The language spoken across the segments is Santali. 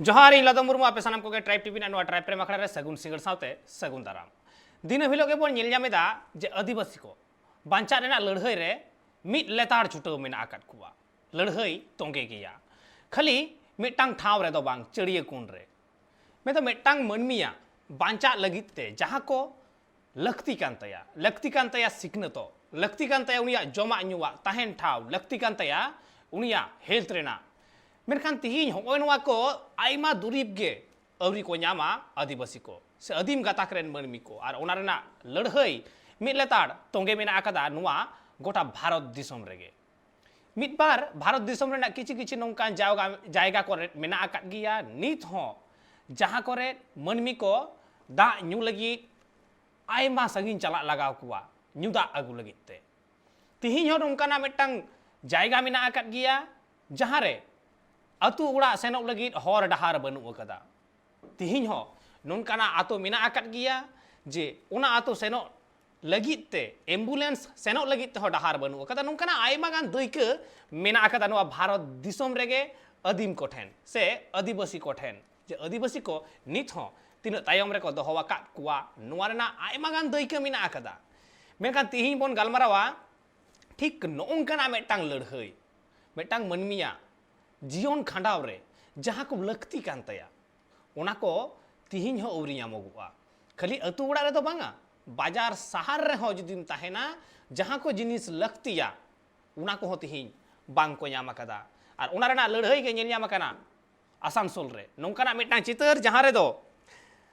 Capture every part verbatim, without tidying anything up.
ᱡᱚᱦᱟᱨ, ᱤᱧ ᱞᱟᱫᱚ ᱢᱩᱨᱢᱩ, ᱟᱯᱮ ᱥᱟᱱᱟᱢ ᱠᱚᱜᱮ ᱴᱨᱟᱭᱤᱵᱽ ᱴᱤᱵᱷᱤ ᱨᱮᱱᱟᱜ ᱱᱚᱣᱟ ᱴᱨᱟᱭᱤᱵᱽ ᱯᱨᱮᱢ ᱟᱠᱷᱲᱟ ᱨᱮ ᱥᱟᱹᱜᱩᱱ ᱥᱤᱸᱜᱟᱹᱲ ᱥᱟᱶᱛᱮ ᱥᱟᱹᱜᱩᱱ ᱫᱟᱨᱟᱢ᱾ ᱫᱤᱱᱟᱹᱢ ᱦᱤᱞᱳᱜ ᱜᱮᱵᱚᱱ ᱧᱮᱞ ᱧᱟᱢ ᱮᱫᱟ ᱡᱮ ᱟᱹᱫᱤᱵᱟᱹᱥᱤ ᱠᱚ ᱵᱟᱧᱪᱟᱜ ᱨᱮᱱᱟᱜ ᱞᱟᱹᱲᱦᱟᱹᱭ ᱨᱮ ᱢᱤᱫ ᱞᱮᱛᱟᱲ ᱪᱷᱩᱴᱟᱹᱣ ᱢᱮᱱᱟᱜ ᱟᱠᱟᱫ ᱠᱚᱣᱟ᱾ ᱞᱟᱹᱲᱦᱟᱹᱭ ᱛᱚᱸᱜᱮ ᱜᱮᱭᱟ, ᱠᱷᱟᱹᱞᱤ ᱢᱤᱫᱴᱟᱝ ᱴᱷᱟᱶ ᱨᱮᱫᱚ ᱵᱟᱝ, ᱪᱟᱹᱲᱤᱭᱟᱹ ᱠᱩᱱ ᱨᱮ᱾ ᱢᱮᱱᱫᱚ ᱢᱤᱫᱴᱟᱝ ᱢᱟᱹᱱᱢᱤᱭᱟᱜ ᱵᱟᱧᱪᱟᱜ ᱞᱟᱹᱜᱤᱫ ᱛᱮ ᱡᱟᱦᱟᱸ ᱠᱚ ᱞᱟᱹᱠᱛᱤ ᱠᱟᱱ ᱛᱟᱭᱟ, ᱞᱟᱹᱠᱛᱤ ᱠᱟᱱ ᱛᱟᱭᱟ ᱥᱤᱠᱷᱱᱟᱹᱛᱚᱜ, ᱞᱟᱹᱠᱛᱤ ᱠᱟᱱ ᱛᱟᱭᱟ ᱩᱱᱤᱭᱟᱜ ᱡᱚᱢᱟᱜ ᱧᱩᱣᱟᱜ, ᱛᱟᱦᱮᱱ ᱴᱷᱟᱶ, ᱞᱟᱹᱠᱛᱤ ᱠᱟᱱ ᱛᱟᱭᱟ ᱩᱱᱤᱭᱟᱜ ᱦᱮᱞᱛᱷ ᱨᱮᱱᱟᱜ᱾ ᱢᱮᱱᱠᱷᱟᱱ ᱛᱤᱦᱤᱧ ᱦᱚᱸᱜᱼᱚᱭ ᱱᱚᱣᱟ ᱠᱚ ᱟᱭᱢᱟ ᱫᱩᱨᱤᱵᱽ ᱜᱮ ᱟᱹᱣᱨᱤ ᱠᱚ ᱧᱟᱢᱟ ᱟᱹᱫᱤᱵᱟᱹᱥᱤ ᱠᱚ ᱥᱮ ᱟᱹᱫᱤᱢ ᱜᱟᱛᱟᱠ ᱨᱮᱱ ᱢᱟᱹᱱᱢᱤ ᱠᱚ, ᱟᱨ ᱚᱱᱟ ᱨᱮᱱᱟᱜ ᱞᱟᱹᱲᱦᱟᱹᱭ ᱢᱤᱫ ᱞᱮᱛᱟᱲ ᱛᱚᱸᱜᱮ ᱢᱮᱱᱟᱜ ᱟᱠᱟᱫᱟ ᱱᱚᱣᱟ ᱜᱚᱴᱟ ᱵᱷᱟᱨᱚᱛ ᱫᱤᱥᱚᱢ ᱨᱮᱜᱮ᱾ ᱢᱤᱫ ᱵᱟᱨ ᱵᱷᱟᱨᱚᱛ ᱫᱤᱥᱚᱢ ᱨᱮᱱᱟᱜ ᱠᱤᱪᱷᱩ ᱠᱤᱪᱷᱩ ᱱᱚᱝᱠᱟᱱ ᱡᱟᱭᱜᱟ, ᱡᱟᱭᱜᱟ ᱠᱚᱨᱮ ᱢᱮᱱᱟᱜ ᱟᱠᱟᱫ ᱜᱮᱭᱟ ᱱᱤᱛ ᱦᱚᱸ, ᱡᱟᱦᱟᱸ ᱠᱚᱨᱮ ᱢᱟᱹᱱᱢᱤ ᱠᱚ ᱫᱟᱜ ᱧᱩ ᱞᱟᱹᱜᱤᱫ ᱟᱭᱢᱟ ᱥᱟᱺᱜᱤᱧ ᱪᱟᱞᱟᱜ ᱞᱟᱜᱟᱣ ᱠᱚᱣᱟ ᱧᱩ ᱫᱟᱜ ᱟᱹᱜᱩ ᱞᱟᱹᱜᱤᱫ ᱛᱮ᱾ ᱛᱤᱦᱤᱧ ᱦᱚᱸ ᱱᱚᱝᱠᱟᱱᱟᱜ ᱢᱤᱫᱴᱟᱝ ᱡᱟᱭᱜᱟ ᱢᱮᱱᱟᱜ ᱟᱠᱟᱫ ᱜᱮᱭᱟ, ᱡᱟᱦᱟᱸ ᱨᱮ ᱟᱹᱛᱩ ᱚᱲᱟᱜ ᱥᱮᱱᱚᱜ ᱞᱟᱹᱜᱤᱫ ᱦᱚᱨ ᱰᱟᱦᱟᱨ ᱵᱟᱹᱱᱩᱜ ᱟᱠᱟᱫᱟ᱾ ᱛᱤᱦᱤᱧ ᱦᱚᱸ ᱱᱚᱝᱠᱟᱱᱟᱜ ᱟᱹᱛᱩ ᱢᱮᱱᱟᱜ ᱟᱠᱟᱫ ᱜᱮᱭᱟ, ᱡᱮ ᱚᱱᱟ ᱟᱹᱛᱩ ᱥᱮᱱᱚᱜ ᱞᱟᱹᱜᱤᱫ ᱛᱮ, ᱮᱢᱵᱩᱞᱮᱱᱥ ᱥᱮᱱᱚᱜ ᱞᱟᱹᱜᱤᱫ ᱛᱮᱦᱚᱸ ᱰᱟᱦᱟᱨ ᱵᱟᱹᱱᱩᱜ ᱟᱠᱟᱫᱟ᱾ ᱱᱚᱝᱠᱟᱱᱟᱜ ᱟᱭᱢᱟ ᱜᱟᱱ ᱫᱟᱹᱭᱠᱟᱹ ᱢᱮᱱᱟᱜ ᱟᱠᱟᱫᱟ ᱱᱚᱣᱟ ᱵᱷᱟᱨᱚᱛ ᱫᱤᱥᱚᱢ ᱨᱮᱜᱮ ᱟᱹᱫᱤᱢ ᱠᱚᱴᱷᱮᱱ ᱥᱮ ᱟᱹᱫᱤᱵᱟᱹᱥᱤ ᱠᱚᱴᱷᱮᱱ, ᱡᱮ ᱟᱹᱫᱤᱵᱟᱹᱥᱤ ᱠᱚ ᱱᱤᱛ ᱦᱚᱸ ᱛᱤᱱᱟᱹᱜ ᱛᱟᱭᱚᱢ ᱨᱮᱠᱚ ᱫᱚᱦᱚ ᱟᱠᱟᱫ ᱠᱚᱣᱟ, ᱱᱚᱣᱟ ᱨᱮᱱᱟᱜ ᱟᱭᱢᱟ ᱜᱟᱱ ᱫᱟᱹᱭᱠᱟᱹ ᱢᱮᱱᱟᱜ ᱟᱠᱟᱫᱟ᱾ ᱢᱮᱱᱠᱷᱟᱱ ᱛᱤᱦᱤᱧ ᱵᱚᱱ ᱜᱟᱞᱢᱟᱨᱟᱣᱟ ᱴᱷᱤᱠ ᱱᱚᱜᱼᱚᱝᱠᱟᱱᱟᱜ ᱢᱤᱫᱴᱟᱝ ᱞᱟᱹᱲᱦᱟᱹᱭ, ᱢᱤᱫᱴᱟᱝ ᱢᱟᱹᱱᱢᱤᱭᱟᱜ ᱡᱤᱭᱚᱱ ᱠᱷᱟᱸᱰᱟᱣ ᱨᱮ ᱡᱟᱦᱟᱸ ᱠᱚ ᱞᱟᱹᱠᱛᱤ ᱠᱟᱱ ᱛᱟᱭᱟ, ᱚᱱᱟ ᱠᱚ ᱛᱤᱦᱤᱧ ᱦᱚᱸ ᱟᱹᱣᱨᱤ ᱧᱟᱢᱚᱜᱚᱜᱼᱟ᱾ ᱠᱷᱟᱹᱞᱤ ᱟᱹᱛᱩ ᱚᱲᱟᱜ ᱨᱮᱫᱚ ᱵᱟᱝᱟ, ᱵᱟᱡᱟᱨ ᱥᱟᱦᱟᱨ ᱨᱮᱦᱚᱸ ᱡᱩᱫᱤᱢ ᱛᱟᱦᱮᱱᱟ, ᱡᱟᱦᱟᱸ ᱠᱚ ᱡᱤᱱᱤᱥ ᱞᱟᱹᱠᱛᱤᱭᱟ, ᱚᱱᱟ ᱠᱚᱦᱚᱸ ᱛᱤᱦᱤᱧ ᱵᱟᱝ ᱠᱚ ᱧᱟᱢ ᱟᱠᱟᱫᱟ᱾ ᱟᱨ ᱚᱱᱟ ᱨᱮᱱᱟᱜ ᱞᱟᱹᱲᱦᱟᱹᱭ ᱜᱮ ᱧᱮᱞ ᱧᱟᱢ ᱟᱠᱟᱱᱟ ᱟᱥᱟᱱᱥᱳᱞ ᱨᱮ᱾ ᱱᱚᱝᱠᱟᱱᱟᱜ ᱢᱤᱫᱴᱟᱝ ᱪᱤᱛᱟᱹᱨ, ᱡᱟᱦᱟᱸ ᱨᱮᱫᱚ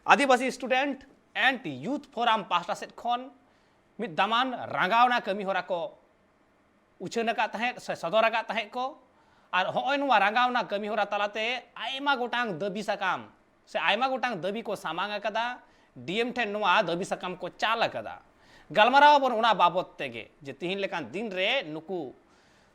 ᱟᱹᱫᱤᱵᱟᱹᱥᱤ ᱥᱴᱩᱰᱮᱱᱴ ᱮᱱᱰ ᱭᱩᱛᱷ ᱯᱷᱳᱨᱟᱢ ᱯᱟᱦᱴᱟ ᱥᱮᱫ ᱠᱷᱚᱱ ᱢᱤᱫ ᱫᱟᱢᱟᱱ ᱨᱟᱸᱜᱟᱣᱱᱟ ᱠᱟᱹᱢᱤ ᱦᱚᱨᱟ ᱠᱚ ᱩᱪᱷᱟᱹᱱ ᱟᱠᱟᱫ ᱛᱟᱦᱮᱸᱫ ᱥᱮ ᱥᱚᱫᱚᱨ ᱟᱠᱟᱫ ᱛᱟᱦᱮᱸᱫ ᱠᱚ᱾ ᱟᱨ ᱦᱚᱸᱜᱼᱚᱭ ᱱᱚᱣᱟ ᱨᱟᱸᱜᱟᱣᱱᱟ ᱠᱟᱹᱢᱤ ᱦᱚᱨᱟ ᱛᱟᱞᱟᱛᱮ ᱟᱭᱢᱟ ᱜᱚᱴᱟᱝ ᱫᱟᱹᱵᱤ ᱥᱟᱠᱟᱢ ᱥᱮ ᱟᱭᱢᱟ ᱜᱚᱴᱟᱝ ᱫᱟᱹᱵᱤ ᱠᱚ ᱥᱟᱢᱟᱝ ᱟᱠᱟᱫᱟ, ᱰᱤ ᱮᱢ ᱴᱷᱮᱱ ᱱᱚᱣᱟ ᱫᱟᱹᱵᱤ ᱥᱟᱠᱟᱢ ᱠᱚ ᱪᱟᱞ ᱟᱠᱟᱫᱟ᱾ ᱜᱟᱞᱢᱟᱨᱟᱣ ᱟᱵᱚᱱ ᱚᱱᱟ ᱵᱟᱵᱚᱛ ᱛᱮᱜᱮ, ᱡᱮ ᱛᱤᱦᱤᱧ ᱞᱮᱠᱟᱱ ᱫᱤᱱ ᱨᱮ ᱱᱩᱠᱩ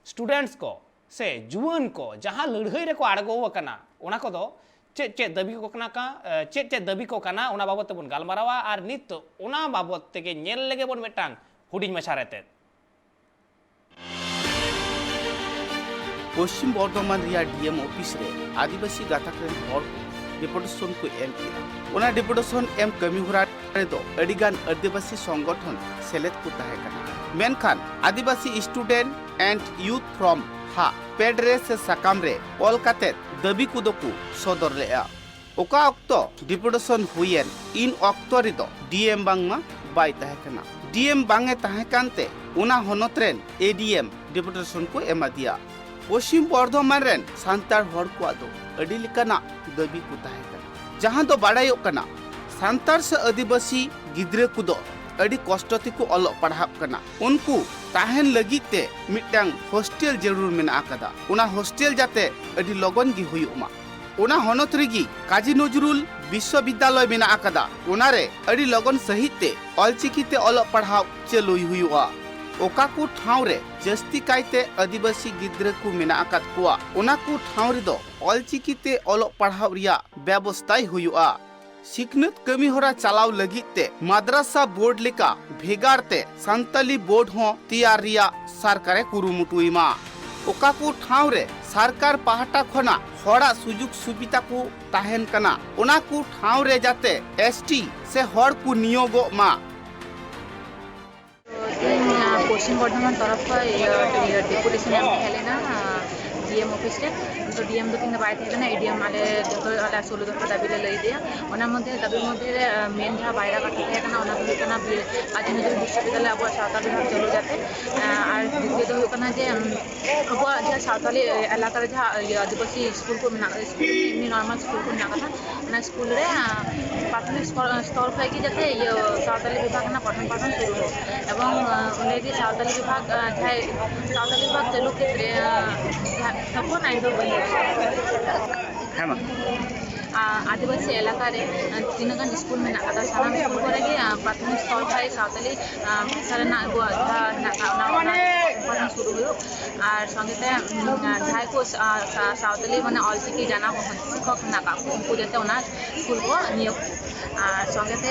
ᱥᱴᱩᱰᱮᱱᱴᱥ ᱠᱚ ᱥᱮ ᱡᱩᱣᱟᱹᱱ ᱠᱚ ᱡᱟᱦᱟᱸ ᱞᱟᱹᱲᱦᱟᱹᱭ ᱨᱮᱠᱚ ᱟᱬᱜᱚ ᱟᱠᱟᱱᱟ, ᱚᱱᱟ ᱠᱚᱫᱚ ᱪᱮᱫ ᱪᱮᱫ ᱫᱟᱹᱵᱤ ᱠᱚ ᱠᱟᱱᱟ ᱠᱟ-, ᱮ, ᱪᱮᱫ ᱪᱮᱫ ᱫᱟᱹᱵᱤ ᱠᱚ ᱠᱟᱱᱟ, ᱚᱱᱟ ᱵᱟᱵᱚᱛ ᱛᱮᱵᱚᱱ ᱜᱟᱞᱢᱟᱨᱟᱣᱟ᱾ ᱟᱨ ᱱᱤᱛ ᱚᱱᱟ ᱵᱟᱵᱚᱛ ᱛᱮᱜᱮ ᱧᱮᱞ ᱞᱮᱜᱮ ᱵᱚᱱ ᱢᱤᱫᱴᱟᱝ ᱦᱩᱰᱤᱧ ᱢᱟᱪᱷᱟ ᱨᱮᱛᱮᱫ᱾ ᱯᱚᱥᱪᱤᱢ ᱵᱚᱨᱫᱷᱚᱢᱟᱱ ᱨᱮᱭᱟᱜ ᱰᱤ ᱮᱢ ᱚᱯᱷᱤᱥ ᱨᱮ ᱟᱹᱫᱤᱵᱟᱹᱥᱤ ᱜᱟᱛᱟᱠ ᱨᱮᱱ ᱦᱚᱲ ᱠᱚ ᱰᱮᱯᱩᱴᱮᱥᱚᱱ ᱠᱚ ᱮᱢ ᱠᱮᱫᱟ᱾ ᱚᱱᱟ ᱰᱮᱯᱩᱴᱮᱥᱚᱱ ᱮᱢ ᱠᱟᱹᱢᱤ ᱦᱚᱨᱟ ᱨᱮᱫᱚ ᱟᱹᱰᱤ ᱜᱟᱱ ᱟᱹᱫᱤᱵᱟᱹᱥᱤ ᱥᱚᱝᱜᱚᱴᱷᱚᱱ ᱥᱮᱞᱮᱫ ᱠᱚ ᱛᱟᱦᱮᱸ ᱠᱟᱱᱟ᱾ ᱢᱮᱱᱠᱷᱟᱱ ᱟᱹᱫᱤᱵᱟᱹᱥᱤ Student and Youth Forum ᱦᱟᱜ ᱯᱮᱰ ᱨᱮ ᱥᱮ ᱥᱟᱠᱟᱢ ᱨᱮ ᱚᱞ ᱠᱟᱛᱮ ᱫᱟᱹᱵᱤ ᱠᱚᱫᱚ ᱠᱚ ᱥᱚᱫᱚᱨ ᱞᱮᱫᱼᱟ᱾ ᱚᱠᱟ ᱚᱠᱛᱚ ᱰᱮᱯᱩᱴᱮᱥᱚᱱ ᱦᱩᱭᱮᱱ, ᱤᱱ ᱚᱠᱛᱚ ᱨᱮᱫᱚ ᱰᱤ ᱮᱢ ᱵᱟᱝᱢᱟ ᱵᱟᱭ ᱛᱟᱦᱮᱸ ᱠᱟᱱᱟ᱾ ᱰᱤ ᱮᱢ ᱵᱟᱝ ᱮ ᱛᱟᱦᱮᱸ ᱠᱟᱱᱛᱮ ᱚᱱᱟ ᱦᱚᱱᱚᱛ ᱨᱮᱱ ᱮ ᱰᱤ ᱮᱢ ᱰᱮᱯᱩᱴᱮᱥᱚᱱ ᱠᱚ ᱮᱢᱟ ᱫᱮᱭᱟ᱾ ᱯᱚᱥᱪᱤᱢ ᱵᱚᱨᱫᱷᱚᱢᱟᱱ ᱨᱮᱱ ᱥᱟᱱᱛᱟᱲ ᱦᱚᱲ ᱠᱚᱣᱟᱜ ᱫᱚ ᱟᱹᱰᱤ ᱞᱮᱠᱟᱱᱟᱜ ᱫᱟᱹᱵᱤ ᱠᱚ ᱛᱟᱦᱮᱸ ᱠᱟᱱᱟ, ᱡᱟᱦᱟᱸ ᱫᱚ ᱵᱟᱲᱟᱭᱚᱜ ᱠᱟᱱᱟ ᱥᱟᱱᱛᱟᱲ ᱥᱮ ᱟᱹᱫᱤᱵᱟᱹᱥᱤ ᱜᱤᱫᱽᱨᱟᱹ ᱠᱚᱫᱚ ᱟᱹᱰᱤ ᱠᱚᱥᱴᱚ ᱛᱮᱠᱚ ᱚᱞᱚᱜ ᱯᱟᱲᱦᱟᱜ ᱠᱟᱱᱟ᱾ ᱩᱱᱠᱩ ᱛᱟᱦᱮᱱ ᱞᱟᱹᱜᱤᱫ ᱛᱮ ᱢᱤᱫᱴᱟᱝ ᱦᱳᱥᱴᱮᱞ ᱡᱟᱹᱨᱩᱲ ᱢᱮᱱᱟᱜ ᱟᱠᱟᱫᱟ᱾ ᱚᱱᱟ ᱦᱳᱥᱴᱮᱞ ᱡᱟᱛᱮ ᱟᱹᱰᱤ ᱞᱚᱜᱚᱱ ᱜᱮ ᱦᱩᱭᱩᱜ ᱢᱟ᱾ ᱚᱱᱟ ᱦᱚᱱᱚᱛ ᱨᱮᱜᱮ ᱠᱟᱡᱤ ᱱᱚᱡᱨᱩᱞ ᱵᱤᱥᱥᱚᱵᱤᱫᱽᱫᱟᱞᱚᱭ ᱢᱮᱱᱟᱜ ᱟᱠᱟᱫᱟ᱾ ᱚᱱᱟᱨᱮ ᱟᱹᱰᱤ ᱞᱚᱜᱚᱱ ᱥᱟᱺᱦᱤᱡ ᱛᱮ ᱚᱞᱪᱤᱠᱤ ᱛᱮ ᱚᱞᱚᱜ ᱯᱟᱲᱦᱟᱣ ᱪᱟᱹᱞᱩᱭ ᱦᱩᱭᱩᱜᱼᱟ᱾ ᱚᱠᱟ ᱠᱚ ᱴᱷᱟᱶ ᱨᱮ ᱡᱟᱹᱥᱛᱤ ᱠᱟᱭᱛᱮ ᱟᱹᱫᱤᱵᱟᱹᱥᱤ ᱜᱤᱫᱽᱨᱟᱹ ᱠᱚ ᱢᱮᱱᱟᱜ ᱟᱠᱟᱫ ᱠᱚᱣᱟ, ᱚᱱᱟ ᱠᱚ ᱴᱷᱟᱶ ᱨᱮᱫᱚ ᱚᱞᱪᱤᱠᱤ ᱛᱮ ᱚᱞᱚᱜ ᱯᱟᱲᱦᱟᱣ ᱨᱮᱭᱟᱜ ᱵᱮᱵᱚᱥᱛᱟᱭ ᱦᱩᱭᱩᱜᱼᱟ᱾ ᱥᱤᱠᱷᱱᱟᱹᱛ ᱠᱟᱹᱢᱤ ᱦᱚᱨᱟ ᱪᱟᱞᱟᱣ ᱞᱟᱹᱜᱤᱫ ᱛᱮ ᱢᱟᱫᱽᱨᱟᱥᱟ ᱵᱳᱨᱰ ᱞᱮᱠᱟ ᱵᱷᱮᱜᱟᱨ ᱛᱮ ᱥᱟᱱᱛᱟᱞᱤ ᱵᱳᱨᱰ ᱦᱚᱸ ᱛᱮᱭᱟᱨ ᱨᱮᱭᱟᱜ ᱥᱚᱨᱠᱟᱨᱮ ᱠᱩᱨᱩᱢᱩᱴᱩᱭ ᱢᱟ᱾ ᱚᱠᱟ ᱠᱚ ᱴᱷᱟᱶ ᱨᱮ ᱥᱚᱨᱠᱟᱨ ᱯᱟᱦᱴᱟ ᱠᱷᱚᱱᱟᱜ ᱦᱚᱲᱟᱜ ᱥᱩᱡᱳᱜᱽ ᱥᱩᱵᱤᱫᱷᱟ ᱠᱚ ᱛᱟᱦᱮᱱ ᱠᱟᱱᱟ, ᱚᱱᱟ ᱠᱚ ᱴᱷᱟᱶ ᱨᱮ ᱡᱟᱛᱮ ᱮᱥ ᱴᱤ ᱥᱮ ᱦᱚᱲ ᱠᱚ ᱱᱤᱭᱳᱜᱚᱜ ᱢᱟ᱾ ᱛᱮᱦᱮᱧ, ᱟᱸ, ᱯᱚᱥᱪᱤᱢ ᱵᱚᱨᱫᱷᱚᱢᱟᱱ ᱛᱚᱨᱚᱯ ᱠᱷᱚᱱ, ᱤᱭᱟᱹ, ᱤᱭᱟᱹ, ᱰᱮᱯᱩᱴᱮᱥᱚᱱ ᱮᱢ ᱛᱟᱦᱮᱸ ᱞᱮᱱᱟ, ᱟᱸ, ᱰᱤ ᱮᱢ ᱚᱯᱷᱤᱥ ᱨᱮ᱾ ᱛᱚ, ᱰᱤ ᱮᱢ ᱫᱚ ᱛᱮᱦᱮᱧ ᱫᱚ ᱵᱟᱭ ᱛᱟᱦᱮᱸ ᱠᱟᱱᱟ᱾ ᱮ ᱰᱤ ᱮᱢ ᱟᱞᱮ ᱡᱚᱛᱚ, ᱟᱞᱮ ᱥᱳᱞᱳ ᱫᱚᱯᱷᱟ ᱫᱟᱹᱵᱤ ᱞᱮ ᱞᱟᱹᱭ ᱟᱫᱮᱭᱟ᱾ ᱚᱱᱟ ᱢᱚᱫᱽᱫᱷᱮ, ᱫᱟᱹᱵᱤ ᱢᱚᱫᱽᱫᱷᱮ ᱨᱮ, ᱟᱸ, ᱢᱮᱱ ᱡᱟᱦᱟᱸ ᱵᱟᱭᱨᱟ ᱠᱟᱛᱷᱟ ᱛᱟᱦᱮᱸ ᱠᱟᱱᱟ, ᱚᱱᱟ ᱫᱚ ᱦᱩᱭᱩᱜ ᱠᱟᱱᱟ ᱵᱤ-, ᱠᱟᱡᱤ ᱱᱚᱡᱨᱩᱞ ᱵᱤᱥᱥᱚᱵᱤᱫᱽᱫᱟᱞᱚᱭ ᱟᱵᱚᱣᱟᱜ ᱥᱟᱶᱛᱟᱞᱤ ᱵᱷᱟᱵᱽ ᱪᱟᱹᱞᱩ ᱡᱟᱛᱮ, ᱟᱸ, ᱟᱨ ᱫᱤᱛᱤᱭᱚ ᱫᱚ ᱦᱩᱭᱩᱜ ᱠᱟᱱᱟ ᱡᱮ, ᱩᱸ, ᱟᱵᱚᱣᱟᱜ ᱡᱟᱦᱟᱸ ᱥᱟᱶᱛᱟᱞᱤ ᱮᱞᱟᱠᱟ ᱨᱮ ᱡᱟᱦᱟᱸ, ᱤᱭᱟᱹ, ᱟᱹᱫᱤᱵᱟᱹᱥᱤ ᱥᱠᱩᱞ ᱠᱚ ᱢᱮᱱᱟᱜ, ᱥᱠᱩᱞ, ᱮᱢᱱᱤ ᱱᱚᱨᱢᱟᱞ ᱥᱠᱩᱞ ᱠᱚ ᱢᱮᱱᱟᱜ ᱠᱟᱫᱟ, ᱚᱱᱟ ᱥᱠᱩᱞ ᱨᱮ, ᱟᱸ, ᱯᱨᱟᱛᱷᱚᱢᱤᱠ ᱥᱛᱚᱨ, ᱥᱛᱚᱨ ᱠᱷᱚᱱ ᱜᱮ ᱡᱟᱛᱮ ᱤᱭᱟᱹ ᱥᱟᱶᱛᱟᱞᱤ ᱵᱤᱵᱷᱟᱜᱽ ᱨᱮᱱᱟᱜ ᱯᱚᱴᱷᱚᱱ ᱯᱟᱴᱷᱚᱱ ᱥᱩᱨᱩ ᱦᱩᱭᱩᱜ᱾ ᱮᱵᱚᱝ, ᱟᱸ, ᱚᱸᱰᱮ ᱜᱮ ᱥᱟᱶᱛᱟᱞᱤ ᱵᱤᱵᱷᱟᱜᱽ, ᱟᱸ, ᱡᱟᱦᱟᱸᱭ ᱥᱟᱶᱛᱟᱞᱤ ᱵᱤᱵᱷᱟᱜᱽ ᱪᱟᱹᱞᱩ ᱠᱷᱮᱛᱨᱮ, ᱟᱸ, ᱡᱟᱦᱟᱸ ᱛᱚᱠᱷᱚᱱ ᱟᱭᱳ ᱫᱚ ᱵᱟᱹᱧ ᱦᱮᱸ, ᱢᱟ᱾ ᱟᱸ, ᱟᱹᱫᱤᱵᱟᱹᱥᱤ ᱮᱞᱟᱠᱟ ᱨᱮ, ᱟᱸ, ᱛᱤᱱᱟᱹᱜ ᱜᱟᱱ ᱥᱠᱩᱞ ᱢᱮᱱᱟᱜ ᱠᱟᱫᱟ, ᱥᱟᱱᱟᱢ ᱥᱠᱩᱞ ᱠᱚᱨᱮ ᱜᱮ, ᱟᱸ, ᱯᱨᱟᱛᱷᱚᱢᱤᱠ ᱥᱛᱚᱨ ᱠᱷᱚᱱ ᱥᱟᱶᱛᱟᱞᱤ, ᱟᱸ, ᱵᱷᱟᱥᱟ ᱨᱮᱱᱟᱜ ᱟᱵᱚᱣᱟᱜ ᱡᱟᱦᱟᱸ ᱦᱮᱱᱟᱜ ᱟᱠᱟᱫ, ᱚᱱᱟ, ᱚᱱᱟ ᱯᱟᱲᱦᱟᱣ ᱥᱩᱨᱩ ᱦᱩᱭᱩᱜ᱾ ᱟᱨ ᱥᱚᱸᱜᱮ ᱛᱮ, ᱩᱢ, ᱡᱟᱦᱟᱸᱭ ᱠᱚ ᱥᱟ-, ᱥᱟ-, ᱥᱟᱶᱛᱟᱞᱤ ᱢᱟᱱᱮ ᱚᱞᱪᱤᱠᱤ ᱡᱟᱱᱟᱢ ᱥᱤᱠᱠᱷᱚᱠ ᱢᱮᱱᱟᱜ ᱠᱟᱜ ᱠᱚ, ᱩᱱᱠᱩ ᱡᱟᱛᱮ ᱚᱱᱟ ᱥᱠᱩᱞ ᱠᱚ ᱱᱤᱭᱳᱜᱽ ᱠᱚ᱾ ᱟᱨ ᱥᱚᱸᱜᱮ ᱛᱮ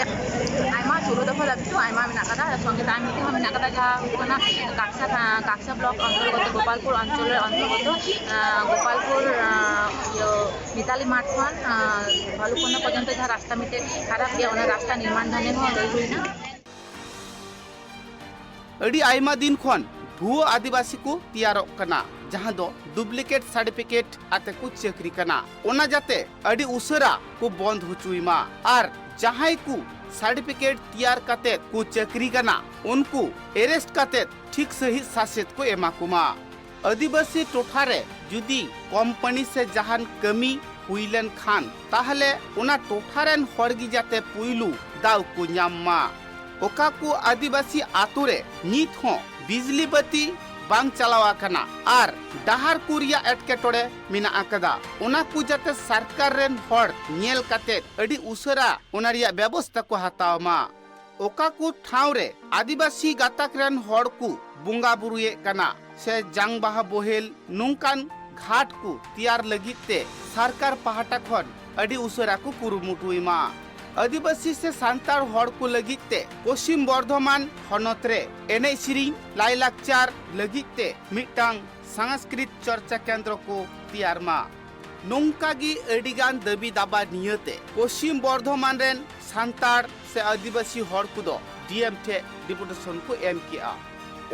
ᱟᱭᱢᱟ ᱪᱳᱫᱫᱳ ᱫᱚᱯᱷᱟ ᱫᱟᱹᱵᱤ ᱠᱚ ᱟᱭᱢᱟ ᱢᱮᱱᱟᱜ ᱠᱟᱫᱟ᱾ ᱟᱨ ᱥᱚᱸᱜᱮ ᱛᱮ ᱟᱨ ᱢᱤᱫᱴᱮᱱ ᱦᱚᱸ ᱢᱮᱱᱟᱜ ᱠᱟᱫᱟ, ᱡᱟᱦᱟᱸ ᱦᱩᱭᱩᱜ ᱠᱟᱱᱟ ᱠᱟᱠᱥᱟ ᱛᱷᱟ-, ᱠᱟᱠᱥᱟ ᱵᱞᱚᱠ ᱚᱱᱛᱚᱨᱜᱚᱛᱚ ᱜᱳᱯᱟᱞᱯᱩᱨ ᱚᱧᱪᱚᱞ ᱨᱮ ᱚᱱᱛᱚᱨᱜᱚᱛᱚ, ᱟᱸ, ᱜᱳᱯᱟᱞᱯᱩᱨ, ᱟᱸ, ᱤᱭᱟᱹ, ᱢᱤᱛᱟᱞᱤ ᱢᱟᱴᱷ ᱠᱷᱚᱱ, ᱟᱸ, ᱵᱷᱟᱞᱩᱠᱚᱱᱟ ᱯᱚᱨᱡᱚᱱᱛᱚ ᱡᱟᱦᱟᱸ ᱨᱟᱥᱛᱟ ᱢᱤᱫᱴᱮᱡ ᱠᱷᱟᱨᱟᱯ ᱜᱮᱭᱟ, ᱚᱱᱟ ᱨᱟᱥᱛᱟ ᱱᱤᱨᱢᱟᱱ ᱫᱷᱟᱱᱮ ᱦᱚᱸ ᱞᱟᱹᱭ ᱦᱩᱭᱱᱟ᱾ ᱟᱹᱰᱤ ᱟᱭᱢᱟ ᱫᱤᱱ ᱠᱷᱚᱱ ᱵᱷᱩᱣᱟᱹ ᱟᱹᱫᱤᱵᱟᱹᱥᱤ ᱠᱚ ᱛᱮᱭᱟᱨᱚᱜ ᱠᱟᱱᱟ, ᱡᱟᱦᱟᱸ ᱫᱚ ᱰᱩᱯᱞᱤᱠᱮᱴ ᱥᱟᱨᱴᱤᱯᱷᱤᱠᱮᱴ ᱟᱛᱮ ᱠᱚ ᱪᱟᱹᱠᱨᱤ ᱠᱟᱱᱟ᱾ ᱚᱱᱟ ᱡᱟᱛᱮ ᱟᱹᱰᱤ ᱩᱥᱟᱹᱨᱟ ᱠᱚ ᱵᱚᱱᱫ ᱦᱚᱪᱚᱭ ᱢᱟ ᱟᱨ ᱡᱟᱦᱟᱸᱭ ᱠᱚ ᱥᱟᱨᱴᱤᱯᱷᱤᱠᱮᱴ ᱛᱮᱭᱟᱨ ᱠᱟᱛᱮ ᱠᱚ ᱪᱟᱹᱠᱨᱤ ᱠᱟᱱᱟ, ᱩᱱᱠᱩ ᱮᱨᱮᱥᱴ ᱠᱟᱛᱮ ᱴᱷᱤᱠ ᱥᱟᱺᱦᱤᱡ ᱥᱟᱥᱮᱛ ᱠᱚ ᱮᱢᱟ ᱠᱚᱢᱟ᱾ ᱟᱹᱫᱤᱵᱟᱹᱥᱤ ᱴᱚᱴᱷᱟ ᱨᱮ ᱡᱩᱫᱤ ᱠᱳᱢᱯᱟᱱᱤ ᱥᱮ ᱡᱟᱦᱟᱱ ᱠᱟᱹᱢᱤ ᱦᱩᱭ ᱞᱮᱱ ᱠᱷᱟᱱ, ᱛᱟᱦᱞᱮ ᱚᱱᱟ ᱴᱚᱴᱷᱟ ᱨᱮᱱ ᱦᱚᱲ ᱜᱮ ᱡᱟᱛᱮ ᱯᱩᱭᱞᱩ ᱫᱟᱣ ᱠᱚ ᱧᱟᱢ ᱢᱟ᱾ ᱚᱠᱟ ᱠᱚ ᱟᱹᱫᱤᱵᱟᱹᱥᱤ ᱟᱛᱳ ᱨᱮ ᱱᱤᱛ ᱦᱚᱸ ᱵᱤᱡᱽᱞᱤ ᱵᱟᱹᱛᱤ ᱵᱟᱝ ᱪᱟᱞᱟᱣ ᱟᱠᱟᱱᱟ ᱟᱨ ᱰᱟᱦᱟᱨ ᱠᱚ ᱨᱮᱭᱟᱜ ᱮᱴᱠᱮᱴᱚᱬᱮ ᱢᱮᱱᱟᱜ ᱟᱠᱟᱫᱟ, ᱚᱱᱟ ᱠᱚ ᱡᱟᱛᱮ ᱥᱚᱨᱠᱟᱨ ᱨᱮᱱ ᱦᱚᱲ ᱧᱮᱞ ᱠᱟᱛᱮ ᱟᱹᱰᱤ ᱩᱥᱟᱹᱨᱟ ᱚᱱᱟ ᱨᱮᱭᱟᱜ ᱵᱮᱵᱚᱥᱛᱟ ᱠᱚ ᱦᱟᱛᱟᱣ ᱢᱟ᱾ ᱚᱠᱟ ᱠᱚ ᱴᱷᱟᱶ ᱨᱮ ᱟᱹᱫᱤᱵᱟᱹᱥᱤ ᱜᱟᱛᱟᱠ ᱨᱮᱱ ᱦᱚᱲ ᱠᱚ ᱵᱚᱸᱜᱟ ᱵᱩᱨᱩᱭᱮᱫ ᱠᱟᱱᱟ ᱥᱮ ᱡᱟᱝ ᱵᱟᱦᱟ ᱵᱳᱦᱮᱞ, ᱱᱚᱝᱠᱟᱱ ᱜᱷᱟᱴ ᱠᱚ ᱛᱮᱭᱟᱨ ᱞᱟᱹᱜᱤᱫ ᱛᱮ ᱥᱚᱨᱠᱟᱨ ᱯᱟᱦᱴᱟ ᱠᱷᱚᱱ ᱟᱹᱰᱤ ᱩᱥᱟᱹᱨᱟ ᱠᱚ ᱠᱩᱨᱩᱢᱩᱴᱩᱭ ᱢᱟ᱾ ᱟᱹᱫᱤᱵᱟᱹᱥᱤ ᱥᱮ ᱥᱟᱱᱛᱟᱲ ᱦᱚᱲ ᱠᱚ ᱞᱟᱹᱜᱤᱫ ᱛᱮ ᱯᱚᱪᱷᱤᱢ ᱵᱚᱨᱫᱷᱚᱢᱟᱱ ᱦᱚᱱᱚᱛ ᱨᱮ ᱮᱱᱮᱡ ᱥᱮᱨᱮᱧ ᱞᱟᱭᱞᱟᱠᱪᱟᱨ ᱞᱟᱹᱜᱤᱫ ᱛᱮ ᱢᱤᱫᱴᱟᱝ ᱥᱚᱝᱥᱠᱨᱤᱛ ᱪᱚᱨᱪᱟ ᱠᱮᱱᱫᱨᱚ ᱠᱚ ᱛᱮᱭᱟᱨ ᱢᱟ᱾ ᱱᱚᱝᱠᱟ ᱜᱮ ᱟᱹᱰᱤᱜᱟᱱ ᱫᱟᱹᱵᱤ ᱫᱟᱵᱟ ᱱᱤᱭᱟᱹᱛᱮ ᱯᱚᱪᱷᱤᱢ ᱵᱚᱨᱫᱷᱚᱢᱟᱱ ᱨᱮᱱ ᱥᱟᱱᱛᱟᱲ ᱥᱮ ᱟᱹᱫᱤᱵᱟᱹᱥᱤ ᱦᱚᱲ ᱠᱚᱫᱚ ᱰᱤ ᱮᱢ ᱴᱷᱮᱱ ᱰᱮᱯᱩᱴᱮᱥᱚᱱ ᱠᱚ ᱮᱢ ᱠᱮᱜᱼᱟ᱾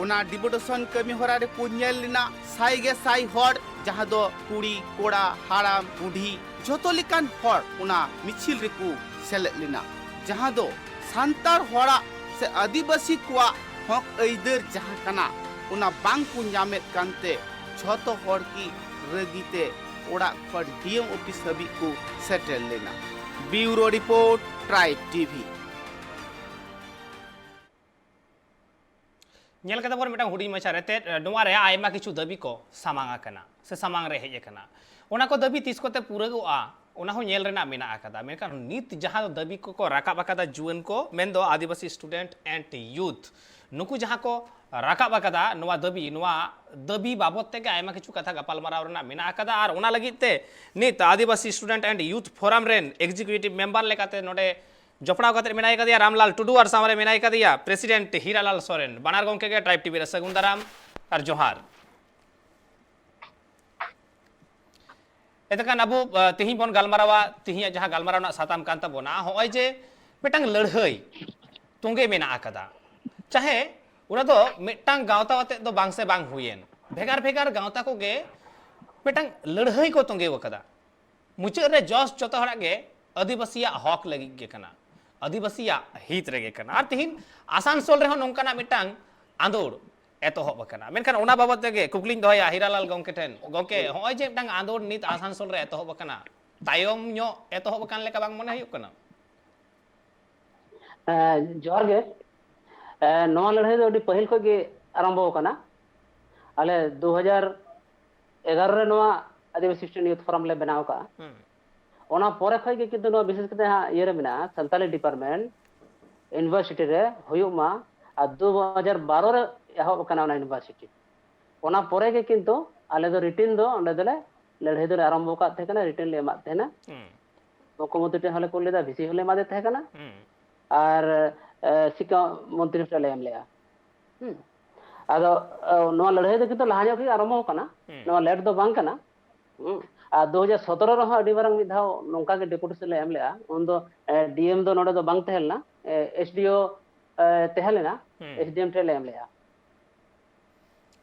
ᱚᱱᱟ ᱰᱮᱯᱩᱴᱮᱥᱚᱱ ᱠᱟᱹᱢᱤ ᱦᱚᱨᱟ ᱨᱮᱠᱚ ᱧᱮᱞ ᱞᱮᱱᱟ ᱥᱟᱭ ᱜᱮ ᱥᱟᱭ ᱦᱚᱲ, ᱡᱟᱦᱟᱸ ᱫᱚ ᱠᱩᱲᱤ, ᱠᱚᱲᱟ, ᱦᱟᱲᱟᱢ, ᱵᱩᱰᱷᱤ, ᱡᱷᱚᱛᱚ ᱞᱮᱠᱟᱱ ᱦᱚᱲ ᱚᱱᱟ ᱢᱤᱪᱷᱤᱞ ᱨᱮᱠᱚ ᱥᱮᱞᱮᱫ ᱞᱮᱱᱟ, ᱡᱟᱦᱟᱸ ᱫᱚ ᱥᱟᱱᱛᱟᱲ ᱦᱚᱲᱟᱜ ᱥᱮ ᱟᱹᱫᱤᱵᱟᱹᱥᱤ ᱠᱚᱣᱟᱜ ᱦᱚᱠ ᱟᱹᱭᱫᱟᱹᱨ ᱡᱟᱦᱟᱸ ᱠᱟᱱᱟ, ᱚᱱᱟ ᱵᱟᱝ ᱠᱚ ᱧᱟᱢᱮᱫ ᱠᱟᱱᱛᱮ ᱡᱷᱚᱛᱚ ᱦᱚᱲ ᱜᱮ ᱨᱟᱹᱜᱤ ᱛᱮ ᱚᱲᱟᱜ ᱠᱷᱚᱱ ᱰᱤ ᱮᱢ ᱚᱯᱷᱤᱥ ᱦᱟᱹᱵᱤᱡ ᱠᱚ ᱥᱮᱴᱮᱨ ᱞᱮᱱᱟ᱾ ᱵᱤᱭᱩᱨᱳ ᱨᱤᱯᱳᱨᱴ, ᱴᱨᱟᱭᱤᱵᱽ ᱴᱤᱵᱷᱤ᱾ ᱧᱮᱞ ᱠᱮᱫᱟ ᱵᱚᱱ ᱢᱤᱫᱴᱟᱝ ᱦᱩᱰᱤᱧ ᱢᱟᱪᱷᱟ ᱨᱮᱛᱮᱫ, ᱱᱚᱣᱟ ᱨᱮ ᱟᱭᱢᱟ ᱠᱤᱪᱷᱩ ᱫᱟᱹᱵᱤ ᱠᱚ ᱥᱟᱢᱟᱝ ᱟᱠᱟᱱᱟ ᱥᱮ ᱥᱟᱢᱟᱝ ᱨᱮ ᱦᱮᱡ ᱟᱠᱟᱱᱟ᱾ ᱚᱱᱟ ᱠᱚ ᱫᱟᱹᱵᱤ ᱛᱤᱥ ᱠᱚᱛᱮ ᱯᱩᱨᱟᱹᱜᱚᱜᱼᱟ, ᱚᱱᱟ ᱦᱚᱸ ᱧᱮᱞ ᱨᱮᱱᱟᱜ ᱢᱮᱱᱟᱜ ᱟᱠᱟᱫᱟ᱾ ᱢᱮᱱᱠᱷᱟᱱ ᱱᱤᱛ ᱡᱟᱦᱟᱸ ᱫᱟᱹᱵᱤ ᱠᱚᱠᱚ ᱨᱟᱠᱟᱵ ᱟᱠᱟᱫᱟ ᱡᱩᱣᱟᱹᱱ ᱠᱚ, ᱢᱮᱱᱫᱚ ᱟᱹᱫᱤᱵᱟᱹᱥᱤ student and youth, ᱱᱩᱠᱩ ᱡᱟᱦᱟᱸ ᱠᱚ ᱨᱟᱠᱟᱵ ᱟᱠᱟᱫᱟ ᱱᱚᱣᱟ ᱫᱟᱹᱵᱤ, ᱱᱚᱣᱟ ᱫᱟᱹᱵᱤ ᱵᱟᱵᱚᱛ ᱛᱮᱜᱮ ᱟᱭᱢᱟ ᱠᱤᱪᱷᱩ ᱠᱟᱛᱷᱟ ᱜᱟᱯᱟᱞᱢᱟᱨᱟᱣ ᱨᱮᱱᱟᱜ ᱢᱮᱱᱟᱜ ᱟᱠᱟᱫᱟ᱾ ᱟᱨ ᱚᱱᱟ ᱞᱟᱹᱜᱤᱫ ᱛᱮ ᱱᱤᱛ ᱟᱹᱫᱤᱵᱟᱹᱥᱤ Student and Youth Forum ᱨᱮᱱ Executive Member ᱞᱮᱠᱟᱛᱮ ᱱᱚᱰᱮ ᱡᱚᱯᱲᱟᱣ ᱠᱟᱛᱮ ᱢᱮᱱᱟᱭ ᱠᱟᱫᱮᱭᱟ ᱨᱟᱢᱞᱟᱞ ᱴᱩᱰᱩ ᱟᱨ ᱥᱟᱶᱨᱮ ᱢᱮᱱᱟᱭ ᱠᱟᱫᱮᱭᱟ President ᱦᱤᱨᱟᱞᱟᱞ ᱥᱚᱨᱮᱱ᱾ ᱵᱟᱱᱟᱨ ᱜᱚᱢᱠᱮ ᱜᱮ Tribe TV ᱨᱮ ᱥᱟᱹᱜᱩᱱ ᱫᱟᱨᱟᱢ ᱟᱨ ᱡᱚᱦᱟᱨ᱾ ᱮᱱᱠᱷᱟᱱ ᱟᱵᱚ, ᱟ, ᱛᱮᱦᱮᱧ ᱵᱚᱱ ᱜᱟᱞᱢᱟᱨᱟᱣᱟ, ᱛᱮᱦᱮᱧᱟᱜ ᱡᱟᱦᱟᱸ ᱜᱟᱞᱢᱟᱨᱟᱣ ᱨᱮᱱᱟᱜ ᱥᱟᱛᱟᱢ ᱠᱟᱱ ᱛᱟᱵᱚᱱᱟ, ᱦᱚᱸᱜᱼᱚᱭ ᱡᱮ ᱢᱤᱫᱴᱟᱝ ᱞᱟᱹᱲᱦᱟᱹᱭ ᱛᱚᱸᱜᱮ ᱢᱮᱱᱟᱜ ᱟᱠᱟᱫᱟ, ᱪᱟᱦᱮ ᱚᱱᱟ ᱫᱚ ᱢᱤᱫᱴᱟᱝ ᱜᱟᱶᱛᱟ ᱟᱛᱮᱫ ᱫᱚ ᱵᱟᱝ ᱥᱮ ᱵᱟᱝ ᱦᱩᱭᱮᱱ, ᱵᱷᱮᱜᱟᱨ ᱵᱷᱮᱜᱟᱨ ᱜᱟᱶᱛᱟ ᱠᱚᱜᱮ ᱢᱤᱫᱴᱟᱝ ᱞᱟᱹᱲᱦᱟᱹᱭ ᱠᱚ ᱛᱚᱸᱜᱮ ᱟᱠᱟᱫᱟ᱾ ᱢᱩᱪᱟᱹᱫ ᱨᱮ ᱡᱚᱥ ᱡᱚᱛᱚ ᱦᱚᱲᱟᱜ ᱜᱮ ᱟᱹᱫᱤᱵᱟᱹᱥᱤᱭᱟᱜ ᱦᱚᱠ ᱞᱟᱹᱜᱤᱫ ᱜᱮ ᱠᱟᱱᱟ, ᱟᱹᱫᱤᱵᱟᱹᱥᱤᱭᱟᱜ ᱦᱤᱛ ᱨᱮᱜᱮ ᱠᱟᱱᱟ᱾ ᱟᱨ ᱛᱮᱦᱮᱧ ᱟᱥᱟᱱᱥᱳᱞ ᱨᱮᱦᱚᱸ ᱱᱚᱝᱠᱟᱱᱟᱜ ᱢᱤᱫᱴᱟᱝ ᱟᱸᱫᱳᱲ ᱮᱛᱚᱦᱚᱵ ᱟᱠᱟᱱᱟ᱾ ᱢᱮᱱᱠᱷᱟᱱ ᱚᱱᱟ ᱵᱟᱵᱚᱛ ᱛᱮᱜᱮ ᱠᱩᱠᱞᱤᱧ ᱫᱚᱦᱚᱭᱟ ᱦᱤᱨᱟᱞᱟᱞ ᱜᱚᱢᱠᱮ ᱴᱷᱮᱱ, ᱜᱚᱢᱠᱮ, ᱦᱚᱸᱜᱼᱚᱭ ᱡᱮ ᱢᱤᱫᱴᱟᱝ ᱟᱸᱫᱳᱲ ᱱᱤᱛ ᱟᱥᱟᱱᱥᱳᱞ ᱨᱮ ᱮᱛᱚᱦᱚᱵ ᱟᱠᱟᱱᱟ, ᱛᱟᱭᱚᱢ ᱧᱚᱜ ᱮᱛᱚᱦᱚᱵ ᱟᱠᱟᱱ ᱞᱮᱠᱟ ᱵᱟᱝ ᱢᱚᱱᱮ ᱦᱩᱭᱩᱜ ᱠᱟᱱᱟ? ᱦᱮᱸ, ᱡᱚᱦᱟᱨ ᱜᱮ᱾ ᱮ, ᱱᱚᱣᱟ ᱞᱟᱹᱲᱦᱟᱹᱭ ᱫᱚ ᱟᱹᱰᱤ ᱯᱟᱹᱦᱤᱞ ᱠᱷᱚᱱ ᱜᱮ ᱟᱨᱟᱢᱵᱚ ᱟᱠᱟᱱᱟ᱾ ᱟᱞᱮ ᱫᱩ ᱦᱟᱡᱟᱨ ᱮᱜᱟᱨᱚ ᱨᱮ ᱱᱚᱣᱟ ᱟᱹᱫᱤᱵᱟᱹᱥᱤ Student Youth Forum ᱞᱮ ᱵᱮᱱᱟᱣ ᱟᱠᱟᱫᱼᱟ᱾ ᱦᱩᱸ᱾ ᱚᱱᱟ ᱯᱚᱨᱮ ᱠᱷᱚᱱ ᱜᱮ ᱠᱤᱱᱛᱩ ᱱᱚᱣᱟ ᱵᱤᱥᱮᱥ ᱠᱟᱛᱮ ᱦᱟᱸᱜ ᱤᱭᱟᱹ ᱨᱮ ᱢᱮᱱᱟᱜᱼᱟ, ᱥᱟᱱᱛᱟᱞᱤ department university ᱨᱮ ᱦᱩᱭᱩᱜ ᱢᱟ, ᱟᱨ ᱫᱩ ᱦᱟᱡᱟᱨ ᱵᱟᱨᱚ ᱨᱮ ᱮᱦᱚᱵ ᱟᱠᱟᱱᱟ ᱚᱱᱟ university᱾ ᱚᱱᱟ ᱯᱚᱨᱮ ᱜᱮ ᱠᱤᱱᱛᱩ ᱟᱞᱮ ᱫᱚ written ᱫᱚ ᱚᱸᱰᱮ ᱫᱚᱞᱮ ᱞᱟᱹᱲᱦᱟᱹᱭ ᱫᱚᱞᱮ ᱟᱨᱟᱢᱵᱚ ᱟᱠᱟᱫ ᱛᱟᱦᱮᱸ ᱠᱟᱱᱟ, written ᱞᱮ ᱮᱢᱟᱫ ᱛᱟᱦᱮᱱᱟ᱾ ᱦᱩᱸ᱾ ᱢᱩᱠᱷᱭᱚᱢᱚᱱᱛᱨᱤ ᱴᱷᱮᱱ ᱦᱚᱸᱞᱮ ᱠᱩᱞ ᱞᱮᱫᱟ, ᱵᱷᱤᱥᱤ ᱦᱚᱸᱞᱮ ᱮᱢᱟᱫᱮ ᱛᱟᱦᱮᱸ ᱠᱟᱱᱟ, ᱦᱩᱸ᱾ ᱟᱨ, ᱮ, ᱥᱤᱠᱠᱷᱟ ᱢᱚᱱᱛᱨᱤ ᱦᱚᱸᱞᱮ ᱮᱢ ᱞᱮᱜᱼᱟ᱾ ᱦᱩᱸ᱾ ᱟᱫᱚ, ᱮ, ᱱᱚᱣᱟ ᱞᱟᱹᱲᱦᱟᱹᱭ ᱫᱚ ᱠᱤᱱᱛᱩ ᱞᱟᱦᱟ ᱧᱚᱜ ᱜᱮ ᱟᱨᱟᱢᱵᱚ ᱟᱠᱟᱱᱟ, ᱦᱩᱸ᱾ ᱱᱚᱣᱟ late ᱫᱚ ᱵᱟᱝ ᱠᱟᱱᱟ᱾ ᱦᱩᱸ᱾ ᱟᱨ ᱫᱩ ᱦᱟᱡᱟᱨ ᱥᱚᱛᱨᱚ ᱨᱮᱦᱚᱸ ᱟᱹᱰᱤ ᱢᱟᱨᱟᱝ ᱢᱤᱫ ᱫᱷᱟᱣ ᱱᱚᱝᱠᱟ ᱜᱮ deputation ᱞᱮ ᱮᱢ ᱞᱮᱜᱼᱟ᱾ ᱩᱱᱫᱚ, ᱮ, D M ᱫᱚ ᱱᱚᱰᱮ ᱫᱚ ᱵᱟᱝ ᱛᱟᱦᱮᱸ ᱞᱮᱱᱟ, ᱮ, S D O, ᱮ, ᱛᱟᱦᱮᱸ ᱞᱮᱱᱟ, ᱦᱩᱸ᱾ S D M ᱴᱷᱮᱱ ᱞᱮ ᱮᱢ ᱞᱮᱜᱼᱟ᱾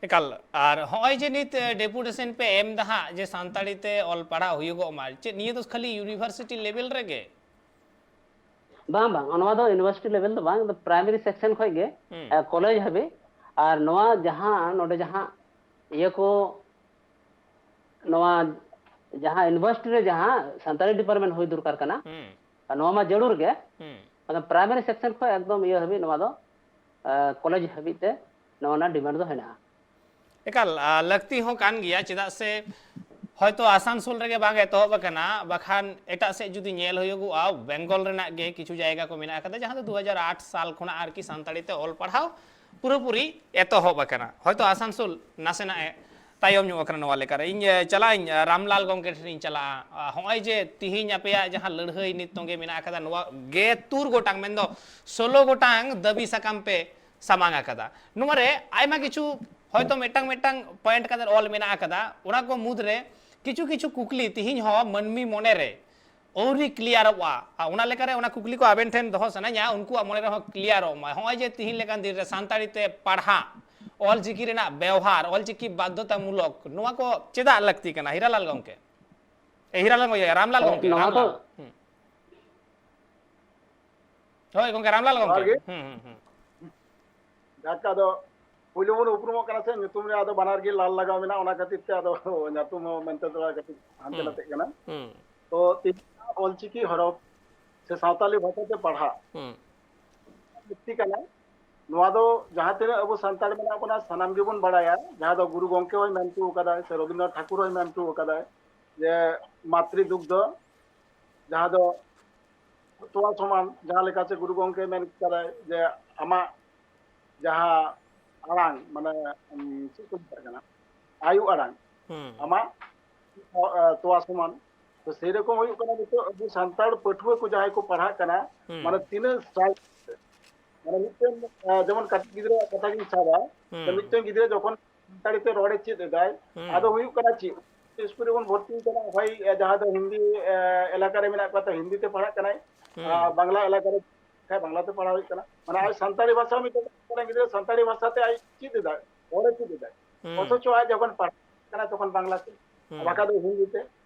ᱮᱠᱟᱞ᱾ ᱟᱨ ᱦᱚᱸᱜᱼᱚᱭ ᱡᱮ ᱱᱤᱛ, ᱮ, deputation ᱯᱮ ᱮᱢ ᱫᱟ ᱦᱟᱸᱜ, ᱡᱮ ᱥᱟᱱᱛᱟᱲᱤ ᱛᱮ ᱚᱞ ᱯᱟᱲᱦᱟᱣ ᱦᱩᱭᱩᱜᱚᱜ ᱢᱟ, ᱪᱮᱫ ᱱᱤᱭᱟᱹ ᱫᱚ ᱠᱷᱟᱹᱞᱤ university level ᱨᱮᱜᱮ? ᱵᱟᱝ, ᱵᱟᱝ, ᱱᱚᱣᱟ ᱫᱚ university level ᱫᱚ ᱵᱟᱝ, primary section ᱠᱷᱚᱱ ᱜᱮ, ᱦᱩᱸ᱾ ᱮ, college ᱦᱟᱹᱵᱤᱡ᱾ ᱟᱨ ᱱᱚᱣᱟ ᱡᱟᱦᱟᱸ ᱱᱚᱰᱮ ᱡᱟᱦᱟᱸ ᱤᱭᱟᱹ ᱠᱚ, ᱱᱚᱣᱟ ᱡᱟᱦᱟᱸ university ᱨᱮ ᱡᱟᱦᱟᱸ ᱥᱟᱱᱛᱟᱲᱤ department ᱦᱩᱭ ᱫᱚᱨᱠᱟᱨ ᱠᱟᱱᱟ, ᱦᱩᱸ᱾ ᱟᱨ ᱱᱚᱣᱟ ᱢᱟ ᱡᱟᱹᱨᱩᱲ ᱜᱮ᱾ ᱦᱩᱸ᱾ ᱟᱫᱚ primary section ᱠᱷᱚᱱ ᱮᱠᱫᱚᱢ ᱤᱭᱟᱹ ᱦᱟᱹᱵᱤᱡ ᱱᱚᱣᱟ ᱫᱚ, ᱮ, college ᱦᱟᱹᱵᱤᱡ ᱛᱮ ᱱᱚᱣᱟ ᱨᱮᱱᱟᱜ demand ᱫᱚ ᱦᱮᱱᱟᱜᱼᱟ᱾ ᱮᱠᱟᱞ, ᱟ, ᱞᱟᱹᱠᱛᱤ ᱦᱚᱸ ᱠᱟᱱ ᱜᱮᱭᱟ, ᱪᱮᱫᱟᱜ ᱥᱮ ᱦᱚᱭᱛᱳ ᱟᱥᱟᱱᱥᱳᱞ ᱨᱮᱜᱮ ᱵᱟᱝ ᱮᱛᱚᱦᱚᱵ ᱟᱠᱟᱱᱟ, ᱵᱟᱠᱷᱟᱱ ᱮᱴᱟᱜ ᱥᱮᱫ ᱡᱩᱫᱤ ᱧᱮᱞ ᱦᱩᱭᱩᱜᱚᱜᱼᱟ, ᱵᱮᱝᱜᱚᱞ ᱨᱮᱱᱟᱜ ᱜᱮ ᱠᱤᱪᱷᱩ ᱡᱟᱭᱜᱟ ᱠᱚ ᱢᱮᱱᱟᱜ ᱟᱠᱟᱫᱟ, ᱡᱟᱦᱟᱸ ᱫᱚ ᱫᱩ ᱦᱟᱡᱟᱨ ᱟᱴ ᱥᱟᱞ ᱠᱷᱚᱱᱟᱜ ᱟᱨᱠᱤ ᱥᱟᱱᱛᱟᱲᱤ ᱛᱮ ᱚᱞ ᱯᱟᱲᱦᱟᱣ ᱯᱩᱨᱟᱹᱯᱩᱨᱤ ᱮᱛᱚᱦᱚᱵ ᱟᱠᱟᱱᱟ᱾ ᱦᱚᱭᱛᱳ ᱟᱥᱟᱱᱥᱳᱞ ᱱᱟᱥᱮᱱᱟᱜ ᱮ ᱛᱟᱭᱚᱢ ᱧᱚᱜ ᱟᱠᱟᱱᱟ ᱱᱚᱣᱟ ᱞᱮᱠᱟᱨᱮ᱾ ᱤᱧ, ᱮ, ᱪᱟᱞᱟᱜ ᱟᱹᱧ, ᱮ, ᱨᱟᱢᱞᱟᱞ ᱜᱚᱢᱠᱮ ᱴᱷᱮᱱ ᱤᱧ ᱪᱟᱞᱟᱜᱼᱟ᱾ ᱟ, ᱦᱚᱸᱜᱼᱚᱭ ᱡᱮ ᱛᱤᱦᱤᱧ ᱟᱯᱮᱭᱟᱜ ᱡᱟᱦᱟᱸ ᱞᱟᱹᱲᱦᱟᱹᱭ ᱱᱤᱛ ᱛᱚᱸᱜᱮ ᱢᱮᱱᱟᱜ ᱟᱠᱟᱫᱟ, ᱱᱚᱣᱟ ᱜᱮ ᱛᱩᱨ ᱜᱚᱴᱟᱝ, ᱢᱮᱱᱫᱚ ᱥᱳᱞᱳ ᱜᱚᱴᱟᱝ ᱫᱟᱹᱵᱤ ᱥᱟᱠᱟᱢ ᱯᱮ ᱥᱟᱢᱟᱝ ᱟᱠᱟᱫᱟ᱾ ᱱᱚᱣᱟ ᱨᱮ ᱟᱭᱢᱟ ᱠᱤᱪᱷᱩ ᱦᱚᱭᱛᱳ ᱢᱤᱫᱴᱟᱝ ᱢᱤᱫᱴᱟᱝ ᱯᱚᱭᱮᱱᱴ ᱠᱟᱛᱮ ᱚᱞ ᱢᱮᱱᱟᱜ ᱟᱠᱟᱫᱟ, ᱚᱱᱟ ᱠᱚ ᱢᱩᱫᱽᱨᱮ ᱠᱤᱪᱷᱩ ᱠᱤᱪᱷᱩ ᱠᱩᱠᱞᱤ ᱛᱤᱦᱤᱧ ᱦᱚᱸ ᱢᱟᱹᱱᱢᱤ ᱢᱚᱱᱮᱨᱮ ᱟᱹᱣᱨᱤ ᱠᱞᱤᱭᱟᱨᱚᱜᱼᱟ᱾ ᱟᱨ ᱚᱱᱟ ᱞᱮᱠᱟᱨᱮ ᱚᱱᱟ ᱠᱩᱠᱞᱤ ᱠᱚ ᱟᱵᱮᱱ ᱴᱷᱮᱱ ᱫᱚᱦᱚ ᱥᱟᱱᱟᱧᱟ, ᱩᱱᱠᱩᱣᱟᱜ ᱢᱚᱱᱮ ᱨᱮᱦᱚᱸ ᱠᱞᱤᱭᱟᱨᱚᱜ ᱢᱟ᱾ ᱦᱚᱸᱜᱼᱚᱭ ᱡᱮ ᱛᱤᱦᱤᱧ ᱞᱮᱠᱟᱱ ᱫᱤᱱ ᱨᱮ ᱥᱟᱱᱛᱟᱲᱤ ᱛᱮ ᱯᱟᱲᱦᱟᱜ, ᱚᱞ ᱪᱤᱠᱤ ᱨᱮᱱᱟᱜ ᱵᱮᱣᱦᱟᱨ, ᱚᱞ ᱪᱤᱠᱤ ᱵᱟᱫᱽᱫᱷᱚᱛᱟᱢᱩᱞᱚᱠ, ᱱᱚᱣᱟ ᱠᱚ ᱪᱮᱫᱟᱜ ᱞᱟᱹᱠᱛᱤ ᱠᱟᱱᱟ? ᱦᱤᱨᱟᱞᱟᱞ ᱜᱚᱢᱠᱮ, ᱮ, ᱦᱤᱨᱟᱞᱟᱞ ᱜᱚᱢᱠᱮ, ᱨᱟᱢᱞᱟᱞ ᱜᱚᱢᱠᱮ, ᱱᱚᱣᱟ ᱫᱚ ᱨᱟᱢᱞᱟᱞ᱾ ᱦᱩᱸ᱾ ᱦᱳᱭ ᱜᱚᱢᱠᱮ, ᱨᱟᱢᱞᱟᱞ ᱜᱚᱢᱠᱮ᱾ ᱡᱚᱦᱟᱨ ᱜᱮ᱾ ᱦᱩᱸ, ᱦᱩᱸ, ᱦᱩᱸ᱾ ᱡᱟᱠ, ᱟᱫᱚ ᱯᱳᱭᱞᱳ ᱵᱚᱱ ᱩᱯᱨᱩᱢᱚᱜ ᱠᱟᱱᱟ ᱥᱮ, ᱧᱩᱛᱩᱢ ᱨᱮ ᱟᱫᱚ ᱵᱟᱱᱟᱨ ᱜᱮ ᱞᱟᱞ ᱞᱟᱜᱟᱣ ᱢᱮᱱᱟᱜᱼᱟ, ᱚᱱᱟ ᱠᱷᱟᱹᱛᱤᱨ ᱛᱮ ᱟᱫᱚ ᱧᱩᱛᱩᱢ ᱦᱚᱸ ᱢᱮᱱᱛᱮ ᱛᱷᱚᱲᱟ ᱠᱟᱹᱴᱤᱡ ᱦᱟᱱᱛᱮ ᱦᱩᱸ᱾ ᱱᱟᱛᱮᱜ ᱠᱟᱱᱟ᱾ ᱦᱩᱸ᱾ ᱛᱚ ᱛᱮᱦᱮᱧ ᱚᱞᱪᱤᱠᱤ ᱦᱚᱨᱚᱯ ᱥᱮ ᱥᱟᱶᱛᱟᱞᱤ ᱵᱷᱟᱥᱟ ᱛᱮ ᱯᱟᱲᱦᱟᱜ ᱦᱩᱸ᱾ ᱞᱟᱹᱠᱛᱤ ᱠᱟᱱᱟ᱾ ᱱᱚᱣᱟ ᱫᱚ ᱡᱟᱦᱟᱸ ᱛᱤᱱᱟᱹᱜ ᱟᱵᱚ ᱥᱟᱱᱛᱟᱲ ᱢᱮᱱᱟᱜ ᱵᱚᱱᱟ, ᱥᱟᱱᱟᱢ ᱜᱮᱵᱚᱱ ᱵᱟᱲᱟᱭᱟ, ᱡᱟᱦᱟᱸ ᱫᱚ ᱜᱩᱨᱩ ᱜᱚᱢᱠᱮ ᱦᱚᱸᱭ ᱢᱮᱱ ᱦᱚᱴᱚ ᱟᱠᱟᱫᱟᱭ ᱥᱮ ᱨᱚᱵᱤᱱᱫᱨᱚᱱᱟᱛᱷ ᱴᱷᱟᱠᱩᱨ ᱦᱚᱸᱭ ᱢᱮᱱ ᱦᱚᱴᱚ ᱟᱠᱟᱫᱟᱭ ᱡᱮ ᱢᱟᱛᱨᱤ ᱫᱩᱜᱽᱫᱷᱚ, ᱡᱟᱦᱟᱸ ᱫᱚ ᱛᱚᱣᱟ ᱥᱚᱢᱟᱱ, ᱡᱟᱦᱟᱸ ᱞᱮᱠᱟ ᱥᱮ ᱜᱩᱨᱩ ᱜᱚᱢᱠᱮ ᱢᱮᱱ ᱠᱟᱫᱟᱭ ᱡᱮ ᱟᱢᱟᱜ ᱡᱟᱦᱟᱸ ᱟᱲᱟᱝ, ᱢᱟᱱᱮ, ᱩᱢ, ᱪᱮᱫ ᱠᱚ ᱢᱮᱛᱟᱜ ᱠᱟᱱᱟ, ᱟᱭᱳ ᱟᱲᱟᱝ, ᱦᱩᱸ᱾ ᱟᱢᱟᱜ, ᱟ, ᱛᱚᱣᱟ ᱥᱚᱢᱟᱱ᱾ ᱛᱚ ᱥᱮᱨᱚᱠᱚᱢ ᱦᱩᱭᱩᱜ ᱠᱟᱱᱟ, ᱱᱤᱛᱚᱜ ᱟᱵᱚ ᱥᱟᱱᱛᱟᱲ ᱯᱟᱹᱴᱷᱩᱣᱟᱹ ᱠᱚ ᱡᱟᱦᱟᱸᱭ ᱠᱚ ᱯᱟᱲᱦᱟᱜ ᱠᱟᱱᱟ, ᱦᱩᱸ᱾ ᱢᱟᱱᱮ ᱛᱤᱱᱟᱹᱜ ᱥᱟᱞ, ᱢᱟᱱᱮ ᱢᱤᱫᱴᱮᱱ, ᱟ, ᱡᱮᱢᱚᱱ ᱠᱟᱹᱴᱤᱡ ᱜᱤᱫᱽᱨᱟᱹᱣᱟᱜ ᱠᱟᱛᱷᱟ ᱜᱤᱧ ᱥᱟᱵᱟ, ᱦᱩᱸ᱾ ᱛᱚ ᱢᱤᱫᱴᱮᱱ ᱜᱤᱫᱽᱨᱟᱹ ᱡᱚᱠᱷᱚᱱ ᱥᱟᱱᱛᱟᱲᱤ ᱛᱮ ᱨᱚᱲᱮ ᱪᱮᱫ ᱮᱫᱟᱭ, ᱦᱩᱸ᱾ ᱟᱫᱚ ᱦᱩᱭᱩᱜ ᱠᱟᱱᱟ ᱪᱮᱫ? ᱥᱠᱩᱞ ᱨᱮᱵᱚᱱ ᱵᱷᱚᱨᱛᱤ ᱠᱟᱱᱟ, ᱦᱳᱭ, ᱡᱟᱦᱟᱸ ᱫᱚ ᱦᱤᱱᱫᱤ, ᱮ, ᱮᱞᱟᱠᱟ ᱨᱮ ᱢᱮᱱᱟᱜ ᱠᱚᱣᱟ, ᱛᱚ ᱦᱤᱱᱫᱤ ᱛᱮ ᱯᱟᱲᱦᱟᱜ ᱠᱟᱱᱟᱭ, ᱦᱩᱸ᱾ ᱟᱨ ᱵᱟᱝᱞᱟ ᱮᱞᱟᱠᱟ ᱨᱮ ᱠᱷᱟᱡ ᱵᱟᱝᱞᱟ ᱛᱮ ᱯᱟᱲᱦᱟᱣ ᱦᱩᱭᱩᱜ ᱠᱟᱱᱟ᱾ ᱢᱟᱱᱮ ᱟᱡ ᱥᱟᱱᱛᱟᱲᱤ ᱵᱷᱟᱥᱟ ᱢᱤᱫᱴᱮᱱ ᱜᱤᱫᱽᱨᱟᱹ ᱥᱟᱱᱛᱟᱲᱤ ᱵᱷᱟᱥᱟ ᱛᱮ ᱟᱡ ᱪᱮᱫ ᱮᱫᱟᱭ, ᱨᱚᱲᱮ ᱪᱮᱫ ᱮᱫᱟᱭ᱾ ᱦᱩᱸ᱾ ᱚᱛᱷᱚᱪᱚ ᱟᱡ ᱡᱚᱠᱷᱚᱱ ᱯᱟᱲᱦᱟᱜ ᱠᱟᱱᱟ ᱛᱚᱠᱷᱚᱱ ᱵᱟᱝᱞᱟ ᱛᱮ, ᱦᱩᱸ᱾ ᱵᱟᱠᱷᱟᱡ ᱫᱚ ᱦᱤᱱᱫᱤ ᱛᱮ᱾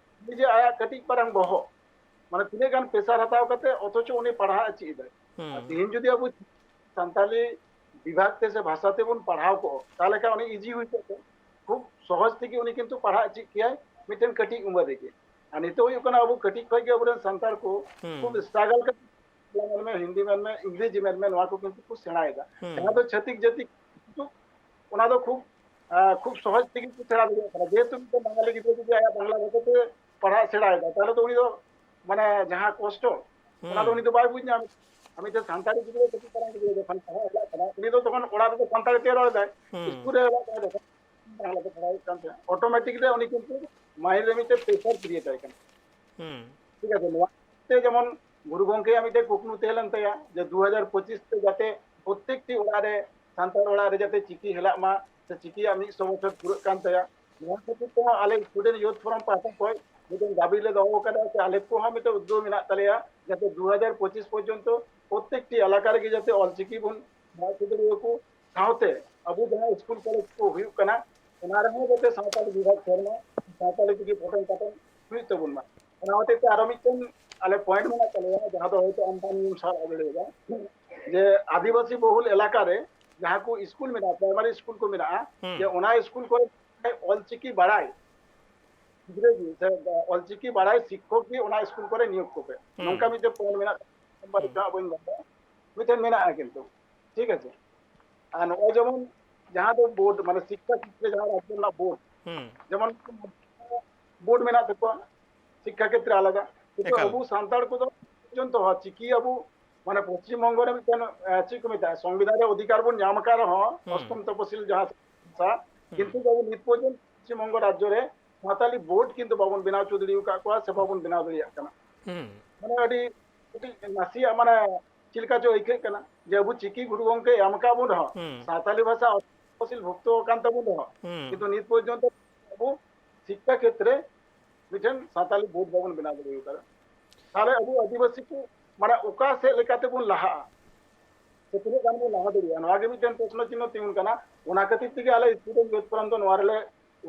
ᱱᱤᱡᱮ ᱟᱭᱟᱜ ᱠᱟᱹᱴᱤᱡ ᱯᱟᱨᱟᱝ ᱵᱚᱦᱚᱜ, ᱢᱟᱱᱮ ᱛᱤᱱᱟᱹᱜ ᱜᱟᱱ pressure ᱦᱟᱛᱟᱣ ᱠᱟᱛᱮ ᱚᱛᱷᱚᱪᱚ ᱩᱱᱤ ᱯᱟᱲᱦᱟᱜ ᱮ ᱪᱮᱫ ᱮᱫᱟᱭ᱾ ᱦᱩᱸ᱾ ᱟᱨ ᱛᱤᱦᱤᱧ ᱡᱩᱫᱤ ᱟᱵᱚ ᱥᱟᱱᱛᱟᱞᱤ ᱵᱤᱵᱷᱟᱜᱽ ᱛᱮ ᱥᱮ ᱵᱷᱟᱥᱟ ᱛᱮᱵᱚᱱ ᱯᱟᱲᱦᱟᱣ ᱠᱚᱜ, ᱛᱟᱦᱚᱞᱮ ᱠᱷᱟᱱ ᱩᱱᱤ easy ᱦᱩᱭ ᱠᱚᱜ ᱛᱟᱭᱟ᱾ ᱠᱷᱩᱵ ᱥᱚᱦᱚᱡ ᱛᱮᱜᱮ ᱩᱱᱤ ᱠᱤᱱᱛᱩ ᱯᱟᱲᱦᱟᱜ ᱪᱮᱫ ᱠᱮᱭᱟᱭ ᱢᱤᱫᱴᱮᱱ ᱠᱟᱹᱴᱤᱡ ᱩᱢᱮᱨ ᱨᱮᱜᱮ᱾ ᱟᱨ ᱱᱤᱛᱚᱜ ᱦᱩᱭᱩᱜ ᱠᱟᱱᱟ ᱟᱵᱚ ᱠᱟᱹᱴᱤᱡ ᱠᱷᱚᱡ ᱜᱮ ᱟᱵᱚᱨᱮᱱ ᱥᱟᱱᱛᱟᱲ ᱠᱚ ᱦᱩᱸ᱾ ᱠᱷᱩᱵ struggle ᱠᱟᱛᱮ ᱵᱟᱝᱞᱟ ᱢᱮᱱᱢᱮ, ᱦᱤᱱᱫᱤ ᱢᱮᱱᱢᱮ, ᱤᱝᱨᱮᱡᱤ ᱢᱮᱱᱢᱮ, ᱱᱚᱣᱟ ᱠᱚ ᱠᱤᱱᱛᱩ ᱠᱚ ᱥᱮᱬᱟᱭᱮᱫᱟ᱾ ᱦᱩᱸ᱾ ᱡᱟᱦᱟᱸ ᱫᱚ ᱪᱷᱟᱹᱛᱤᱠ ᱡᱟᱹᱛᱤ ᱠᱤᱱᱛᱩ ᱚᱱᱟ ᱫᱚ ᱠᱷᱩᱵ, ᱟᱸ, ᱠᱷᱩᱵ ᱥᱚᱦᱚᱡ ᱛᱮᱜᱮ ᱠᱚ ᱥᱮᱬᱟ ᱫᱟᱲᱮᱭᱟᱜ ᱠᱟᱱᱟ᱾ ᱡᱮᱦᱮᱛᱩ ᱢᱤᱫᱴᱮᱱ ᱵᱟᱝᱜᱟᱞᱤ ᱜᱤᱫᱽᱨᱟᱹ ᱡᱩᱫᱤ ᱟᱭᱟᱜ ᱵᱟᱝᱞᱟ ᱵᱷᱟᱥᱟ ᱛᱮ ᱯᱟᱲᱦᱟᱜ ᱥᱮᱬᱟᱭᱮᱫᱟ, ᱛᱟᱦᱚᱞᱮ ᱫᱚ ᱩᱱᱤ ᱫᱚ, ᱢᱟᱱᱮ, ᱡᱟᱦᱟᱸ ᱠᱚᱥᱴᱚ, ᱚᱱᱟ ᱫᱚ ᱦᱩᱸ᱾ ᱩᱱᱤ ᱫᱚ ᱵᱟᱭ ᱵᱩᱡᱽ ᱧᱟᱢ᱾ ᱟᱨ ᱢᱤᱫᱴᱮᱱ ᱥᱟᱱᱛᱟᱲᱤ ᱜᱤᱫᱽᱨᱟᱹ, ᱠᱟᱹᱴᱤᱡ ᱯᱟᱨᱟᱝ ᱜᱤᱫᱽᱨᱟᱹ ᱡᱚᱠᱷᱚᱱ ᱯᱟᱲᱦᱟᱣ ᱪᱟᱞᱟᱜ ᱠᱟᱱᱟ, ᱩᱱᱤ ᱫᱚ ᱛᱚᱠᱷᱚᱱ ᱚᱲᱟᱜ ᱨᱮᱫᱚ ᱥᱟᱱᱛᱟᱲᱤ ᱛᱮ ᱨᱚᱲ ᱮᱫᱟᱭ, ᱦᱩᱸ᱾ ᱥᱠᱩᱞ ᱨᱮ ᱪᱟᱞᱟᱜ ᱠᱟᱱᱟ, ᱡᱚᱠᱷᱚᱱ ᱵᱟᱝᱞᱟ ᱛᱮ ᱯᱟᱲᱦᱟᱣ ᱦᱩᱭᱩᱜ ᱠᱟᱱ ᱛᱟᱭᱟ, ᱚᱴᱳᱢᱮᱴᱤᱠ ᱨᱮ ᱩᱱᱤ ᱠᱤᱱᱛᱩ ᱢᱟᱭᱤᱱᱰ ᱨᱮ ᱢᱤᱫᱴᱮᱱ ᱯᱨᱮᱥᱟᱨ ᱠᱨᱤᱭᱮᱴ ᱟᱭ ᱠᱟᱱᱟ᱾ ᱦᱩᱸ᱾ ᱴᱷᱤᱠ ᱟᱪᱷᱮ, ᱱᱚᱣᱟ ᱛᱮ ᱡᱮᱢᱚᱱ ᱜᱩᱨᱩ ᱜᱚᱢᱠᱮᱭᱟᱜ ᱢᱤᱫᱴᱮᱱ ᱠᱩᱠᱢᱩ ᱛᱟᱦᱮᱸ ᱞᱮᱱ ᱛᱟᱭᱟ ᱡᱮ ᱫᱩ ᱦᱟᱡᱟᱨ ᱯᱚᱸᱪᱤᱥ ᱛᱮ ᱡᱟᱛᱮ ᱯᱨᱚᱛᱛᱮᱠᱴᱤ ᱚᱲᱟᱜ ᱨᱮ, ᱥᱟᱱᱛᱟᱲ ᱚᱲᱟᱜ ᱨᱮ ᱡᱟᱛᱮ ᱪᱤᱠᱤ ᱦᱮᱞᱟᱜ ᱢᱟ, ᱥᱮ ᱪᱤᱠᱤᱭᱟᱜ ᱢᱤᱫᱥᱚ ᱵᱚᱪᱷᱚᱨ ᱯᱩᱨᱟᱹᱜ ᱠᱟᱱ ᱛᱟᱭᱟ᱾ ᱱᱚᱣᱟ ᱠᱷᱟᱹᱛᱤᱨ ᱛᱮᱦᱚᱸ ᱟᱞᱮ ᱥᱴᱩᱰᱮᱱᱴ ᱭᱩᱛᱷ ᱯᱷᱳᱨᱟᱢ ᱯᱟᱦᱴᱟ ᱠᱷᱚᱱ ᱢᱤᱫᱴᱮᱱ ᱫᱟᱹᱵᱤ ᱞᱮ ᱫᱚᱦᱚ ᱟᱠᱟᱫᱟ ᱡᱮ ᱟᱞᱮ ᱠᱚᱦᱚᱸ ᱢᱤᱫᱴᱮᱱ ᱩᱫᱽᱜᱟᱹᱣ ᱢᱮᱱᱟᱜ ᱛᱟᱞᱮᱭᱟ ᱡᱟᱛᱮ ᱫᱩ ᱦᱟᱡᱟᱨ ᱯᱚᱸᱪᱤᱥ ᱯᱚᱨᱡᱚᱱᱛᱚ ᱯᱨᱚᱛᱛᱮᱠᱴᱤ ᱮᱞᱟᱠᱟ ᱨᱮᱜᱮ ᱡᱟᱛᱮ ᱚᱞᱪᱤᱠᱤ ᱵᱚᱱ ᱵᱟᱲᱟᱭ ᱦᱚᱪᱚ ᱫᱟᱲᱮᱭᱟᱠᱚ, ᱥᱟᱶᱛᱮ ᱟᱵᱚ ᱡᱟᱦᱟᱸ ᱥᱠᱩᱞ ᱠᱚᱞᱮᱡᱽ ᱠᱚ ᱦᱩᱭᱩᱜ ᱠᱟᱱᱟ, ᱚᱱᱟ ᱨᱮᱦᱚᱸ ᱡᱟᱛᱮ ᱥᱟᱱᱛᱟᱲᱤ ᱵᱤᱵᱷᱟᱜᱽ ᱛᱟᱦᱮᱱ ᱢᱟ, ᱥᱟᱱᱛᱟᱲᱤ ᱛᱮᱜᱮ ᱯᱚᱴᱚᱱ ᱯᱟᱴᱚᱱ ᱦᱩᱭᱩᱜ ᱛᱟᱵᱚᱱ ᱢᱟ᱾ ᱚᱱᱟ ᱦᱚᱛᱮᱡ ᱛᱮ ᱟᱨᱚ ᱢᱤᱫᱴᱮᱱ ᱟᱞᱮ ᱯᱚᱭᱮᱱᱴ ᱢᱮᱱᱟᱜ ᱛᱟᱞᱮᱭᱟ, ᱡᱟᱦᱟᱸ ᱫᱚ ᱦᱚᱭᱛᱳ ᱟᱢ ᱵᱟᱢ ᱥᱟᱵ ᱫᱟᱲᱮᱭᱟᱫᱟ, ᱡᱮ ᱟᱹᱫᱤᱵᱟᱹᱥᱤ ᱵᱚᱦᱩᱞ ᱮᱞᱟᱠᱟ ᱨᱮ ᱡᱟᱦᱟᱸ ᱠᱚ ᱥᱠᱩᱞ ᱢᱮᱱᱟᱜᱼᱟ, ᱯᱨᱟᱭᱢᱟᱨᱤ ᱥᱠᱩᱞ ᱠᱚ ᱢᱮᱱᱟᱜᱼᱟ, ᱦᱩᱸ᱾ ᱡᱮ ᱚᱱᱟ ᱥᱠᱩᱞ ᱠᱚᱨᱮ ᱚᱞᱪᱤᱠᱤ ᱵᱟᱲᱟᱭ ᱜᱤᱫᱽᱨᱟᱹ ᱜᱮ ᱥᱮ ᱚᱞᱪᱤᱠᱤ ᱵᱟᱲᱟᱭ ᱥᱤᱠᱠᱷᱚᱠ ᱜᱮ ᱚᱱᱟ ᱥᱠᱩᱞ ᱠᱚᱨᱮ ᱱᱤᱭᱳᱜᱽ ᱠᱚᱯᱮ, ᱦᱩᱸ᱾ ᱱᱚᱝᱠᱟ ᱢᱤᱫᱴᱮᱱ ᱯᱚᱭᱮᱱᱴ ᱢᱮᱱᱟᱜ ᱛᱟᱞᱮᱭᱟ᱾ ᱦᱩᱸ᱾ ᱵᱟᱹᱧ ᱵᱟᱲᱟᱭᱟ, ᱢᱤᱫᱴᱮᱱ ᱢᱮᱱᱟᱜᱼᱟ ᱠᱤᱱᱛᱩ, ᱴᱷᱤᱠ ᱟᱪᱷᱮ᱾ ᱟᱨ ᱱᱚᱜᱼᱚᱭ ᱡᱮᱢᱚᱱ ᱡᱟᱦᱟᱸ ᱫᱚ ᱵᱳᱨᱰ, ᱢᱟᱱᱮ ᱥᱤᱠᱠᱷᱟ ᱠᱷᱮᱛᱨᱮ ᱡᱟᱦᱟᱸ ᱨᱟᱡᱽᱡᱚ ᱨᱮᱱᱟᱜ ᱵᱳᱨᱰ, ᱦᱩᱸ᱾ ᱡᱮᱢᱚᱱ ᱵᱳᱨᱰ ᱢᱮᱱᱟᱜ ᱛᱟᱠᱚᱣᱟ ᱥᱤᱠᱠᱷᱟ ᱠᱷᱮᱛᱨᱮ ᱟᱞᱟᱫᱟ, ᱠᱤᱱᱛᱩ ᱮᱠᱟᱞ᱾ ᱟᱵᱚ ᱥᱟᱱᱛᱟᱲ ᱠᱚᱫᱚ ᱯᱚᱨᱡᱚᱱᱛᱚ ᱦᱚᱸ ᱪᱤᱠᱤ ᱟᱵᱚ, ᱢᱟᱱᱮ, ᱯᱚᱥᱪᱤᱢ ᱵᱚᱝᱜᱚ ᱨᱮ ᱢᱤᱫᱴᱮᱱ, ᱮ, ᱪᱮᱫ ᱠᱚ ᱢᱮᱛᱟᱜᱼᱟ, ᱥᱚᱝᱵᱤᱫᱷᱟᱱ ᱨᱮ ᱚᱫᱷᱤᱠᱟᱨ ᱵᱚᱱ ᱧᱟᱢ ᱟᱠᱟᱫ ᱨᱮᱦᱚᱸ, ᱦᱩᱸ᱾ ᱚᱥᱴᱚᱢ ᱛᱚᱯᱚᱥᱤᱞ ᱡᱟᱦᱟᱸ ᱵᱷᱟᱥᱟ, ᱦᱩᱸ᱾ ᱠᱤᱱᱛᱩ ᱟᱵᱚ ᱱᱤᱛ ᱯᱚᱨᱡᱚᱱᱛᱚ ᱯᱚᱥᱪᱤᱢ ᱵᱚᱝᱜᱚ ᱨᱟᱡᱽᱡᱚ ᱨᱮ ᱥᱟᱱᱛᱟᱞᱤ ᱵᱳᱨᱰ ᱠᱤᱱᱛᱩ ᱵᱟᱵᱚᱱ ᱵᱮᱱᱟᱣ ᱦᱚᱪᱚ ᱫᱟᱲᱮ ᱟᱠᱟᱫ ᱠᱚᱣᱟ ᱥᱮ ᱵᱟᱵᱚᱱ ᱵᱮᱱᱟᱣ ᱫᱟᱲᱮᱭᱟᱜ ᱠᱟᱱᱟ᱾ ᱦᱩᱸ᱾ ᱢᱟᱱᱮ ᱟᱹᱰᱤ, ᱟᱹᱰᱤ ᱱᱟᱥᱮᱭᱟᱜ, ᱢᱟᱱᱮ, ᱪᱮᱫ ᱞᱮᱠᱟ ᱪᱚ ᱟᱹᱭᱠᱟᱹᱜ ᱠᱟᱱᱟ ᱡᱮ ᱟᱵᱚ ᱪᱤᱠᱤ ᱜᱩᱨᱩ ᱜᱚᱢᱠᱮ ᱮᱢ ᱟᱠᱟᱫ ᱵᱚᱱ ᱨᱮᱦᱚᱸ, ᱦᱩᱸ᱾ ᱥᱟᱱᱛᱟᱞᱤ ᱵᱷᱟᱥᱟ ᱚᱥᱴᱚᱢ ᱛᱚᱯᱚᱥᱤᱞ ᱵᱷᱩᱠᱛᱚ ᱟᱠᱟᱱ ᱛᱟᱵᱚᱱ ᱨᱮᱦᱚᱸ, ᱦᱩᱸ᱾ ᱠᱤᱱᱛᱩ ᱱᱤᱛ ᱯᱚᱨᱡᱚᱱᱛᱚ ᱟᱵᱚ ᱥᱤᱠᱠᱷᱟ ᱠᱷᱮᱛᱨᱮ ᱢᱤᱫᱴᱮᱱ ᱥᱟᱱᱛᱟᱞᱤ ᱵᱳᱨᱰ ᱵᱟᱵᱚᱱ ᱵᱮᱱᱟᱣ ᱫᱟᱲᱮ ᱟᱠᱟᱫᱟ᱾ ᱛᱟᱦᱞᱮ ᱟᱵᱚ ᱟᱹᱫᱤᱵᱟᱹᱥᱤ ᱠᱚ, ᱢᱟᱱᱮ, ᱚᱠᱟ ᱥᱮᱫ ᱞᱮᱠᱟᱛᱮ ᱵᱚᱱ ᱞᱟᱦᱟᱜᱼᱟ ᱥᱮ ᱛᱤᱱᱟᱹᱜ ᱜᱟᱱ ᱵᱚᱱ ᱞᱟᱦᱟ ᱫᱟᱲᱮᱭᱟᱜᱼᱟ, ᱱᱚᱣᱟ ᱜᱮ ᱢᱤᱫᱴᱮᱱ ᱯᱨᱚᱥᱱᱚ ᱪᱤᱱᱦᱚ ᱛᱤᱸᱜᱩᱱ ᱠᱟᱱᱟ᱾ ᱚᱱᱟ ᱠᱷᱟᱹᱛᱤᱨ ᱛᱮᱜᱮ ᱟᱞᱮ ᱥᱴᱩᱰᱮᱱᱴ ᱭᱩᱛᱷ ᱯᱷᱳᱨᱟᱢ ᱫᱚ ᱱᱚᱣᱟ ᱨᱮᱞᱮ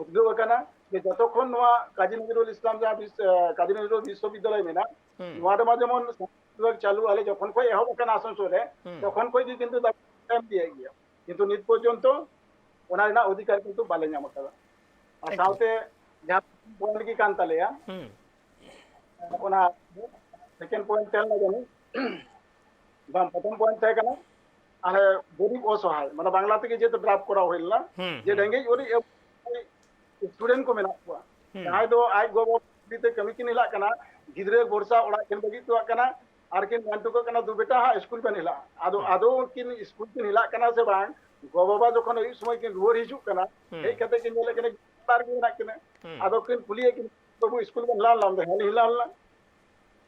ᱩᱫᱽᱜᱟᱹᱣ ᱟᱠᱟᱱᱟ ᱡᱮ ᱡᱚᱛᱚᱠᱷᱚᱱ ᱱᱚᱣᱟ ᱠᱟᱡᱤ ᱱᱚᱡᱨᱩᱞ ᱤᱥᱞᱟᱢ ᱡᱟᱦᱟᱸ ᱵᱤᱥ-, ᱟᱸ, ᱠᱟᱡᱤ ᱱᱚᱡᱨᱩᱞ ᱵᱤᱥᱥᱚᱵᱤᱫᱽᱫᱟᱞᱚᱭ ᱢᱮᱱᱟᱜ, ᱦᱩᱸ᱾ ᱱᱚᱣᱟ ᱨᱮᱢᱟ ᱡᱮᱢᱚᱱ ᱥᱟᱱᱛᱟᱲᱤ ᱵᱤᱵᱷᱟᱜᱽ ᱪᱟᱹᱞᱩ ᱟᱞᱮ ᱡᱚᱠᱷᱚᱱ ᱠᱷᱚᱱ ᱮᱦᱚᱵ ᱟᱠᱟᱱᱟ ᱟᱥᱟᱱᱥᱳᱞ ᱨᱮ, ᱦᱩᱸ᱾ ᱛᱚᱠᱷᱚᱱ ᱠᱷᱚᱱ ᱜᱮ ᱠᱤᱱᱛᱩ ᱫᱟᱵᱤ ᱮᱢ ᱤᱫᱤᱭᱮᱫ ᱜᱮᱭᱟ, ᱠᱤᱱᱛᱩ ᱱᱤᱛ ᱯᱚᱨᱡᱚᱱᱛᱚ ᱚᱱᱟ ᱨᱮᱱᱟᱜ ᱚᱫᱷᱤᱠᱟᱨ ᱠᱤᱱᱛᱩ ᱵᱟᱞᱮ ᱧᱟᱢ ᱟᱠᱟᱫᱟ᱾ ᱟᱨ ᱮᱠᱟᱞ᱾ ᱥᱟᱶᱛᱮ ᱡᱟᱦᱟᱸ ᱯᱚᱭᱮᱱᱴ ᱜᱮ ᱠᱟᱱ ᱛᱟᱞᱮᱭᱟ, ᱦᱩᱸ᱾ ᱚᱱᱟ ᱥᱮᱠᱮᱱᱰ ᱯᱚᱭᱮᱱᱴ ᱛᱟᱦᱮᱸ ᱞᱮᱱᱟ ᱡᱟᱹᱱᱤᱡ, ᱵᱟᱝ, ᱯᱨᱚᱛᱷᱚᱢ ᱯᱚᱭᱮᱱᱴ ᱛᱟᱦᱮᱸ ᱠᱟᱱᱟ, ᱟᱞᱮ ᱜᱚᱨᱤᱵ ᱚᱥᱚᱦᱟᱭ, ᱢᱟᱱᱮ, ᱵᱟᱝᱞᱟ ᱛᱮᱜᱮ ᱡᱮᱦᱮᱛᱩ ᱰᱨᱟᱯᱴ ᱠᱚᱨᱟᱣ ᱦᱩᱭ ᱞᱮᱱᱟ, ᱦᱩᱸ, ᱡᱮ ᱦᱩᱸ᱾ ᱨᱮᱸᱜᱮᱡ ᱚᱨᱮᱡ ᱟᱵᱚ ᱥᱴᱩᱰᱮᱱᱴ ᱠᱚ ᱢᱮᱱᱟᱜ ᱠᱚᱣᱟ, ᱦᱩᱸ᱾ ᱡᱟᱦᱟᱸᱭ ᱫᱚ ᱟᱡ ᱜᱚ ᱵᱟᱵᱟ ᱠᱟᱹᱢᱤ ᱛᱮ ᱠᱟᱹᱢᱤ ᱠᱤᱱ ᱦᱮᱞᱟᱜ ᱠᱟᱱᱟ, ᱜᱤᱫᱽᱨᱟᱹ ᱵᱷᱚᱨᱥᱟ ᱚᱲᱟᱜ ᱠᱤᱱ ᱵᱟᱹᱜᱤ ᱦᱚᱴᱚᱣᱟᱜ ᱠᱟᱱᱟ, ᱟᱨ ᱠᱤᱱ ᱢᱮᱱ ᱦᱚᱴᱚ ᱠᱟᱜ ᱠᱟᱱᱟ, "ᱫᱩ ᱵᱮᱴᱟ ᱦᱟᱸᱜ ᱥᱠᱩᱞ ᱵᱮᱱ ᱦᱮᱞᱟᱜᱼᱟ᱾" ᱟᱫᱚ ᱦᱩᱸ᱾ ᱟᱫᱚ ᱩᱱᱠᱤᱱ ᱥᱠᱩᱞ ᱠᱤᱱ ᱦᱮᱞᱟᱜ ᱠᱟᱱᱟ ᱥᱮ ᱵᱟᱝ, ᱜᱚ ᱵᱟᱵᱟ ᱡᱚᱠᱷᱚᱱ ᱟᱹᱭᱩᱵ ᱥᱚᱢᱚᱭ ᱠᱤᱱ ᱨᱩᱣᱟᱹᱲ ᱦᱤᱡᱩᱜ ᱠᱟᱱᱟ, ᱦᱩᱸ᱾ ᱦᱮᱡ ᱠᱟᱛᱮ ᱠᱤᱱ ᱧᱮᱞᱮᱫ ᱠᱤᱱᱟ ᱚᱲᱟᱜ ᱨᱮᱜᱮ ᱢᱮᱱᱟᱜ ᱠᱤᱱᱟ᱾ ᱦᱩᱸ᱾ ᱟᱫᱚ ᱠᱤᱱ ᱠᱩᱞᱤᱭᱮᱫ ᱠᱤᱱᱟ, "ᱵᱟᱹᱵᱩ, ᱥᱠᱩᱞ ᱵᱮᱱ ᱦᱮᱞᱟᱣ ᱞᱮᱱᱟ?" "ᱦᱮᱸ, ᱞᱤᱧ ᱦᱮᱞᱟᱣ ᱞᱮᱱᱟ᱾"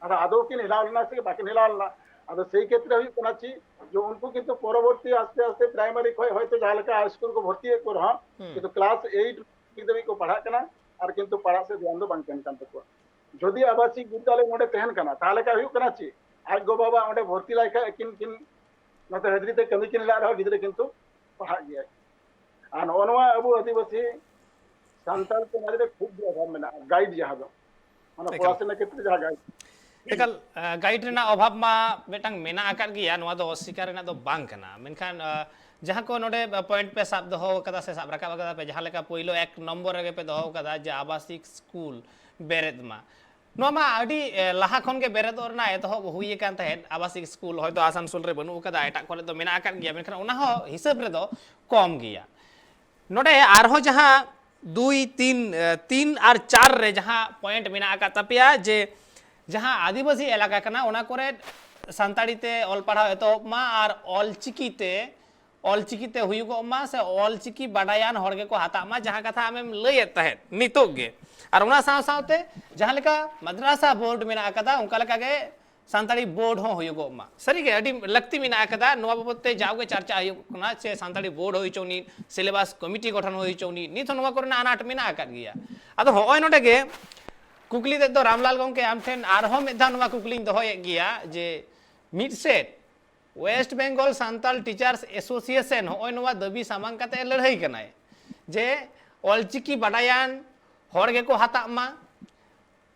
ᱟᱫᱚ ᱟᱫᱚ ᱠᱤᱱ ᱦᱮᱞᱟᱣ ᱞᱮᱱᱟ ᱥᱮ ᱵᱟᱹᱠᱤᱱ ᱦᱮᱞᱟᱣ ᱞᱮᱱᱟ? ᱟᱫᱚ ᱥᱮᱭ ᱠᱷᱮᱛᱨᱮ ᱦᱩᱭᱩᱜ ᱠᱟᱱᱟ ᱪᱮᱫ, ᱡᱮ ᱩᱱᱠᱩ ᱠᱤᱱᱛᱩ ᱯᱚᱨᱚᱵᱚᱨᱛᱤ ᱟᱥᱛᱮ ᱟᱥᱛᱮ ᱯᱨᱟᱭᱢᱟᱨᱤ ᱠᱷᱚᱱ ᱦᱚᱭᱛᱳ ᱡᱟᱦᱟᱸ ᱞᱮᱠᱟ ᱦᱟᱭ ᱥᱠᱩᱞ ᱠᱚ ᱵᱷᱚᱨᱛᱤᱭᱮᱫ ᱠᱚ ᱨᱮᱦᱚᱸ, ᱦᱩᱸ᱾ ᱠᱤᱱᱛᱩ ᱠᱞᱟᱥ ᱮᱭᱤᱴ ᱫᱷᱟᱹᱵᱤᱡ ᱠᱚ ᱯᱟᱲᱦᱟᱜ ᱠᱟᱱᱟ, ᱟᱨ ᱠᱤᱱᱛᱩ ᱯᱟᱲᱦᱟᱜ ᱥᱮᱫ ᱫᱷᱮᱭᱟᱱ ᱫᱚ ᱵᱟᱝ ᱛᱟᱦᱮᱱ ᱠᱟᱱ ᱛᱟᱠᱚᱣᱟ᱾ ᱡᱩᱫᱤ ᱟᱵᱟᱥᱤᱠ ᱵᱤᱫᱽᱭᱟᱞᱚᱭ ᱱᱚᱰᱮ ᱛᱟᱦᱮᱱ ᱠᱟᱱᱟ, ᱛᱟᱦᱚᱞᱮ ᱠᱷᱟᱱ ᱦᱩᱭᱩᱜ ᱠᱟᱱᱟ ᱪᱮᱫ, ᱟᱡ ᱜᱚ ᱵᱟᱵᱟ ᱚᱸᱰᱮ ᱵᱷᱚᱨᱛᱤ ᱞᱟᱭ ᱠᱷᱟᱱ ᱟᱹᱠᱤᱱ ᱠᱤᱱ ᱱᱚᱛᱮ ᱦᱟᱹᱡᱨᱤ ᱛᱮ ᱠᱟᱹᱢᱤ ᱠᱤᱱ ᱞᱟᱜ ᱨᱮᱦᱚᱸ ᱜᱤᱫᱽᱨᱟᱹ ᱠᱤᱱᱛᱩ ᱯᱟᱲᱦᱟᱜ ᱜᱮᱭᱟᱭ᱾ ᱟᱨ ᱱᱚᱜᱼᱚ ᱱᱚᱣᱟ ᱟᱵᱚ ᱟᱹᱫᱤᱵᱟᱹᱥᱤ ᱥᱟᱱᱛᱟᱲ ᱥᱚᱢᱟᱡᱽ ᱨᱮ ᱠᱷᱩᱵ ᱜᱮ ᱚᱵᱷᱟᱵ ᱢᱮᱱᱟᱜᱼᱟ, ᱜᱟᱭᱤᱰ ᱡᱟᱦᱟᱸ ᱫᱚ, ᱢᱟᱱᱮ ᱮᱠᱟᱞ᱾ ᱯᱚᱲᱟᱥᱩᱱᱟ ᱠᱷᱮᱛᱨᱮ ᱡᱟᱦᱟᱸ ᱜᱟᱭᱤᱰ᱾ ᱮᱠᱟᱞ, ᱟᱸ, ᱜᱟᱭᱤᱰ ᱨᱮᱱᱟᱜ ᱚᱵᱷᱟᱵ ᱢᱟ ᱢᱤᱫᱴᱟᱝ ᱢᱮᱱᱟᱜ ᱟᱠᱟᱫ ᱜᱮᱭᱟ, ᱱᱚᱣᱟ ᱫᱚ ᱚᱥᱥᱤᱠᱟᱨ ᱨᱮᱱᱟᱜ ᱫᱚ ᱵᱟᱝ ᱠᱟᱱᱟ᱾ ᱢᱮᱱᱠᱷᱟᱱ, ᱟᱸ, ᱡᱟᱦᱟᱸ ᱠᱚ ᱱᱚᱰᱮ ᱯᱚᱭᱮᱱᱴ ᱯᱮ ᱥᱟᱵ ᱫᱚᱦᱚ ᱟᱠᱟᱫᱟ ᱥᱮ ᱥᱟᱵ ᱨᱟᱠᱟᱵ ᱟᱠᱟᱫᱟ ᱯᱮ, ᱡᱟᱦᱟᱸ ᱞᱮᱠᱟ ᱯᱳᱭᱞᱳ ᱮᱠ ᱱᱚᱢᱵᱚᱨ ᱨᱮᱜᱮ ᱯᱮ ᱫᱚᱦᱚ ᱟᱠᱟᱫᱟ ᱡᱮ ᱟᱵᱟᱥᱤᱠ ᱥᱠᱩᱞ ᱵᱮᱨᱮᱫ ᱢᱟ, ᱱᱚᱣᱟ ᱢᱟ ᱟᱹᱰᱤ, ᱮ, ᱞᱟᱦᱟ ᱠᱷᱚᱱ ᱜᱮ ᱵᱮᱨᱮᱫᱚᱜ ᱨᱮᱱᱟᱜ ᱮᱛᱚᱦᱚᱵ ᱦᱩᱭ ᱟᱠᱟᱱ ᱛᱟᱦᱮᱸᱫ᱾ ᱟᱵᱟᱥᱤᱠ ᱥᱠᱩᱞ ᱦᱚᱭᱛᱳ ᱟᱥᱟᱱᱥᱳᱞ ᱨᱮ ᱵᱟᱹᱱᱩᱜ ᱟᱠᱟᱫᱟ, ᱮᱴᱟᱜ ᱠᱚᱨᱮ ᱫᱚ ᱢᱮᱱᱟᱜ ᱟᱠᱟᱫ ᱜᱮᱭᱟ, ᱢᱮᱱᱠᱷᱟᱱ ᱚᱱᱟ ᱦᱚᱸ ᱦᱤᱥᱟᱹᱵ ᱨᱮᱫᱚ ᱠᱚᱢ ᱜᱮᱭᱟ᱾ ᱱᱚᱰᱮ ᱟᱨᱦᱚᱸ ᱡᱟᱦᱟᱸ ᱫᱩᱭ, ᱛᱤᱱ, ᱮ, ᱛᱤᱱ ᱟᱨ ᱪᱟᱨ ᱨᱮ ᱡᱟᱦᱟᱸ ᱯᱚᱭᱮᱱᱴ ᱢᱮᱱᱟᱜ ᱟᱠᱟᱫ ᱛᱟᱯᱮᱭᱟ ᱡᱮ ᱡᱟᱦᱟᱸ ᱟᱹᱫᱤᱵᱟᱹᱥᱤ ᱮᱞᱟᱠᱟ ᱠᱟᱱᱟ, ᱚᱱᱟ ᱠᱚᱨᱮ ᱥᱟᱱᱛᱟᱲᱤ ᱛᱮ ᱚᱞ ᱯᱟᱲᱦᱟᱣ ᱮᱛᱚᱦᱚᱵ ᱢᱟ ᱟᱨ ᱚᱞᱪᱤᱠᱤ ᱛᱮ, ᱚᱞᱪᱤᱠᱤ ᱛᱮ ᱦᱩᱭᱩᱜᱚᱜ ᱢᱟ ᱥᱮ ᱚᱞᱪᱤᱠᱤ ᱵᱟᱰᱟᱭᱟᱱ ᱦᱚᱲ ᱜᱮᱠᱚ ᱦᱟᱛᱟᱜ ᱢᱟ, ᱡᱟᱦᱟᱸ ᱠᱟᱛᱷᱟ ᱟᱢᱮᱢ ᱞᱟᱹᱭᱮᱫ ᱛᱟᱦᱮᱸᱫ ᱱᱤᱛᱚᱜ ᱜᱮ᱾ ᱟᱨ ᱚᱱᱟ ᱥᱟᱶ ᱥᱟᱶᱛᱮ ᱡᱟᱦᱟᱸ ᱞᱮᱠᱟ ᱢᱟᱫᱽᱨᱟᱥᱟ ᱵᱳᱨᱰ ᱢᱮᱱᱟᱜ ᱟᱠᱟᱫᱟ, ᱚᱱᱠᱟ ᱞᱮᱠᱟ ᱜᱮ ᱥᱟᱱᱛᱟᱲᱤ ᱵᱳᱨᱰ ᱦᱚᱸ ᱦᱩᱭᱩᱜᱚᱜ ᱢᱟ᱾ ᱥᱟᱹᱨᱤᱜᱮ ᱟᱹᱰᱤ ᱞᱟᱹᱠᱛᱤ ᱢᱮᱱᱟᱜ ᱟᱠᱟᱫᱟ, ᱱᱚᱣᱟ ᱵᱟᱵᱚᱫ ᱛᱮ ᱡᱟᱣᱜᱮ ᱪᱟᱨᱪᱟ ᱦᱩᱭᱩᱜ ᱠᱟᱱᱟ, ᱥᱮ ᱥᱟᱱᱛᱟᱲᱤ ᱵᱳᱨᱰ ᱦᱩᱭ ᱦᱚᱪᱚ ᱱᱤᱡ, ᱥᱤᱞᱮᱵᱟᱥ ᱠᱚᱢᱤᱴᱤ ᱜᱚᱴᱷᱚᱱ ᱦᱩᱭ ᱦᱚᱪᱚ ᱱᱤᱡ, ᱱᱤᱛ ᱦᱚᱸ ᱱᱚᱣᱟ ᱠᱚᱨᱮᱱᱟᱜ ᱟᱱᱟᱴ ᱢᱮᱱᱟᱜ ᱟᱠᱟᱫ ᱜᱮᱭᱟ᱾ ᱟᱫᱚ ᱦᱚᱸᱜᱼᱚᱭ ᱱᱚᱰᱮ ᱜᱮ ᱠᱩᱠᱞᱤ ᱛᱮᱫ ᱫᱚ ᱨᱟᱢᱞᱟᱞ ᱜᱚᱢᱠᱮ ᱟᱢ ᱴᱷᱮᱱ ᱟᱨᱦᱚᱸ ᱢᱤᱫ ᱫᱷᱟᱣ ᱱᱚᱣᱟ ᱠᱩᱠᱞᱤᱧ ᱫᱚᱦᱚᱭᱮᱫ ᱜᱮᱭᱟ ᱡᱮ ᱢᱤᱫ ᱥᱮᱫ West Bengal Santal teachers association ᱦᱚᱸᱜᱼᱚᱭ ᱱᱚᱣᱟ ᱫᱟᱹᱵᱤ ᱥᱟᱢᱟᱝ ᱠᱟᱛᱮ ᱮ ᱞᱟᱹᱲᱦᱟᱹᱭ ᱠᱟᱱᱟᱭ ᱡᱮ ᱚᱞᱪᱤᱠᱤ ᱵᱟᱰᱟᱭᱟᱱ ᱦᱚᱲ ᱜᱮᱠᱚ ᱦᱟᱛᱟᱜ ᱢᱟ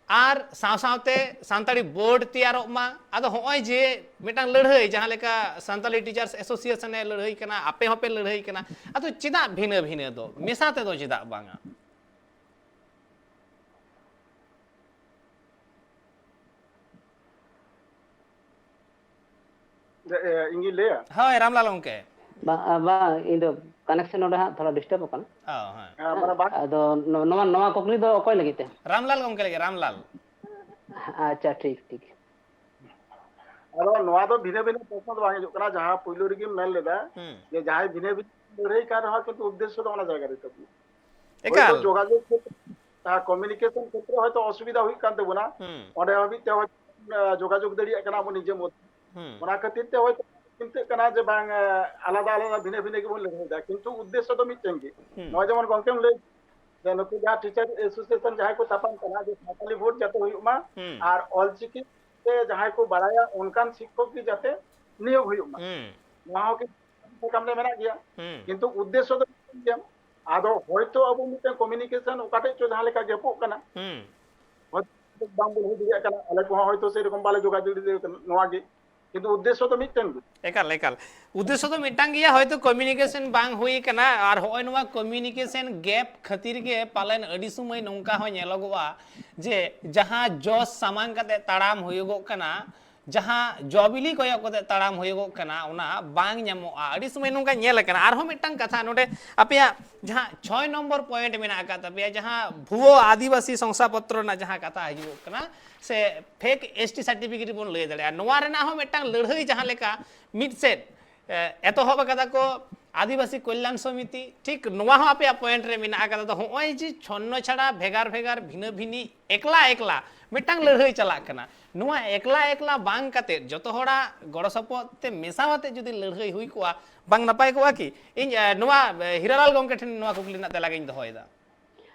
ᱟᱨ ᱥᱟᱶ ᱥᱟᱶᱛᱮ ᱥᱟᱱᱛᱟᱲᱤ ᱵᱳᱨᱰ ᱛᱮᱭᱟᱨᱚᱜ ᱢᱟ᱾ ᱟᱫᱚ ᱦᱚᱸᱜᱼᱚᱭ ᱡᱮ ᱢᱤᱫᱴᱟᱝ ᱞᱟᱹᱲᱦᱟᱹᱭ, ᱡᱟᱦᱟᱸ ᱞᱮᱠᱟ ᱥᱟᱱᱛᱟᱲᱤ ᱴᱤᱪᱟᱨᱥ ᱮᱥᱳᱥᱤᱭᱮᱥᱚᱱ ᱮ ᱞᱟᱹᱲᱦᱟᱹᱭ ᱠᱟᱱᱟ, ᱟᱯᱮ ᱦᱚᱸᱯᱮ ᱞᱟᱹᱲᱦᱟᱹᱭ ᱠᱟᱱᱟ, ᱟᱫᱚ ᱪᱮᱫᱟᱜ ᱵᱷᱤᱱᱟᱹ ᱵᱷᱤᱱᱟᱹ ᱫᱚ? ᱢᱮᱥᱟ ᱛᱮᱫᱚ ᱪᱮᱫᱟᱜ ᱵᱟᱝᱟ? ᱡᱮ, ᱮ, ᱤᱧ ᱜᱤᱧ ᱞᱟᱹᱭᱟ? ᱦᱳᱭ, ᱨᱟᱢᱞᱟᱞ ᱜᱚᱢᱠᱮ᱾ ᱵᱟᱝ, ᱟ, ᱵᱟᱝ, ᱤᱧ ᱫᱚ ᱠᱟᱱᱮᱠᱥᱚᱱ ᱱᱚᱰᱮ ᱦᱟᱸᱜ ᱛᱷᱚᱲᱟ ᱰᱤᱥᱴᱟᱵᱚᱜ ᱠᱟᱱᱟ᱾ ᱚ, ᱦᱮᱸ᱾ ᱦᱮᱸ, ᱢᱟᱱᱮ ᱵᱟᱝ ᱟᱫᱚ ᱱᱚ-, ᱱᱚᱣᱟ, ᱱᱚᱣᱟ ᱠᱩᱠᱞᱤ ᱫᱚ ᱚᱠᱚᱭ ᱞᱟᱹᱜᱤᱫ ᱛᱮ? ᱨᱟᱢᱞᱟᱞ ᱜᱚᱢᱠᱮ ᱞᱟᱹᱜᱤᱫ, ᱨᱟᱢᱞᱟᱞ᱾ ᱟᱪᱪᱷᱟ, ᱴᱷᱤᱠ, ᱴᱷᱤᱠ᱾ ᱟᱫᱚ ᱱᱚᱣᱟ ᱫᱚ ᱵᱷᱤᱱᱟᱹ ᱵᱷᱤᱱᱟᱹ ᱯᱨᱚᱥᱱᱚ ᱫᱚ ᱵᱟᱝ ᱦᱤᱡᱩᱜ ᱠᱟᱱᱟ, ᱡᱟᱦᱟᱸ ᱯᱩᱭᱞᱩ ᱨᱮᱜᱮᱢ ᱢᱮᱱ ᱞᱮᱫᱟ ᱦᱩᱸ᱾ ᱡᱮ ᱡᱟᱦᱟᱸᱭ ᱵᱷᱤᱱᱟᱹ ᱵᱷᱤᱱᱟᱹ ᱞᱟᱹᱲᱦᱟᱹᱭ ᱠᱟᱱ ᱨᱮᱦᱚᱸ ᱠᱤᱱᱛᱩ ᱩᱫᱽᱫᱮᱥᱥᱚ ᱫᱚ ᱚᱱᱟ ᱡᱟᱭᱜᱟ ᱨᱮ ᱛᱟᱵᱚᱱᱟ᱾ ᱮᱠᱟᱞ᱾ ᱦᱳᱭᱛᱳ ᱡᱳᱜᱟᱡᱳᱜᱽ ᱠᱷᱮᱛᱨᱮ, ᱡᱟᱦᱟᱸ communication ᱠᱷᱮᱛᱨᱮ ᱦᱚᱭᱛᱳ ᱚᱥᱩᱵᱤᱫᱷᱟ ᱦᱩᱭᱩᱜ ᱠᱟᱱ ᱛᱟᱵᱚᱱᱟ, ᱦᱩᱸ᱾ ᱚᱸᱰᱮ ᱦᱟᱹᱵᱤᱡ ᱛᱮ ᱦᱚᱭᱛᱳ ᱵᱚᱱ, ᱟᱸ, ᱡᱳᱜᱟᱡᱳᱜᱽ ᱫᱟᱲᱮᱭᱟᱜ ᱠᱟᱱᱟ ᱟᱵᱚ ᱱᱤᱡᱮ ᱢᱚᱫᱽᱫᱷᱮ᱾ ᱦᱩᱸ᱾ ᱚᱱᱟ ᱠᱷᱟᱹᱛᱤᱨ ᱛᱮ ᱦᱚᱭᱛᱳ ᱪᱤᱱᱛᱟᱹᱜ ᱠᱟᱱᱟ ᱡᱮ ᱵᱟᱝ, ᱟᱸ, ᱟᱞᱟᱫᱟ ᱟᱞᱟᱫᱟ ᱵᱷᱤᱱᱟᱹ ᱵᱷᱤᱱᱟᱹ ᱜᱮᱵᱚᱱ ᱞᱟᱹᱲᱦᱟᱹᱭ ᱫᱟ, ᱠᱤᱱᱛᱩ ᱩᱫᱽᱫᱮᱥᱥᱚ ᱫᱚ ᱢᱤᱫᱴᱮᱱ ᱜᱮ᱾ ᱦᱩᱸ᱾ ᱱᱚᱜᱼᱚᱭ ᱡᱮᱢᱚᱱ ᱜᱚᱝᱠᱮᱢ ᱞᱟᱹᱭ ᱡᱮ ᱱᱩᱠᱩ ᱡᱟᱦᱟᱸ teacher association ᱡᱟᱦᱟᱸᱭ ᱠᱚ ᱛᱟᱯᱟᱢ ᱠᱟᱱᱟ ᱡᱮ ᱥᱟᱱᱛᱟᱞᱤ vote ᱡᱟᱛᱮ ᱦᱩᱭᱩᱜ ᱢᱟ, ᱦᱩᱸ᱾ ᱟᱨ ᱚᱞᱪᱤᱠᱤ ᱛᱮ ᱡᱟᱦᱟᱸᱭ ᱠᱚ ᱵᱟᱲᱟᱭᱟ ᱚᱱᱠᱟᱱ ᱥᱤᱠᱠᱷᱚᱠ ᱜᱮ ᱡᱟᱛᱮ ᱱᱤᱭᱳᱜ ᱦᱩᱭᱩᱜ ᱢᱟ, ᱦᱩᱸ᱾ ᱱᱚᱣᱟ ᱦᱚᱸ ᱠᱤᱱᱛᱩ ᱥᱟᱠᱟᱢ ᱨᱮ ᱢᱮᱱᱟᱜ ᱜᱮᱭᱟ᱾ ᱦᱩᱸ᱾ ᱠᱤᱱᱛᱩ ᱩᱫᱽᱫᱮᱥᱥᱚ ᱫᱚ ᱢᱤᱫᱴᱮᱱ ᱜᱮᱭᱟ᱾ ᱟᱫᱚ ᱦᱚᱭᱛᱳ ᱟᱵᱚ ᱢᱤᱫᱴᱮᱱ communication ᱚᱠᱟ ᱴᱷᱮᱡ ᱪᱚ ᱡᱟᱦᱟᱸ ᱞᱮᱠᱟ ᱜᱮᱯᱚᱜ ᱠᱟᱱᱟ, ᱦᱩᱸ᱾ ᱦᱚᱭᱛᱳ ᱵᱟᱝ ᱵᱚᱱ ᱦᱩᱭ ᱫᱟᱲᱮᱭᱟᱜ ᱠᱟᱱᱟ, ᱟᱞᱮ ᱠᱚᱦᱚᱸ ᱦᱚᱭᱛᱳ ᱥᱮᱨᱚᱠᱚᱢ ᱵᱟᱞᱮ ᱡᱳᱜᱟᱡᱳᱜᱽ ᱫᱟᱲᱮᱭᱟᱜ ᱠᱟᱱᱟ, ᱱᱚᱣᱟ ᱜᱮ᱾ ᱠᱤᱱᱛᱩ ᱩᱫᱽᱫᱮᱥᱥᱚ ᱫᱚ ᱢᱤᱫᱴᱮᱱ ᱜᱮ᱾ ᱮᱠᱟᱞ, ᱮᱠᱟᱞ᱾ ᱩᱫᱽᱫᱮᱥᱥᱚ ᱫᱚ ᱢᱤᱫᱴᱟᱝ ᱜᱮᱭᱟ, ᱦᱚᱭᱛᱳ communication ᱵᱟᱝ ᱦᱩᱭ ᱠᱟᱱᱟ, ᱟᱨ ᱦᱚᱸᱜᱼᱚᱭ ᱱᱚᱣᱟ communication gap ᱠᱷᱟᱹᱛᱤᱨ ᱜᱮ ᱯᱟᱞᱮᱱ ᱟᱹᱰᱤ ᱥᱚᱢᱚᱭ ᱱᱚᱝᱠᱟ ᱦᱚᱸ ᱧᱮᱞᱚᱜᱚᱜᱼᱟ ᱡᱮ ᱡᱟᱦᱟᱸ ᱡᱚᱥ ᱥᱟᱢᱟᱝ ᱠᱟᱛᱮ ᱛᱟᱲᱟᱢ ᱦᱩᱭᱩᱜᱚᱜ ᱠᱟᱱᱟ, ᱡᱟᱦᱟᱸ ᱡᱚ ᱵᱤᱞᱤ ᱠᱚᱭᱚᱜ ᱠᱟᱛᱮ ᱛᱟᱲᱟᱢ ᱦᱩᱭᱩᱜᱚᱜ ᱠᱟᱱᱟ, ᱚᱱᱟ ᱵᱟᱝ ᱧᱟᱢᱚᱜᱼᱟ᱾ ᱟᱹᱰᱤ ᱥᱚᱢᱚᱭ ᱱᱚᱝᱠᱟ ᱧᱮᱞ ᱟᱠᱟᱱᱟ᱾ ᱟᱨᱦᱚᱸ ᱢᱤᱫᱴᱟᱝ ᱠᱟᱛᱷᱟ, ᱱᱚᱰᱮ ᱟᱯᱮᱭᱟᱜ ᱡᱟᱦᱟᱸ ᱪᱷᱚᱭ ᱱᱚᱢᱵᱚᱨ point ᱢᱮᱱᱟᱜ ᱟᱠᱟᱫ ᱛᱟᱯᱮᱭᱟ, ᱡᱟᱦᱟᱸ ᱵᱷᱩᱣᱟᱹ ᱟᱹᱫᱤᱵᱟᱹᱥᱤ ᱥᱚᱝᱥᱟᱯᱚᱛᱨᱚ ᱨᱮᱱᱟᱜ ᱡᱟᱦᱟᱸ ᱠᱟᱛᱷᱟ ᱦᱤᱡᱩᱜᱚᱜ ᱠᱟᱱᱟ, ᱥᱮ fake S T certificate ᱵᱚᱱ ᱞᱟᱹᱭ ᱫᱟᱲᱮᱭᱟᱜᱼᱟ, ᱱᱚᱣᱟ ᱨᱮᱱᱟᱜ ᱦᱚᱸ ᱢᱤᱫᱴᱟᱝ ᱞᱟᱹᱲᱦᱟᱹᱭ ᱡᱟᱦᱟᱸ ᱞᱮᱠᱟ ᱢᱤᱫ ᱥᱮᱫ, ᱮ, ᱮᱛᱚᱦᱚᱵ ᱟᱠᱟᱫᱟ ᱠᱚ ᱟᱹᱫᱤᱵᱟᱹᱥᱤ ᱠᱚᱞᱭᱟᱱ ᱥᱚᱢᱤᱛᱤ, ᱴᱷᱤᱠ ᱱᱚᱣᱟ ᱦᱚᱸ ᱟᱯᱮᱭᱟᱜ point ᱨᱮ ᱢᱮᱱᱟᱜ ᱟᱠᱟᱫᱟ᱾ ᱛᱚ, ᱦᱚᱸᱜᱼᱚᱭ ᱡᱮ ᱪᱷᱚᱱᱱᱚ ᱪᱷᱟᱲᱟ, ᱵᱷᱮᱜᱟᱨ ᱵᱷᱮᱜᱟᱨ, ᱵᱷᱤᱱᱟᱹ ᱵᱷᱤᱱᱤ, ᱮᱠᱞᱟ ᱮᱠᱞᱟ ᱢᱤᱫᱴᱟᱝ ᱞᱟᱹᱲᱦᱟᱹᱭ ᱪᱟᱞᱟᱜ ᱠᱟᱱᱟ, ᱱᱚᱣᱟ ᱮᱠᱞᱟ ᱮᱠᱞᱟ ᱵᱟᱝ ᱠᱟᱛᱮ ᱡᱚᱛᱚ ᱦᱚᱲᱟᱜ ᱜᱚᱲᱚ ᱥᱚᱯᱚᱦᱚᱫ ᱛᱮ ᱢᱮᱥᱟ ᱟᱛᱮ ᱡᱩᱫᱤ ᱞᱟᱹᱲᱦᱟᱹᱭ ᱦᱩᱭ ᱠᱚᱜᱼᱟ, ᱵᱟᱝ ᱱᱟᱯᱟᱭ ᱠᱚᱜᱼᱟ ᱠᱤ? ᱤᱧ, ᱮ, ᱱᱚᱣᱟ, ᱮ, ᱦᱤᱨᱟᱞᱟᱞ ᱜᱚᱢᱠᱮ ᱴᱷᱮᱱ ᱱᱚᱣᱟ ᱠᱩᱠᱞᱤ ᱨᱮᱱᱟᱜ ᱛᱮᱞᱟ ᱜᱤᱧ ᱫᱚᱦᱚᱭᱮᱫᱟ᱾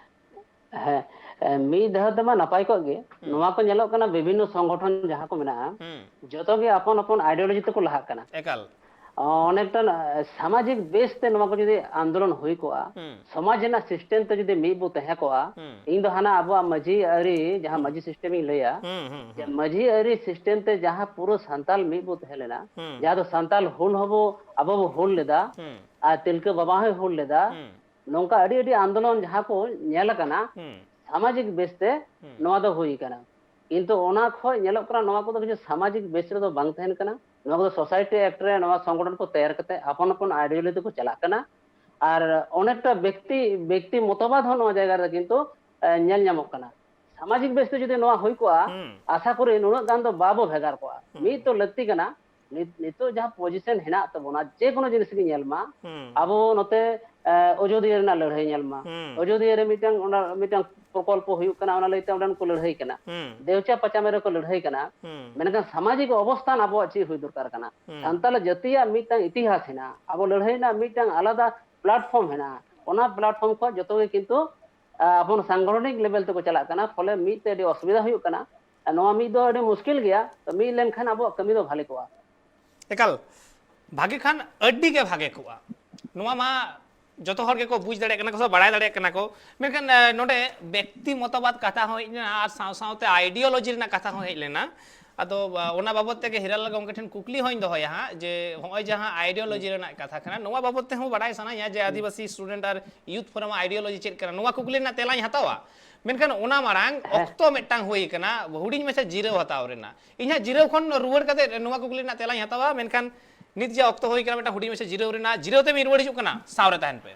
ᱦᱮᱸ, ᱮ, ᱢᱤᱫ ᱫᱷᱟᱣ ᱛᱮᱢᱟ ᱱᱟᱯᱟᱭ ᱠᱚᱜ ᱜᱮ᱾ ᱦᱩᱸ᱾ ᱱᱚᱣᱟ ᱠᱚ ᱧᱮᱞᱚᱜ ᱠᱟᱱᱟ, ᱵᱤᱵᱷᱤᱱᱱᱚ ᱥᱚᱝᱜᱚᱴᱷᱚᱱ ᱡᱟᱦᱟᱸ ᱠᱚ ᱢᱮᱱᱟᱜᱼᱟ, ᱦᱩᱸ᱾ ᱡᱚᱛᱚ ᱜᱮ ᱟᱯᱚᱱ ᱟᱯᱚᱱ ideology ᱛᱮᱠᱚ ᱞᱟᱦᱟᱜ ᱠᱟᱱᱟ᱾ ᱮᱠᱟᱞ᱾ ᱚᱱᱮᱠᱴᱟ, ᱮ, ᱥᱟᱢᱟᱡᱤᱠ base ᱛᱮ ᱱᱚᱣᱟ ᱠᱚ ᱡᱩᱫᱤ ᱟᱱᱫᱳᱞᱚᱱ ᱦᱩᱭ ᱠᱚᱜᱼᱟ, ᱦᱩᱸ᱾ ᱥᱚᱢᱟᱡᱽ ᱨᱮᱱᱟᱜ system ᱛᱮ ᱡᱩᱫᱤ ᱢᱤᱫ ᱵᱚ ᱛᱟᱦᱮᱸ ᱠᱚᱜᱼᱟ, ᱦᱩᱸ᱾ ᱤᱧ ᱫᱚ ᱦᱟᱱᱟ ᱟᱵᱚᱣᱟᱜ ᱢᱟᱹᱡᱷᱤ ᱟᱹᱨᱤ, ᱡᱟᱦᱟᱸ ᱢᱟᱹᱡᱷᱤ system ᱤᱧ ᱞᱟᱹᱭᱟ, ᱦᱩᱸ, ᱦᱩᱸ, ᱡᱮ ᱦᱩᱸ᱾ ᱢᱟᱹᱡᱷᱤ ᱟᱹᱨᱤ system ᱛᱮ ᱡᱟᱦᱟᱸ ᱯᱩᱨᱟᱹ ᱥᱟᱱᱛᱟᱞ ᱢᱤᱫ ᱵᱚ ᱛᱟᱦᱮᱸ ᱞᱮᱱᱟ, ᱦᱩᱸ᱾ ᱡᱟᱦᱟᱸ ᱫᱚ ᱥᱟᱱᱛᱟᱞ ᱦᱩᱞ ᱦᱚᱸᱵᱚ, ᱟᱵᱚ ᱵᱚ ᱦᱩᱞ ᱞᱮᱫᱟ, ᱦᱩᱸ᱾ ᱟᱨ ᱛᱤᱞᱠᱟᱹ ᱵᱟᱵᱟ ᱦᱚᱸᱭ ᱦᱩᱞ ᱞᱮᱫᱟ, ᱦᱩᱸ᱾ ᱱᱚᱝᱠᱟ ᱟᱹᱰᱤ ᱟᱹᱰᱤ ᱟᱱᱫᱳᱞᱚᱱ ᱡᱟᱦᱟᱸ ᱠᱚ ᱧᱮᱞ ᱟᱠᱟᱱᱟ, ᱦᱩᱸ᱾ ᱥᱟᱢᱟᱡᱤᱠ base ᱛᱮ ᱦᱩᱸ᱾ ᱱᱚᱣᱟ ᱫᱚ ᱦᱩᱭ ᱟᱠᱟᱱᱟ᱾ ᱠᱤᱱᱛᱩ ᱚᱱᱟ ᱠᱷᱚᱱ ᱧᱮᱞᱚᱜ ᱠᱟᱱᱟ, ᱱᱚᱣᱟ ᱠᱚᱫᱚ ᱠᱤᱪᱷᱩ ᱥᱟᱢᱟᱡᱤᱠ base ᱨᱮᱫᱚ ᱵᱟᱝ ᱛᱟᱦᱮᱱ ᱠᱟᱱᱟ᱾ ᱱᱚᱣᱟ ᱠᱚᱫᱚ society act ᱨᱮ ᱱᱚᱣᱟ ᱥᱚᱝᱜᱚᱴᱷᱚᱱ ᱠᱚ ᱛᱮᱭᱟᱨ ᱠᱟᱛᱮ ᱟᱯᱚᱱ ᱟᱯᱚᱱ ideology ᱛᱮᱠᱚ ᱪᱟᱞᱟᱜ ᱠᱟᱱᱟ᱾ ᱟᱨ ᱚᱱᱮᱠᱴᱟ ᱵᱮᱠᱛᱤ, ᱵᱮᱠᱛᱤ ᱢᱚᱛᱚᱵᱟᱫ ᱦᱚᱸ ᱱᱚᱣᱟ ᱡᱟᱭᱜᱟ ᱨᱮ ᱠᱤᱱᱛᱩ, ᱮ, ᱧᱮᱞ ᱧᱟᱢᱚᱜ ᱠᱟᱱᱟ᱾ ᱥᱟᱢᱟᱡᱤᱠ ᱵᱮᱥᱛᱮ ᱡᱩᱫᱤ ᱱᱚᱣᱟ ᱦᱩᱭ ᱠᱚᱜᱼᱟ, ᱦᱩᱸ᱾ ᱟᱥᱟ ᱠᱚᱨᱤ ᱱᱩᱱᱟᱹᱜ ᱜᱟᱱ ᱫᱚ ᱵᱟᱵᱚ ᱵᱷᱮᱜᱟᱨ ᱠᱚᱜᱼᱟ᱾ ᱦᱩᱸ᱾ ᱢᱤᱫ ᱛᱚ ᱞᱟᱹᱠᱛᱤ ᱠᱟᱱᱟ, ᱱᱤᱛ, ᱱᱤᱛᱚᱜ ᱡᱟᱦᱟᱸ position ᱦᱮᱱᱟᱜ ᱛᱟᱵᱚᱱᱟ, ᱡᱮ ᱠᱳᱱᱳ ᱡᱤᱱᱤᱥ ᱜᱮ ᱧᱮᱞ ᱢᱟ, ᱦᱩᱸ᱾ ᱟᱵᱚ ᱱᱚᱛᱮ, ᱮ, ᱚᱡᱳᱫᱤᱭᱟᱹ ᱨᱮᱱᱟᱜ ᱞᱟᱹᱲᱦᱟᱹᱭ ᱧᱮᱞ ᱢᱟ᱾ ᱦᱩᱸ᱾ ᱚᱡᱳᱫᱤᱭᱟᱹ ᱨᱮ ᱢᱤᱫᱴᱟᱝ, ᱚᱱᱟ ᱢᱤᱫᱴᱟᱝ ᱯᱨᱚᱠᱚᱞᱯᱚ ᱦᱩᱭᱩᱜ ᱠᱟᱱᱟ, ᱚᱱᱟ ᱞᱟᱹᱭᱛᱮ ᱚᱸᱰᱮᱱ ᱠᱚ ᱞᱟᱹᱲᱦᱟᱹᱭ ᱠᱟᱱᱟ᱾ ᱦᱩᱸ᱾ ᱫᱮᱣᱪᱟ ᱯᱟᱪᱟᱢᱮ ᱨᱮᱠᱚ ᱞᱟᱹᱲᱦᱟᱹᱭ ᱠᱟᱱᱟ᱾ ᱦᱩᱸ᱾ ᱢᱮᱱᱠᱷᱟᱱ ᱥᱟᱢᱟᱡᱤᱠ ᱚᱵᱚᱥᱛᱷᱟᱱ ᱟᱵᱚᱣᱟᱜ ᱪᱮᱫ ᱦᱩᱭ ᱫᱚᱨᱠᱟᱨ ᱠᱟᱱᱟ? ᱦᱩᱸ᱾ ᱥᱟᱱᱛᱟᱲ ᱡᱟᱹᱛᱤᱭᱟᱜ ᱢᱤᱫᱴᱟᱝ ᱤᱛᱤᱦᱟᱥ ᱦᱮᱱᱟᱜᱼᱟ, ᱟᱵᱚ ᱞᱟᱹᱲᱦᱟᱹᱭ ᱨᱮᱱᱟᱜ ᱢᱤᱫᱴᱟᱝ ᱟᱞᱟᱫᱟ platform ᱦᱮᱱᱟᱜᱼᱟ᱾ ᱚᱱᱟ platform ᱠᱷᱚᱱ ᱡᱚᱛᱚ ᱜᱮ ᱠᱤᱱᱛᱩ, ᱟ, ᱟᱵᱚ ᱥᱟᱝᱜᱚᱴᱷᱚᱱᱤᱠ level ᱛᱮᱠᱚ ᱪᱟᱞᱟᱜ ᱠᱟᱱᱟ, ᱯᱷᱚᱞᱮ ᱢᱤᱫ ᱛᱮ ᱟᱹᱰᱤ ᱚᱥᱩᱵᱤᱫᱷᱟ ᱦᱩᱭᱩᱜ ᱠᱟᱱᱟ᱾ ᱟᱨ ᱱᱚᱣᱟ ᱢᱤᱫ ᱫᱚ ᱟᱹᱰᱤ ᱢᱩᱥᱠᱤᱞ ᱜᱮᱭᱟ, ᱛᱚ ᱢᱤᱫ ᱞᱮᱱᱠᱷᱟᱱ ᱟᱵᱚᱣᱟᱜ ᱠᱟᱹᱢᱤ ᱫᱚ ᱵᱷᱟᱞᱮ ᱠᱚᱜᱼᱟ᱾ ᱮᱠᱟᱞ, ᱵᱷᱟᱜᱮ ᱠᱷᱟᱱ ᱟᱹᱰᱤ ᱜᱮ ᱵᱷᱟᱜᱮ ᱠᱚᱜᱼᱟ᱾ ᱱᱚᱣᱟ ᱢᱟ ᱡᱚᱛᱚ ᱦᱚᱲ ᱜᱮᱠᱚ ᱵᱩᱡᱽ ᱫᱟᱲᱮᱭᱟᱜ ᱠᱟᱱᱟ ᱠᱚ ᱥᱮ ᱵᱟᱲᱟᱭ ᱫᱟᱲᱮᱭᱟᱜ ᱠᱟᱱᱟ ᱠᱚ, ᱢᱮᱱᱠᱷᱟᱱ, ᱮ, ᱱᱚᱰᱮ ᱵᱮᱠᱛᱤ ᱢᱚᱛᱚᱵᱟᱫ ᱠᱟᱛᱷᱟ ᱦᱚᱸ ᱦᱮᱡ ᱞᱮᱱᱟ ᱟᱨ ᱥᱟᱶ ᱥᱟᱶᱛᱮ ideology ᱨᱮᱱᱟᱜ ᱠᱟᱛᱷᱟ ᱦᱚᱸ ᱦᱮᱡ ᱞᱮᱱᱟ᱾ ᱟᱫᱚ, ᱟ, ᱚᱱᱟ ᱵᱟᱵᱚᱛ ᱛᱮᱜᱮ ᱦᱤᱨᱟᱞᱟᱞ ᱜᱚᱢᱠᱮ ᱴᱷᱮᱱ ᱠᱩᱠᱞᱤ ᱦᱚᱸᱧ ᱫᱚᱦᱚᱭᱟ ᱦᱟᱸᱜ, ᱡᱮ ᱦᱚᱸᱜᱼᱚᱭ ᱡᱟᱦᱟᱸ ideology ᱨᱮᱱᱟᱜ ᱠᱟᱛᱷᱟ ᱠᱟᱱᱟ, ᱱᱚᱣᱟ ᱵᱟᱵᱚᱛ ᱛᱮᱦᱚᱸ ᱵᱟᱲᱟᱭ ᱥᱟᱱᱟᱧᱟ ᱡᱮ ᱟᱹᱫᱤᱵᱟᱹᱥᱤ student ᱟᱨ youth forum ᱟᱜ ideology ᱪᱮᱫ ᱠᱟᱱᱟ, ᱱᱚᱣᱟ ᱠᱩᱠᱞᱤ ᱨᱮᱱᱟᱜ ᱛᱮᱞᱟᱧ ᱦᱟᱛᱟᱣᱟ᱾ ᱢᱮᱱᱠᱷᱟᱱ ᱚᱱᱟ ᱢᱟᱲᱟᱝ ᱦᱮᱸ᱾ ᱚᱠᱛᱚ ᱢᱤᱫᱴᱟᱝ ᱦᱩᱭ ᱠᱟᱱᱟ ᱦᱩᱰᱤᱧ ᱢᱟᱪᱷᱟ ᱡᱤᱨᱟᱹᱣ ᱦᱟᱛᱟᱣ ᱨᱮᱱᱟᱜ᱾ ᱤᱧ ᱦᱟᱸᱜ ᱡᱤᱨᱟᱹᱣ ᱠᱷᱚᱱ ᱨᱩᱣᱟᱹᱲ ᱠᱟᱛᱮ ᱱᱚᱣᱟ ᱠᱩᱠᱞᱤ ᱨᱮᱱᱟᱜ ᱛᱮᱞᱟᱧ ᱦᱟᱛᱟᱣᱟ, ᱢᱮᱱᱠᱷᱟᱱ ᱱᱤᱛ ᱡᱮ ᱚᱠᱛᱚ ᱦᱩᱭ ᱠᱟᱱᱟ ᱢᱤᱫᱴᱟᱝ ᱦᱩᱰᱤᱧ ᱢᱟᱪᱷᱟ ᱡᱤᱨᱟᱹᱣ ᱨᱮᱱᱟᱜ, ᱡᱤᱨᱟᱹᱣ ᱛᱮ ᱢᱤᱫ ᱨᱩᱣᱟᱹᱲ ᱦᱤᱡᱩᱜ ᱠᱟᱱᱟ, ᱥᱟᱶ ᱨᱮ ᱛᱟᱦᱮᱱ ᱯᱮ᱾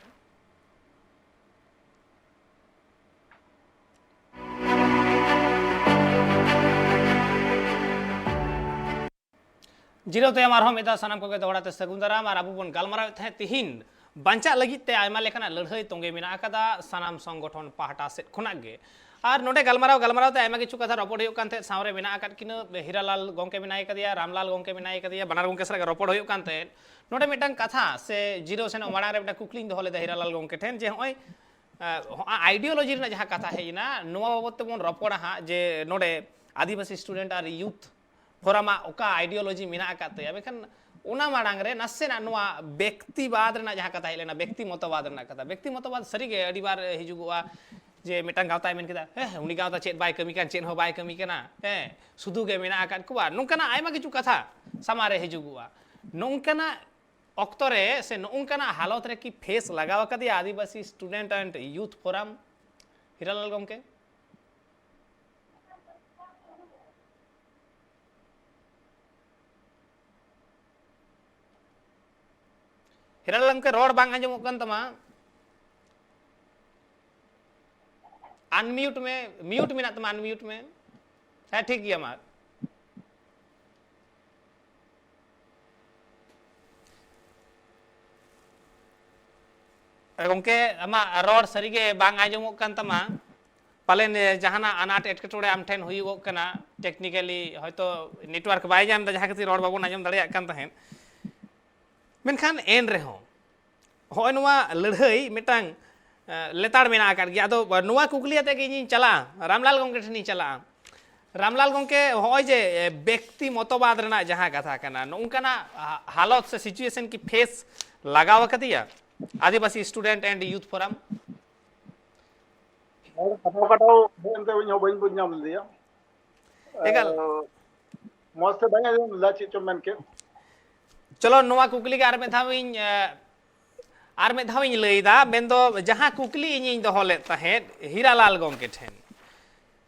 ᱡᱤᱨᱟᱹᱣ ᱛᱟᱭᱚᱢ ᱟᱨᱦᱚᱸ ᱢᱤᱫ ᱫᱷᱟᱣ ᱥᱟᱱᱟᱢ ᱠᱚᱜᱮ ᱫᱚᱦᱲᱟ ᱛᱮ ᱥᱟᱹᱜᱩᱱ ᱫᱟᱨᱟᱢ᱾ ᱟᱨ ᱟᱵᱚ ᱵᱚᱱ ᱜᱟᱞᱢᱟᱨᱟᱣᱮᱫ ᱛᱟᱦᱮᱸᱫ ᱛᱤᱦᱤᱧ ᱵᱟᱧᱪᱟᱜ ᱞᱟᱹᱜᱤᱫ ᱛᱮ ᱟᱭᱢᱟ ᱞᱮᱠᱟᱱᱟᱜ ᱞᱟᱹᱲᱦᱟᱹᱭ ᱛᱚᱸᱜᱮ ᱢᱮᱱᱟᱜ ᱟᱠᱟᱫᱟ ᱥᱟᱱᱟᱢ ᱥᱚᱝᱜᱚᱴᱷᱚᱱ ᱯᱟᱦᱴᱟ ᱥᱮᱫ ᱠᱷᱚᱱᱟᱜ ᱜᱮ᱾ ᱟᱨ ᱱᱚᱰᱮ ᱜᱟᱞᱢᱟᱨᱟᱣ ᱜᱟᱞᱢᱟᱨᱟᱣ ᱛᱮ ᱟᱭᱢᱟ ᱠᱤᱪᱷᱩ ᱠᱟᱛᱷᱟ ᱨᱚᱯᱚᱲ ᱦᱩᱭᱩᱜ ᱠᱟᱱ ᱛᱟᱦᱮᱸᱫ, ᱥᱟᱶ ᱨᱮ ᱢᱮᱱᱟᱜ ᱟᱠᱟᱫ ᱠᱤᱱᱟᱹ ᱦᱤᱨᱟᱞᱟᱞ ᱜᱚᱢᱠᱮ ᱢᱮᱱᱟᱭ ᱠᱟᱫᱮᱭᱟ, ᱨᱟᱢᱞᱟᱞ ᱜᱚᱢᱠᱮ ᱢᱮᱱᱟᱭ ᱠᱟᱫᱮᱭᱟ, ᱵᱟᱱᱟᱨ ᱜᱚᱢᱠᱮ ᱥᱟᱞᱟᱜ ᱜᱮ ᱨᱚᱯᱚᱲ ᱦᱩᱭᱩᱜ ᱠᱟᱱ ᱛᱟᱦᱮᱸᱫ᱾ ᱱᱚᱰᱮ ᱢᱤᱫᱴᱟᱝ ᱠᱟᱛᱷᱟ ᱥᱮ ᱡᱤᱨᱟᱹᱣ ᱥᱮᱱᱚᱜ ᱢᱟᱲᱟᱝ ᱨᱮ ᱢᱤᱫᱴᱟᱝ ᱠᱩᱠᱞᱤᱧ ᱫᱚᱦᱚ ᱞᱮᱫᱟ ᱦᱤᱨᱟᱞᱟᱞ ᱜᱚᱢᱠᱮ ᱴᱷᱮᱱ ᱡᱮ ᱦᱚᱸᱜᱼᱚᱭ, ᱮ, ᱦᱚᱸᱜᱼᱚᱭ ideology ᱨᱮᱱᱟᱜ ᱡᱟᱦᱟᱸ ᱠᱟᱛᱷᱟ ᱦᱮᱡ ᱮᱱᱟ, ᱱᱚᱣᱟ ᱵᱟᱵᱚᱛ ᱛᱮᱵᱚᱱ ᱨᱚᱯᱚᱲᱟ ᱦᱟᱸᱜ ᱡᱮ ᱱᱚᱰᱮ ᱟᱹᱫᱤᱵᱟᱹᱥᱤ student ᱟᱨ youth forum ᱟᱜ ᱚᱠᱟ ideology ᱢᱮᱱᱟᱜ ᱟᱠᱟᱫ ᱛᱟᱭᱟ, ᱢᱮᱱᱠᱷᱟᱱ ᱚᱱᱟ ᱢᱟᱲᱟᱝ ᱨᱮ ᱱᱟᱥᱮᱱᱟᱜ ᱱᱚᱣᱟ ᱵᱮᱠᱛᱤᱵᱟᱫ ᱨᱮᱱᱟᱜ ᱡᱟᱦᱟᱸ ᱠᱟᱛᱷᱟ ᱦᱮᱡ ᱞᱮᱱᱟ, ᱵᱮᱠᱛᱤ ᱢᱚᱛᱚᱵᱟᱫ ᱨᱮᱱᱟᱜ ᱠᱟᱛᱷᱟ, ᱵᱮᱠᱛᱤ ᱢᱚᱛᱚᱵᱟᱫ ᱥᱟᱹᱨᱤᱜᱮ ᱟᱹᱰᱤ ᱵᱟᱨ ᱦᱤᱡᱩᱜᱚᱜᱼᱟ ᱡᱮ ᱢᱤᱫᱴᱟᱝ ᱜᱟᱶᱛᱟᱭ ᱢᱮᱱ ᱠᱮᱫᱟ, "ᱦᱮᱸ, ᱩᱱᱤ ᱜᱟᱶᱛᱟ ᱪᱮᱫ ᱵᱟᱭ ᱠᱟᱹᱢᱤ ᱠᱟᱱ, ᱪᱮᱫ ᱦᱚᱸ ᱵᱟᱭ ᱠᱟᱹᱢᱤ ᱠᱟᱱᱟ, ᱦᱮᱸ, ᱥᱩᱫᱷᱩ ᱜᱮ ᱢᱮᱱᱟᱜ ᱟᱠᱟᱫ ᱠᱚᱣᱟ", ᱱᱚᱝᱠᱟᱱᱟᱜ ᱟᱭᱢᱟ ᱠᱤᱪᱷᱩ ᱠᱟᱛᱷᱟ ᱥᱟᱢᱟᱝ ᱨᱮ ᱦᱤᱡᱩᱜᱚᱜᱼᱟ᱾ ᱱᱚᱝᱠᱟᱱᱟᱜ ᱚᱠᱛᱚ ᱨᱮ ᱥᱮ ᱱᱚᱝᱠᱟᱱᱟᱜ ᱦᱟᱞᱚᱛ ᱨᱮ ᱠᱤ face ᱞᱟᱜᱟᱣ ᱟᱠᱟᱫᱮᱭᱟ ᱟᱹᱫᱤᱵᱟᱹᱥᱤ student and youth forum, Hiralal ᱜᱚᱢᱠᱮ? ᱦᱤᱨᱟᱞᱟᱞ ᱜᱚᱢᱠᱮ, ᱨᱚᱲ ᱵᱟᱝ ᱟᱸᱡᱚᱢᱚᱜ ᱠᱟᱱ ᱛᱟᱢᱟ᱾ Unmute ᱢᱮ, mute ᱢᱮᱱᱟᱜ ᱛᱟᱢᱟ, unmute ᱢᱮ᱾ ᱦᱮᱸ, ᱴᱷᱤᱠ ᱜᱮᱭᱟ, ᱢᱟ᱾ ᱮ, ᱜᱚᱝᱠᱮ, ᱟᱢᱟᱜ ᱨᱚᱲ ᱥᱟᱹᱨᱤᱜᱮ ᱵᱟᱝ ᱟᱸᱡᱚᱢᱚᱜ ᱠᱟᱱ ᱛᱟᱢᱟ᱾ ᱯᱟᱞᱮᱱ, ᱮ, ᱡᱟᱦᱟᱱᱟᱜ ᱟᱱᱟᱴ ᱮᱴᱠᱮᱴᱚᱬᱮ ᱟᱢ ᱴᱷᱮᱱ ᱦᱩᱭᱩᱜᱚᱜ ᱠᱟᱱᱟ, technically ᱦᱚᱭᱛᱳ network ᱵᱟᱭ ᱧᱟᱢ ᱮᱫᱟ, ᱡᱟᱦᱟᱸ ᱠᱷᱟᱹᱛᱤᱨ ᱨᱚᱲ ᱵᱟᱵᱚᱱ ᱟᱸᱡᱚᱢ ᱫᱟᱲᱮᱭᱟᱜ ᱠᱟᱱ ᱛᱟᱦᱮᱸᱫ᱾ ᱢᱮᱱᱠᱷᱟᱱ ᱮᱱ ᱨᱮᱦᱚᱸ ᱦᱚᱸᱜᱼᱚᱭ ᱱᱚᱣᱟ ᱞᱟᱹᱲᱦᱟᱹᱭ ᱢᱤᱫᱴᱟᱝ, ᱮ, ᱞᱮᱛᱟᱲ ᱢᱮᱱᱟᱜ ᱟᱠᱟᱫ ᱜᱮᱭᱟ᱾ ᱟᱫᱚ ᱱᱚᱣᱟ ᱠᱩᱠᱞᱤ ᱟᱛᱮ ᱜᱮ ᱤᱧᱤᱧ ᱪᱟᱞᱟᱜᱼᱟ, ᱨᱟᱢᱞᱟᱞ ᱜᱚᱢᱠᱮ ᱴᱷᱮᱱᱤᱧ ᱪᱟᱞᱟᱜᱼᱟ᱾ ᱨᱟᱢᱞᱟᱞ ᱜᱚᱢᱠᱮ, ᱦᱚᱸᱜᱼᱚᱭ ᱡᱮ, ᱮ, ᱵᱮᱠᱛᱤ ᱢᱚᱛᱚᱵᱟᱫ ᱨᱮᱱᱟᱜ ᱡᱟᱦᱟᱸ ᱠᱟᱛᱷᱟ ᱠᱟᱱᱟ, ᱱᱚᱝᱠᱟᱱᱟᱜ ᱦᱟ-, ᱦᱟᱞᱚᱛ ᱥᱮ situation ᱠᱤ face ᱞᱟᱜᱟᱣ ᱟᱠᱟᱫᱮᱭᱟ ᱟᱹᱫᱤᱵᱟᱹᱥᱤ Student and Youth Forum? ᱦᱚᱲ ᱠᱟᱴᱟᱣ ᱠᱟᱴᱟᱣ ᱦᱮᱡ ᱮᱱᱛᱮ ᱤᱧ ᱦᱚᱸ ᱵᱟᱹᱧ ᱵᱩᱡᱽ ᱧᱟᱢ ᱞᱮᱫᱮᱭᱟ᱾ ᱮᱠᱟᱞ᱾ ᱮ, ᱢᱚᱡᱽ ᱛᱮ ᱵᱟᱹᱧ ᱟᱸᱡᱚᱢ ᱞᱮᱫᱟ ᱪᱮᱫ ᱪᱚᱢ ᱢᱮᱱ ᱠᱮᱫ᱾ ᱪᱚᱞᱚ, ᱱᱚᱣᱟ ᱠᱩᱠᱞᱤ ᱜᱮ ᱟᱨ ᱢᱤᱫ ᱫᱷᱟᱣ ᱤᱧ, ᱮ, ᱟᱨ ᱢᱤᱫ ᱫᱷᱟᱣ ᱤᱧ ᱞᱟᱹᱭ ᱮᱫᱟ, ᱢᱮᱱᱫᱚ ᱡᱟᱦᱟᱸ ᱠᱩᱠᱞᱤ ᱤᱧᱤᱧ ᱫᱚᱦᱚ ᱞᱮᱫ ᱛᱟᱦᱮᱸᱫ ᱦᱤᱨᱟᱞᱟᱞ ᱜᱚᱢᱠᱮ ᱴᱷᱮᱱ,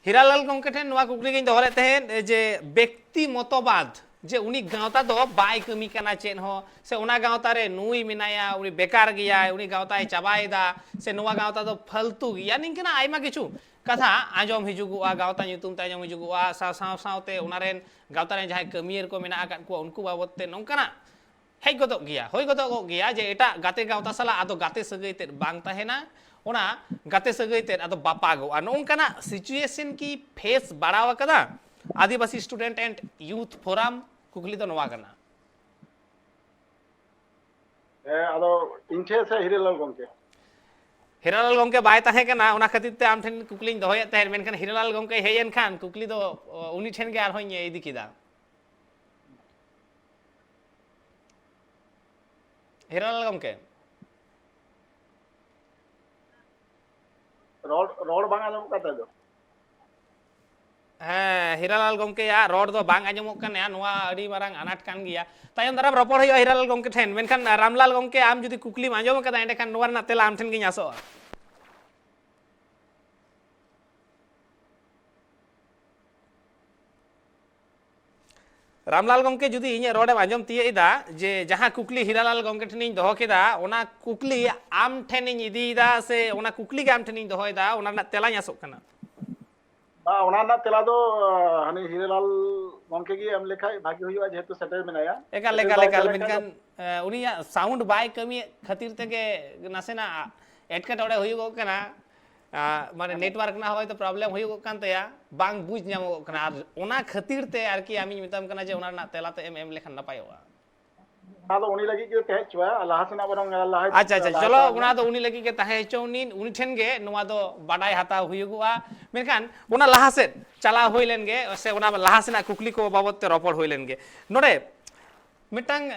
ᱦᱤᱨᱟᱞᱟᱞ ᱜᱚᱢᱠᱮ ᱴᱷᱮᱱ ᱱᱚᱣᱟ ᱠᱩᱠᱞᱤ ᱜᱤᱧ ᱫᱚᱦᱚ ᱞᱮᱫ ᱛᱟᱦᱮᱸᱫ ᱡᱮ ᱵᱮᱠᱛᱤ ᱢᱚᱛᱚᱵᱟᱫ, ᱡᱮ ᱩᱱᱤ ᱜᱟᱶᱛᱟ ᱫᱚ ᱵᱟᱭ ᱠᱟᱹᱢᱤ ᱠᱟᱱᱟ ᱪᱮᱫ ᱦᱚᱸ, ᱥᱮ ᱚᱱᱟ ᱜᱟᱶᱛᱟ ᱨᱮ ᱱᱩᱭ ᱢᱮᱱᱟᱭᱟ, ᱩᱱᱤ ᱵᱮᱠᱟᱨ ᱜᱮᱭᱟᱭ, ᱩᱱᱤ ᱜᱟᱶᱛᱟᱭ ᱪᱟᱵᱟᱭᱮᱫᱟ, ᱥᱮ ᱱᱚᱣᱟ ᱜᱟᱶᱛᱟ ᱫᱚ ᱯᱷᱟᱞᱛᱩ ᱜᱮᱭᱟ, ᱱᱤᱝᱠᱟᱹᱱᱟᱜ ᱟᱭᱢᱟ ᱠᱤᱪᱷᱩ ᱠᱟᱛᱷᱟ ᱟᱸᱡᱚᱢ ᱦᱤᱡᱩᱜᱚᱜᱼᱟ, ᱜᱟᱶᱛᱟ ᱧᱩᱛᱩᱢ ᱛᱮ ᱟᱸᱡᱚᱢ ᱦᱤᱡᱩᱜᱚᱜᱼᱟ, ᱥᱟᱶ ᱥᱟᱶ ᱥᱟᱶᱛᱮ ᱚᱱᱟ ᱨᱮᱱ ᱜᱟᱶᱛᱟ ᱨᱮᱱ ᱡᱟᱦᱟᱸᱭ ᱠᱟᱹᱢᱤᱭᱟᱹ ᱠᱚ ᱢᱮᱱᱟᱜ ᱟᱠᱟᱫ ᱠᱚᱣᱟ, ᱩᱱᱠᱩ ᱵᱟᱵᱚᱫ ᱛᱮ ᱱᱚᱝᱠᱟᱱᱟᱜ ᱦᱮᱡ ᱜᱚᱫᱚᱜ ᱜᱮᱭᱟ, ᱦᱩᱭ ᱜᱚᱫᱚᱜᱚᱜ ᱜᱮᱭᱟ ᱡᱮ ᱮᱴᱟᱜ ᱜᱟᱛᱮ ᱜᱟᱶᱛᱟ ᱥᱟᱞᱟᱜ ᱟᱫᱚ ᱜᱟᱛᱮ ᱥᱟᱹᱜᱟᱹᱭ ᱛᱮᱫ ᱵᱟᱝ ᱛᱟᱦᱮᱱᱟ, ᱚᱱᱟ ᱜᱟᱛᱮ ᱥᱟᱹᱜᱟᱹᱭ ᱛᱮᱫ ᱟᱫᱚ ᱵᱟᱯᱟᱜᱚᱜᱼᱟ᱾ ᱱᱚᱝᱠᱟᱱᱟᱜ situation ᱠᱤ face ᱵᱟᱲᱟᱣ ᱟᱠᱟᱫᱟ ᱟᱹᱫᱤᱵᱟᱹᱥᱤ Student and Youth Forum? ᱠᱩᱠᱞᱤ ᱫᱚ ᱱᱚᱣᱟ ᱠᱟᱱᱟ᱾ ᱦᱮᱸ, ᱟᱫᱚ ᱤᱧ ᱴᱷᱮᱱ ᱥᱮ ᱦᱤᱨᱟᱹᱞᱟᱞ ᱜᱚᱢᱠᱮ? ᱦᱤᱨᱟᱞᱟᱞ ᱜᱚᱢᱠᱮ ᱵᱟᱭ ᱛᱟᱦᱮᱸ ᱠᱟᱱᱟ, ᱚᱱᱟ ᱠᱷᱟᱹᱛᱤᱨ ᱛᱮ ᱟᱢ ᱴᱷᱮᱱ ᱠᱩᱠᱞᱤᱧ ᱫᱚᱦᱚᱭᱮᱫ ᱛᱟᱦᱮᱸᱫ, ᱢᱮᱱᱠᱷᱟᱱ ᱦᱤᱨᱟᱞᱟᱞ ᱜᱚᱢᱠᱮ ᱦᱮᱡ ᱮᱱ ᱠᱷᱟᱱ ᱠᱩᱠᱞᱤ ᱫᱚ, ᱚ, ᱩᱱᱤ ᱴᱷᱮᱱ ᱜᱮ ᱟᱨᱦᱚᱸᱧ ᱤᱫᱤ ᱠᱮᱫᱟ᱾ ᱦᱤᱨᱟᱞᱟᱞ ᱜᱚᱢᱠᱮ᱾ ᱨᱚᱲ, ᱨᱚᱲ ᱵᱟᱝ ᱟᱸᱡᱚᱢᱚᱜ ᱠᱟᱱ ᱛᱟᱭ ᱫᱚ᱾ ᱦᱮᱸ, ᱦᱤᱨᱟᱞᱟᱞ ᱜᱚᱢᱠᱮᱭᱟᱜ ᱨᱚᱲ ᱫᱚ ᱵᱟᱝ ᱟᱸᱡᱚᱢᱚᱜ ᱠᱟᱱᱟ, ᱱᱚᱣᱟ ᱟᱹᱰᱤ ᱢᱟᱨᱟᱝ ᱟᱱᱟᱴ ᱠᱟᱱ ᱜᱮᱭᱟ᱾ ᱛᱟᱭᱚᱢ ᱫᱟᱨᱟᱢ ᱨᱚᱯᱚᱲ ᱦᱩᱭᱩᱜᱼᱟ ᱦᱤᱨᱟᱞᱟᱞ ᱜᱚᱢᱠᱮ ᱴᱷᱮᱱ᱾ ᱢᱮᱱᱠᱷᱟᱱ ᱨᱟᱢᱞᱟᱞ ᱜᱚᱢᱠᱮ, ᱟᱢ ᱡᱩᱫᱤ ᱠᱩᱠᱞᱤᱢ ᱟᱸᱡᱚᱢ ᱟᱠᱟᱫᱟ, ᱮᱸᱰᱮᱠᱷᱟᱱ ᱱᱚᱣᱟ ᱨᱮᱱᱟᱜ ᱛᱮᱞᱟ ᱟᱢ ᱴᱷᱮᱱ ᱜᱤᱧ ᱟᱥᱚᱜᱼᱟ᱾ ᱨᱟᱢᱞᱟᱞ ᱜᱚᱢᱠᱮ, ᱡᱩᱫᱤ ᱤᱧᱟᱹᱜ ᱨᱚᱲᱮᱢ ᱟᱸᱡᱚᱢ ᱛᱤᱭᱟᱹᱜ ᱮᱫᱟ, ᱡᱮ ᱡᱟᱦᱟᱸ ᱠᱩᱠᱞᱤ ᱦᱤᱨᱟᱞᱟᱞ ᱜᱚᱢᱠᱮ ᱴᱷᱮᱱᱤᱧ ᱫᱚᱦᱚ ᱠᱮᱫᱟ, ᱚᱱᱟ ᱠᱩᱠᱞᱤ ᱟᱢ ᱴᱷᱮᱱᱤᱧ ᱤᱫᱤᱭᱮᱫᱟ, ᱥᱮ ᱚᱱᱟ ᱠᱩᱠᱞᱤ ᱜᱮ ᱟᱢ ᱴᱷᱮᱱᱤᱧ ᱫᱚᱦᱚᱭᱮᱫᱟ, ᱚᱱᱟ ᱨᱮᱱᱟᱜ ᱛᱮᱞᱟᱧ ᱟᱥᱚᱜ ᱠᱟᱱᱟ᱾ ᱵᱟ, ᱚᱱᱟ ᱨᱮᱱᱟᱜ ᱛᱮᱞᱟ ᱫᱚ ᱦᱟᱹᱱᱤ ᱦᱤᱨᱟᱞᱟᱞ ᱜᱚᱢᱠᱮ ᱜᱮ ᱮᱢ ᱞᱮᱠᱷᱟᱡ ᱵᱷᱟᱜᱤ ᱦᱩᱭᱩᱜᱼᱟ, ᱡᱮᱦᱮᱛᱩ ᱥᱮᱴᱮᱨ ᱢᱮᱱᱟᱭᱟ᱾ ᱮᱠᱟᱞ ᱮᱠᱟᱞ ᱮᱠᱟᱞ᱾ ᱢᱮᱱᱠᱷᱟᱱ ᱩᱱᱤᱭᱟᱜ ᱥᱟᱣᱩᱱᱰ ᱵᱟᱭ ᱠᱟᱹᱢᱤᱭᱮᱫ ᱠᱷᱟᱹᱛᱤᱨ ᱛᱮᱜᱮ ᱱᱟᱥᱮᱱᱟᱜ ᱮᱴᱠᱮᱴᱚᱬᱮ ᱦᱩᱭᱩᱜᱚᱜ ᱠᱟᱱᱟ᱾ ᱢᱟᱱᱮ ᱱᱮᱴᱣᱟᱨᱠ ᱨᱮᱱᱟᱜ ᱦᱚᱭᱛᱳ ᱯᱨᱚᱵᱞᱮᱢ ᱦᱩᱭᱩᱜᱚᱜ ᱠᱟᱱ ᱛᱟᱭᱟ, ᱵᱟᱝ ᱵᱩᱡᱽ ᱧᱟᱢᱚᱜᱚᱜ ᱠᱟᱱᱟ᱾ ᱟᱨ ᱚᱱᱟ ᱠᱷᱟᱹᱛᱤᱨ ᱛᱮ ᱟᱨᱠᱤ ᱟᱢᱤᱧ ᱢᱮᱛᱟᱢ ᱠᱟᱱᱟ ᱡᱮ ᱚᱱᱟ ᱨᱮᱱᱟᱜ ᱛᱮᱞᱟ ᱛᱮ ᱮᱢ ᱮᱢ ᱞᱮᱠᱷᱟᱱ ᱱᱟᱯᱟᱭᱚᱜᱼᱟ᱾ ᱚᱱᱟ ᱫᱚ ᱩᱱᱤ ᱞᱟᱹᱜᱤᱫ ᱜᱮ ᱛᱟᱦᱮᱸ ᱦᱚᱪᱚᱣᱟ, ᱞᱟᱦᱟ ᱥᱮᱱᱟᱜ ᱵᱚᱨᱚᱝ ᱞᱟᱦᱟ ᱟᱪᱪᱷᱟ ᱟᱪᱪᱷᱟ, ᱪᱚᱞᱚ, ᱚᱱᱟ ᱫᱚ ᱩᱱᱤ ᱞᱟᱹᱜᱤᱫ ᱜᱮ ᱛᱟᱦᱮᱸ ᱦᱚᱪᱚ ᱩᱱᱤ, ᱩᱱᱤ ᱴᱷᱮᱱ ᱜᱮ ᱱᱚᱣᱟ ᱫᱚ ᱵᱟᱰᱟᱭ ᱦᱟᱛᱟᱣ ᱦᱩᱭᱩᱜᱚᱜᱼᱟ᱾ ᱢᱮᱱᱠᱷᱟᱱ ᱚᱱᱟ ᱞᱟᱦᱟ ᱥᱮᱫ ᱪᱟᱞᱟᱣ ᱦᱩᱭ ᱞᱮᱱ ᱜᱮ, ᱥᱮ ᱚᱱᱟ ᱞᱟᱦᱟ ᱥᱮᱱᱟᱜ ᱠᱩᱠᱞᱤ ᱠᱚ ᱵᱟᱵᱚᱫ ᱛᱮ ᱨᱚᱯᱚᱲ ᱦᱩᱭ ᱞᱮᱱ ᱜᱮ᱾ ᱱᱚᱰᱮ ᱢᱤᱫᱴᱟᱝ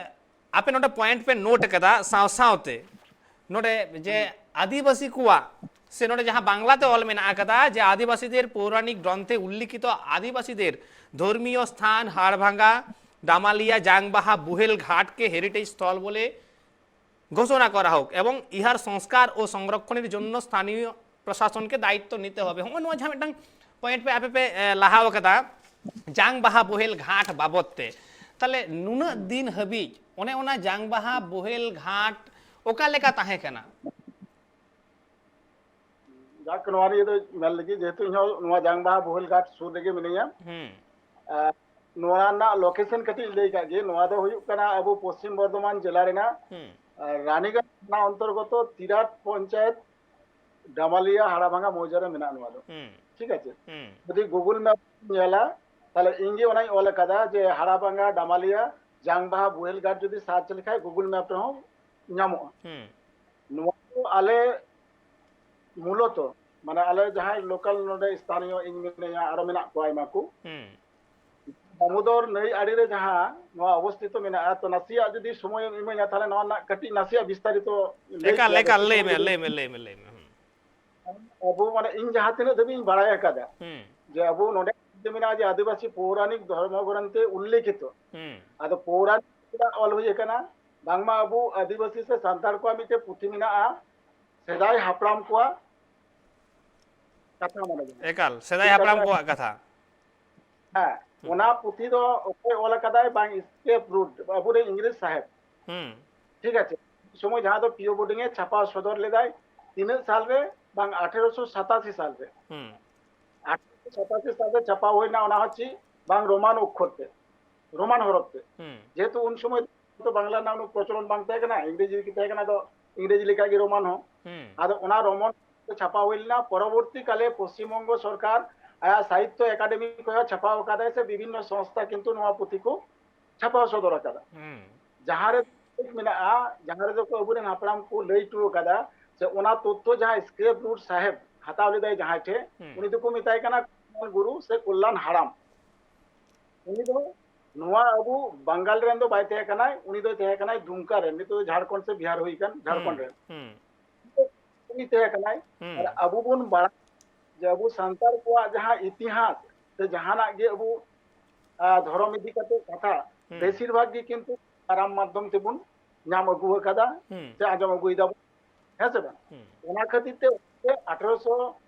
ᱟᱯᱮ ᱱᱚᱰᱮ ᱯᱚᱭᱮᱱᱴ ᱯᱮ ᱱᱳᱴ ᱟᱠᱟᱫᱟ, ᱥᱟᱶ ᱥᱟᱶᱛᱮ ᱱᱚᱰᱮ ᱡᱮ ᱟᱹᱫᱤᱵᱟᱹᱥᱤ ᱠᱚᱣᱟᱜ, ᱥᱮ ᱱᱚᱰᱮ ᱡᱟᱦᱟᱸ ᱵᱟᱝᱞᱟᱛᱮ ᱚᱞ ᱢᱮᱱᱟᱜ ᱟᱠᱟᱫᱟ ᱡᱮ ᱟᱹᱫᱤᱵᱟᱹᱥᱤᱫᱮᱨ ᱯᱳᱣᱨᱟᱱᱤᱠ ᱜᱨᱚᱱᱛᱷᱮ ᱩᱞᱞᱤᱠᱷᱤᱛᱚ ᱟᱹᱫᱤᱵᱟᱹᱥᱤᱫᱮᱨ ᱫᱷᱚᱨᱢᱤᱭᱚ ᱥᱛᱷᱟᱱ ᱦᱟᱲᱵᱷᱟᱝᱜᱟ ᱰᱟᱢᱟᱞᱤᱭᱟ ᱡᱟᱝᱵᱟᱦᱟ ᱵᱩᱦᱮᱞ ᱜᱷᱟᱴ কে হেরিটেজ স্থল বলে ঘোষণা করা হোক এবং ইহার সংস্কার ও সংরক্ষণের জন্য স্থানীয় প্রশাসনকে দায়িত্ব নিতে হবে᱾ ᱦᱚᱸᱜᱼᱚᱭ ᱱᱚᱣᱟ ᱡᱟᱦᱟᱸ ᱢᱤᱫᱴᱟᱝ ᱯᱚᱭᱮᱱᱴ ᱯᱮ ᱟᱯᱮ ᱯᱮ ᱮ, ᱞᱟᱦᱟᱣ ᱟᱠᱟᱫᱟ ᱡᱟᱝ ᱵᱟᱦᱟ ᱵᱳᱦᱮᱞ ᱜᱷᱟᱴ ᱵᱟᱵᱚᱫ ᱛᱮ, ᱛᱟᱦᱞᱮ ᱱᱩᱱᱟᱹᱜ ᱫᱤᱱ ᱦᱟᱹᱵᱤᱡ ᱚᱱᱮ ᱚᱱᱟ ᱡᱟᱝ ᱵᱟᱦᱟ ᱵᱳᱦᱮᱞ ᱜᱷᱟᱴ ᱚᱠᱟ ᱞᱮᱠᱟ ᱛᱟᱦᱮᱸ ᱠᱟᱱᱟ? ᱡᱟᱠ, ᱱᱚᱣᱟ ᱱᱤᱭᱮ ᱫᱚ ᱢᱮᱱ ᱞᱟᱹᱜᱤᱫ, ᱡᱮᱦᱮᱛᱩ ᱤᱧ ᱦᱚᱸ ᱱᱚᱣᱟ ᱡᱟᱝ ᱵᱟᱦᱟ ᱵᱳᱦᱮᱞ ᱜᱷᱟᱴ ᱥᱩᱨ ᱨᱮᱜᱮ ᱢᱤᱱᱟᱹᱧᱟ᱾ ᱦᱩᱸ᱾ ᱟᱨ ᱱᱚᱣᱟ ᱨᱮᱱᱟᱜ ᱞᱳᱠᱮᱥᱚᱱ ᱠᱟᱹᱴᱤᱡ ᱞᱟᱹᱭ ᱠᱟᱜ ᱜᱮ᱾ ᱱᱚᱣᱟ ᱫᱚ ᱦᱩᱭᱩᱜ ᱠᱟᱱᱟ ᱟᱵᱚ ᱯᱚᱥᱪᱤᱢ ᱵᱚᱨᱫᱷᱚᱢᱟᱱ ᱡᱮᱞᱟ ᱨᱮᱱᱟᱜ ᱦᱩᱸ᱾ ᱟᱨ ᱨᱟᱱᱤᱜᱟᱸᱡᱽ ᱛᱷᱟᱱᱟ ᱚᱱᱛᱚᱨᱜᱚᱛᱚ ᱛᱤᱨᱟᱴ ᱯᱚᱧᱪᱟᱭᱮᱛ ᱰᱟᱢᱟᱞᱤᱭᱟ ᱦᱟᱲᱟᱵᱷᱟᱸᱜᱟ ᱢᱚᱣᱡᱟ ᱨᱮ ᱢᱮᱱᱟᱜᱼᱟ ᱱᱚᱣᱟ ᱫᱚ᱾ ᱦᱩᱸ᱾ ᱴᱷᱤᱠ ᱟᱪᱷᱮ? ᱦᱩᱸ᱾ ᱡᱩᱫᱤ ᱜᱩᱜᱩᱞ ᱢᱮᱯ ᱧᱮᱞᱟ, ᱛᱟᱦᱞᱮ ᱤᱧ ᱜᱮ ᱚᱱᱟᱧ ᱚᱞ ᱟᱠᱟᱫᱟ ᱡᱮ ᱦᱟᱲᱟᱵᱷᱟᱸᱜᱟ ᱰᱟᱢᱟᱞᱤᱭᱟ ᱡᱟᱝᱵᱟᱦᱟ ᱵᱩᱦᱮᱞ ᱜᱷᱟᱴ ᱡᱩᱫᱤ ᱥᱟᱨᱪ ᱞᱮᱠᱷᱟᱡ ᱜᱩᱜᱩᱞ ᱢᱮᱯ ᱨᱮᱦᱚᱸ ᱧᱟᱢᱚᱜᱼᱟ᱾ ᱦᱩᱸ᱾ ᱱᱚᱣᱟ ᱫᱚ ᱟᱞᱮ ᱢᱩᱞᱚᱛᱚ, ᱢᱟᱱᱮ, ᱟᱞᱮ ᱡᱟᱦᱟᱸᱭ ᱞᱳᱠᱟᱞ ᱱᱚᱰᱮ ᱥᱛᱷᱟᱱᱤᱭᱚ ᱤᱧ ᱢᱤᱱᱟᱹᱧᱟ, ᱟᱨᱚ ᱢᱮᱱᱟᱜ ᱠᱚᱣᱟ ᱟᱭᱢᱟ ᱠᱚ᱾ ᱦᱩᱸ᱾ ᱫᱟᱢᱳᱫᱚᱨ ᱱᱟᱹᱭ ᱟᱲᱮ ᱨᱮ ᱡᱟᱦᱟᱸ ᱱᱚᱣᱟ ᱚᱵᱚᱥᱛᱷᱤᱛᱚ ᱢᱮᱱᱟᱜᱼᱟ, ᱛᱚ ᱱᱟᱥᱮᱭᱟᱜ ᱡᱩᱫᱤ ᱥᱚᱢᱚᱭᱮᱢ ᱤᱢᱟᱹᱧᱟ, ᱛᱟᱦᱞᱮ ᱱᱚᱣᱟ ᱨᱮᱱᱟᱜ ᱠᱟᱹᱴᱤᱡ ᱱᱟᱥᱮᱭᱟᱜ ᱵᱤᱥᱛᱟᱨᱤᱛᱚ ᱞᱟᱹᱭ ᱮᱠᱟᱞ ᱠᱮᱭᱟ, ᱮᱠᱟᱞ, ᱵᱮᱥᱤ ᱞᱟᱹᱭ ᱥᱚᱢᱚᱭ ᱢᱮ, ᱡᱩᱫᱤ ᱞᱟᱹᱭ ᱢᱮ, ᱞᱟᱹᱭ ᱢᱮ, ᱞᱟᱹᱭ ᱢᱮ᱾ ᱦᱩᱸ᱾ ᱟᱵᱚ, ᱢᱟᱱᱮ, ᱤᱧ ᱡᱟᱦᱟᱸ ᱛᱤᱱᱟᱹᱜ ᱫᱷᱟᱹᱵᱤᱡ ᱤᱧ ᱵᱟᱲᱟᱭ ᱟᱠᱟᱫᱟ, ᱦᱩᱸ᱾ ᱡᱮ ᱟᱵᱚ ᱱᱚᱰᱮ ᱢᱮᱱᱟᱜᱼᱟ ᱡᱮ ᱟᱹᱫᱤᱵᱟᱹᱥᱤ ᱯᱳᱣᱨᱟᱱᱤᱠ ᱫᱷᱚᱨᱢᱚ ᱜᱨᱚᱱᱛᱷᱮ ᱩᱞᱞᱮᱠᱷᱤᱛᱚ᱾ ᱦᱩᱸ᱾ ᱟᱫᱚ ᱯᱳᱣᱨᱟᱱᱤᱠ ᱪᱮᱫᱟᱜ ᱚᱞ ᱦᱩᱭ ᱟᱠᱟᱱᱟ? ᱵᱟᱝᱢᱟ ᱟᱵᱚ ᱟᱹᱫᱤᱵᱟᱹᱥᱤ ᱥᱮ ᱥᱟᱱᱛᱟᱲ ᱠᱚᱣᱟᱜ ᱢᱤᱫᱴᱮᱱ ᱯᱩᱛᱷᱤ ᱢᱮᱱᱟᱜᱼᱟ, ᱥᱮᱫᱟᱭ ᱦᱟᱯᱲᱟᱢ ᱠᱚᱣᱟᱜ ᱠᱟᱛᱷᱟ, ᱢᱟᱱᱮ, ᱮᱠᱟᱞ, ᱥᱮᱫᱟᱭ ᱦᱟᱯᱲᱟᱢ ᱠᱚᱣᱟᱜ ᱠᱟᱛᱷᱟ᱾ ᱦᱮᱸ, ᱚᱱᱟ ᱯᱩᱛᱷᱤ ᱫᱚ ᱚᱠᱚᱭ ᱚᱞ ᱟᱠᱟᱫᱟᱭ? ᱵᱟᱝ, ᱥᱠᱨᱮᱯ ᱨᱩᱴ, ᱟᱵᱚᱨᱮᱱ ᱤᱝᱨᱮᱡᱽ ᱥᱟᱦᱮᱵᱽ᱾ ᱦᱩᱸ᱾ ᱴᱷᱤᱠ ᱟᱪᱷᱮ, ᱥᱚᱢᱚᱭ ᱡᱟᱦᱟᱸ ᱫᱚ ᱯᱤ ᱳ ᱵᱳᱨᱰᱤᱝ ᱮ ᱪᱷᱟᱯᱟ ᱥᱚᱫᱚᱨ ᱞᱮᱫᱟᱭ, ᱛᱤᱱᱟᱹᱜ ᱥᱟᱞ ᱨᱮ? ᱵᱟᱝ, ᱟᱴᱷᱮᱨᱚᱥᱚ ᱥᱟᱛᱟᱥᱤ ᱥᱟᱞ ᱨᱮ᱾ ᱦᱩᱸ᱾ ᱟᱴᱷᱮᱨᱚᱥᱚ ᱥᱟᱛᱟᱥᱤ ᱥᱟᱞ ᱨᱮ ᱪᱷᱟᱯᱟ ᱦᱩᱭᱱᱟ, ᱚᱱᱟ ᱦᱚᱸ ᱪᱮᱫ? ᱵᱟᱝ, ᱨᱳᱢᱟᱱ ᱚᱠᱠᱷᱚᱨ ᱛᱮ, ᱨᱳᱢᱟᱱ ᱦᱚᱨᱚᱯ ᱛᱮ᱾ ᱦᱩᱸ᱾ ᱡᱮᱦᱮᱛᱩ ᱩᱱ ᱥᱚᱢᱚᱭ ᱫᱚ ᱵᱟᱝᱞᱟ ᱨᱮᱱᱟᱜ ᱩᱱᱟᱹᱜ ᱯᱨᱚᱪᱚᱞᱚᱱ ᱵᱟᱝ ᱛᱟᱦᱮᱸ ᱠᱟᱱᱟ, ᱤᱝᱨᱮᱡᱤ ᱜᱮ ᱛᱟᱦᱮᱸ ᱠᱟᱱᱟ, ᱫᱚ ᱤᱝᱨᱮᱡᱤ ᱞᱮᱠᱟ ᱜᱮ ᱨᱳᱢᱟᱱ ᱦᱚᱸ᱾ ᱦᱩᱸ᱾ ᱟᱫᱚ ᱚᱱᱟ ᱨᱳᱢᱟᱱ ᱛᱮ ᱪᱷᱟᱯᱟ ᱦᱩᱭ ᱞᱮᱱᱟ᱾ ᱯᱚᱨᱚᱵᱚᱨᱛᱤ ᱠᱟᱞᱮ ᱯᱚᱥᱪᱤᱢ ᱵᱚᱝᱜᱚ ᱥᱚᱨᱠᱟᱨ ᱟᱭᱟᱜ ᱥᱟᱦᱤᱛᱛᱚ ᱮᱠᱟᱰᱮᱢᱤ ᱠᱷᱚᱱ ᱦᱚᱸ ᱪᱷᱟᱯᱟᱣ ᱟᱠᱟᱫᱟᱭ, ᱥᱮ ᱵᱤᱵᱷᱤᱱᱱᱚ ᱥᱚᱝᱥᱛᱷᱟ ᱠᱤᱱᱛᱩ ᱱᱚᱣᱟ ᱯᱩᱛᱷᱤ ᱠᱚ ᱪᱷᱟᱯᱟᱣ ᱥᱚᱫᱚᱨ ᱟᱠᱟᱫᱟ᱾ ᱦᱩᱸ᱾ ᱡᱟᱦᱟᱸ ᱨᱮ ᱢᱮᱱᱟᱜᱼᱟ, ᱡᱟᱦᱟᱸ ᱨᱮᱫᱚ ᱠᱚ ᱟᱵᱚᱨᱮᱱ ᱦᱟᱯᱲᱟᱢ ᱠᱚ ᱞᱟᱹᱭ ᱦᱚᱴᱚ ᱟᱠᱟᱫᱟ, ᱥᱮ ᱚᱱᱟ ᱛᱚᱛᱛᱷᱚ ᱡᱟᱦᱟᱸ ᱥᱠᱨᱮᱯ ᱨᱩᱴ ᱥᱟᱦᱮᱵᱽ ᱦᱟᱛᱟᱣ ᱞᱮᱫᱟᱭ ᱡᱟᱦᱟᱸᱭ ᱴᱷᱮᱱ, ᱦᱩᱸ᱾ ᱩᱱᱤ ᱫᱚᱠᱚ ᱢᱮᱛᱟᱭ ᱠᱟᱱᱟ ᱠᱚᱞᱞᱟᱱ ᱜᱩᱨᱩ ᱥᱮ ᱠᱚᱞᱞᱟᱱ ᱦᱟᱲᱟᱢ᱾ ᱩᱱᱤ ᱫᱚ ᱱᱚᱣᱟ ᱟᱵᱚ ᱵᱟᱝᱜᱟᱞ ᱨᱮᱱ ᱫᱚ ᱵᱟᱭ ᱛᱟᱦᱮᱸ ᱠᱟᱱᱟᱭ, ᱩᱱᱤ ᱫᱚᱭ ᱛᱟᱦᱮᱸ ᱠᱟᱱᱟᱭ ᱫᱩᱢᱠᱟ ᱨᱮᱱ, ᱱᱤᱛᱚᱜ ᱫᱚ ᱡᱷᱟᱲᱠᱷᱚᱸᱰ ᱥᱮ ᱵᱤᱦᱟᱨ ᱦᱩᱭ ᱠᱟᱱ, ᱡᱷᱟᱲᱠᱷᱚᱸᱰ ᱦᱩᱸ, ᱨᱮᱱ᱾ ᱦᱩᱸ᱾ ᱩᱱᱤ ᱛᱟᱦᱮᱸ ᱠᱟᱱᱟᱭ᱾ ᱦᱩᱸ᱾ ᱟᱨ ᱟᱵᱚ ᱵᱚᱱ ᱵᱟᱲᱟᱭᱟ ᱡᱮ ᱟᱵᱚ ᱥᱟᱱᱛᱟᱲ ᱠᱚᱣᱟᱜ ᱡᱟᱦᱟᱸ ᱤᱛᱤᱦᱟᱥ ᱥᱮ ᱡᱟᱦᱟᱱᱟᱜ ᱜᱮ ᱟᱵᱚ, ᱟ, ᱫᱷᱚᱨᱚᱢ ᱤᱫᱤ ᱠᱟᱛᱮ ᱠᱟᱛᱷᱟ, ᱦᱩᱸ᱾ ᱵᱮᱥᱤᱨ ᱵᱷᱟᱜᱽ ᱜᱮ ᱠᱤᱱᱛᱩ ᱠᱟᱨᱟᱢ ᱢᱟᱫᱽᱫᱷᱚᱢ ᱛᱮᱵᱚᱱ ᱧᱟᱢ ᱟᱹᱜᱩ ᱟᱠᱟᱫᱟ, ᱦᱩᱸ᱾ ᱥᱮ ᱟᱸᱡᱚᱢ ᱟᱹᱜᱩᱭ ᱫᱟᱵᱚᱱ, ᱦᱮᱸ ᱥᱮ ᱵᱟᱝ? ᱦᱩᱸ᱾ ᱚᱱᱟ ᱠᱷᱟᱹᱛᱤᱨ ᱛᱮ ᱟᱴᱷᱨᱚᱥᱚ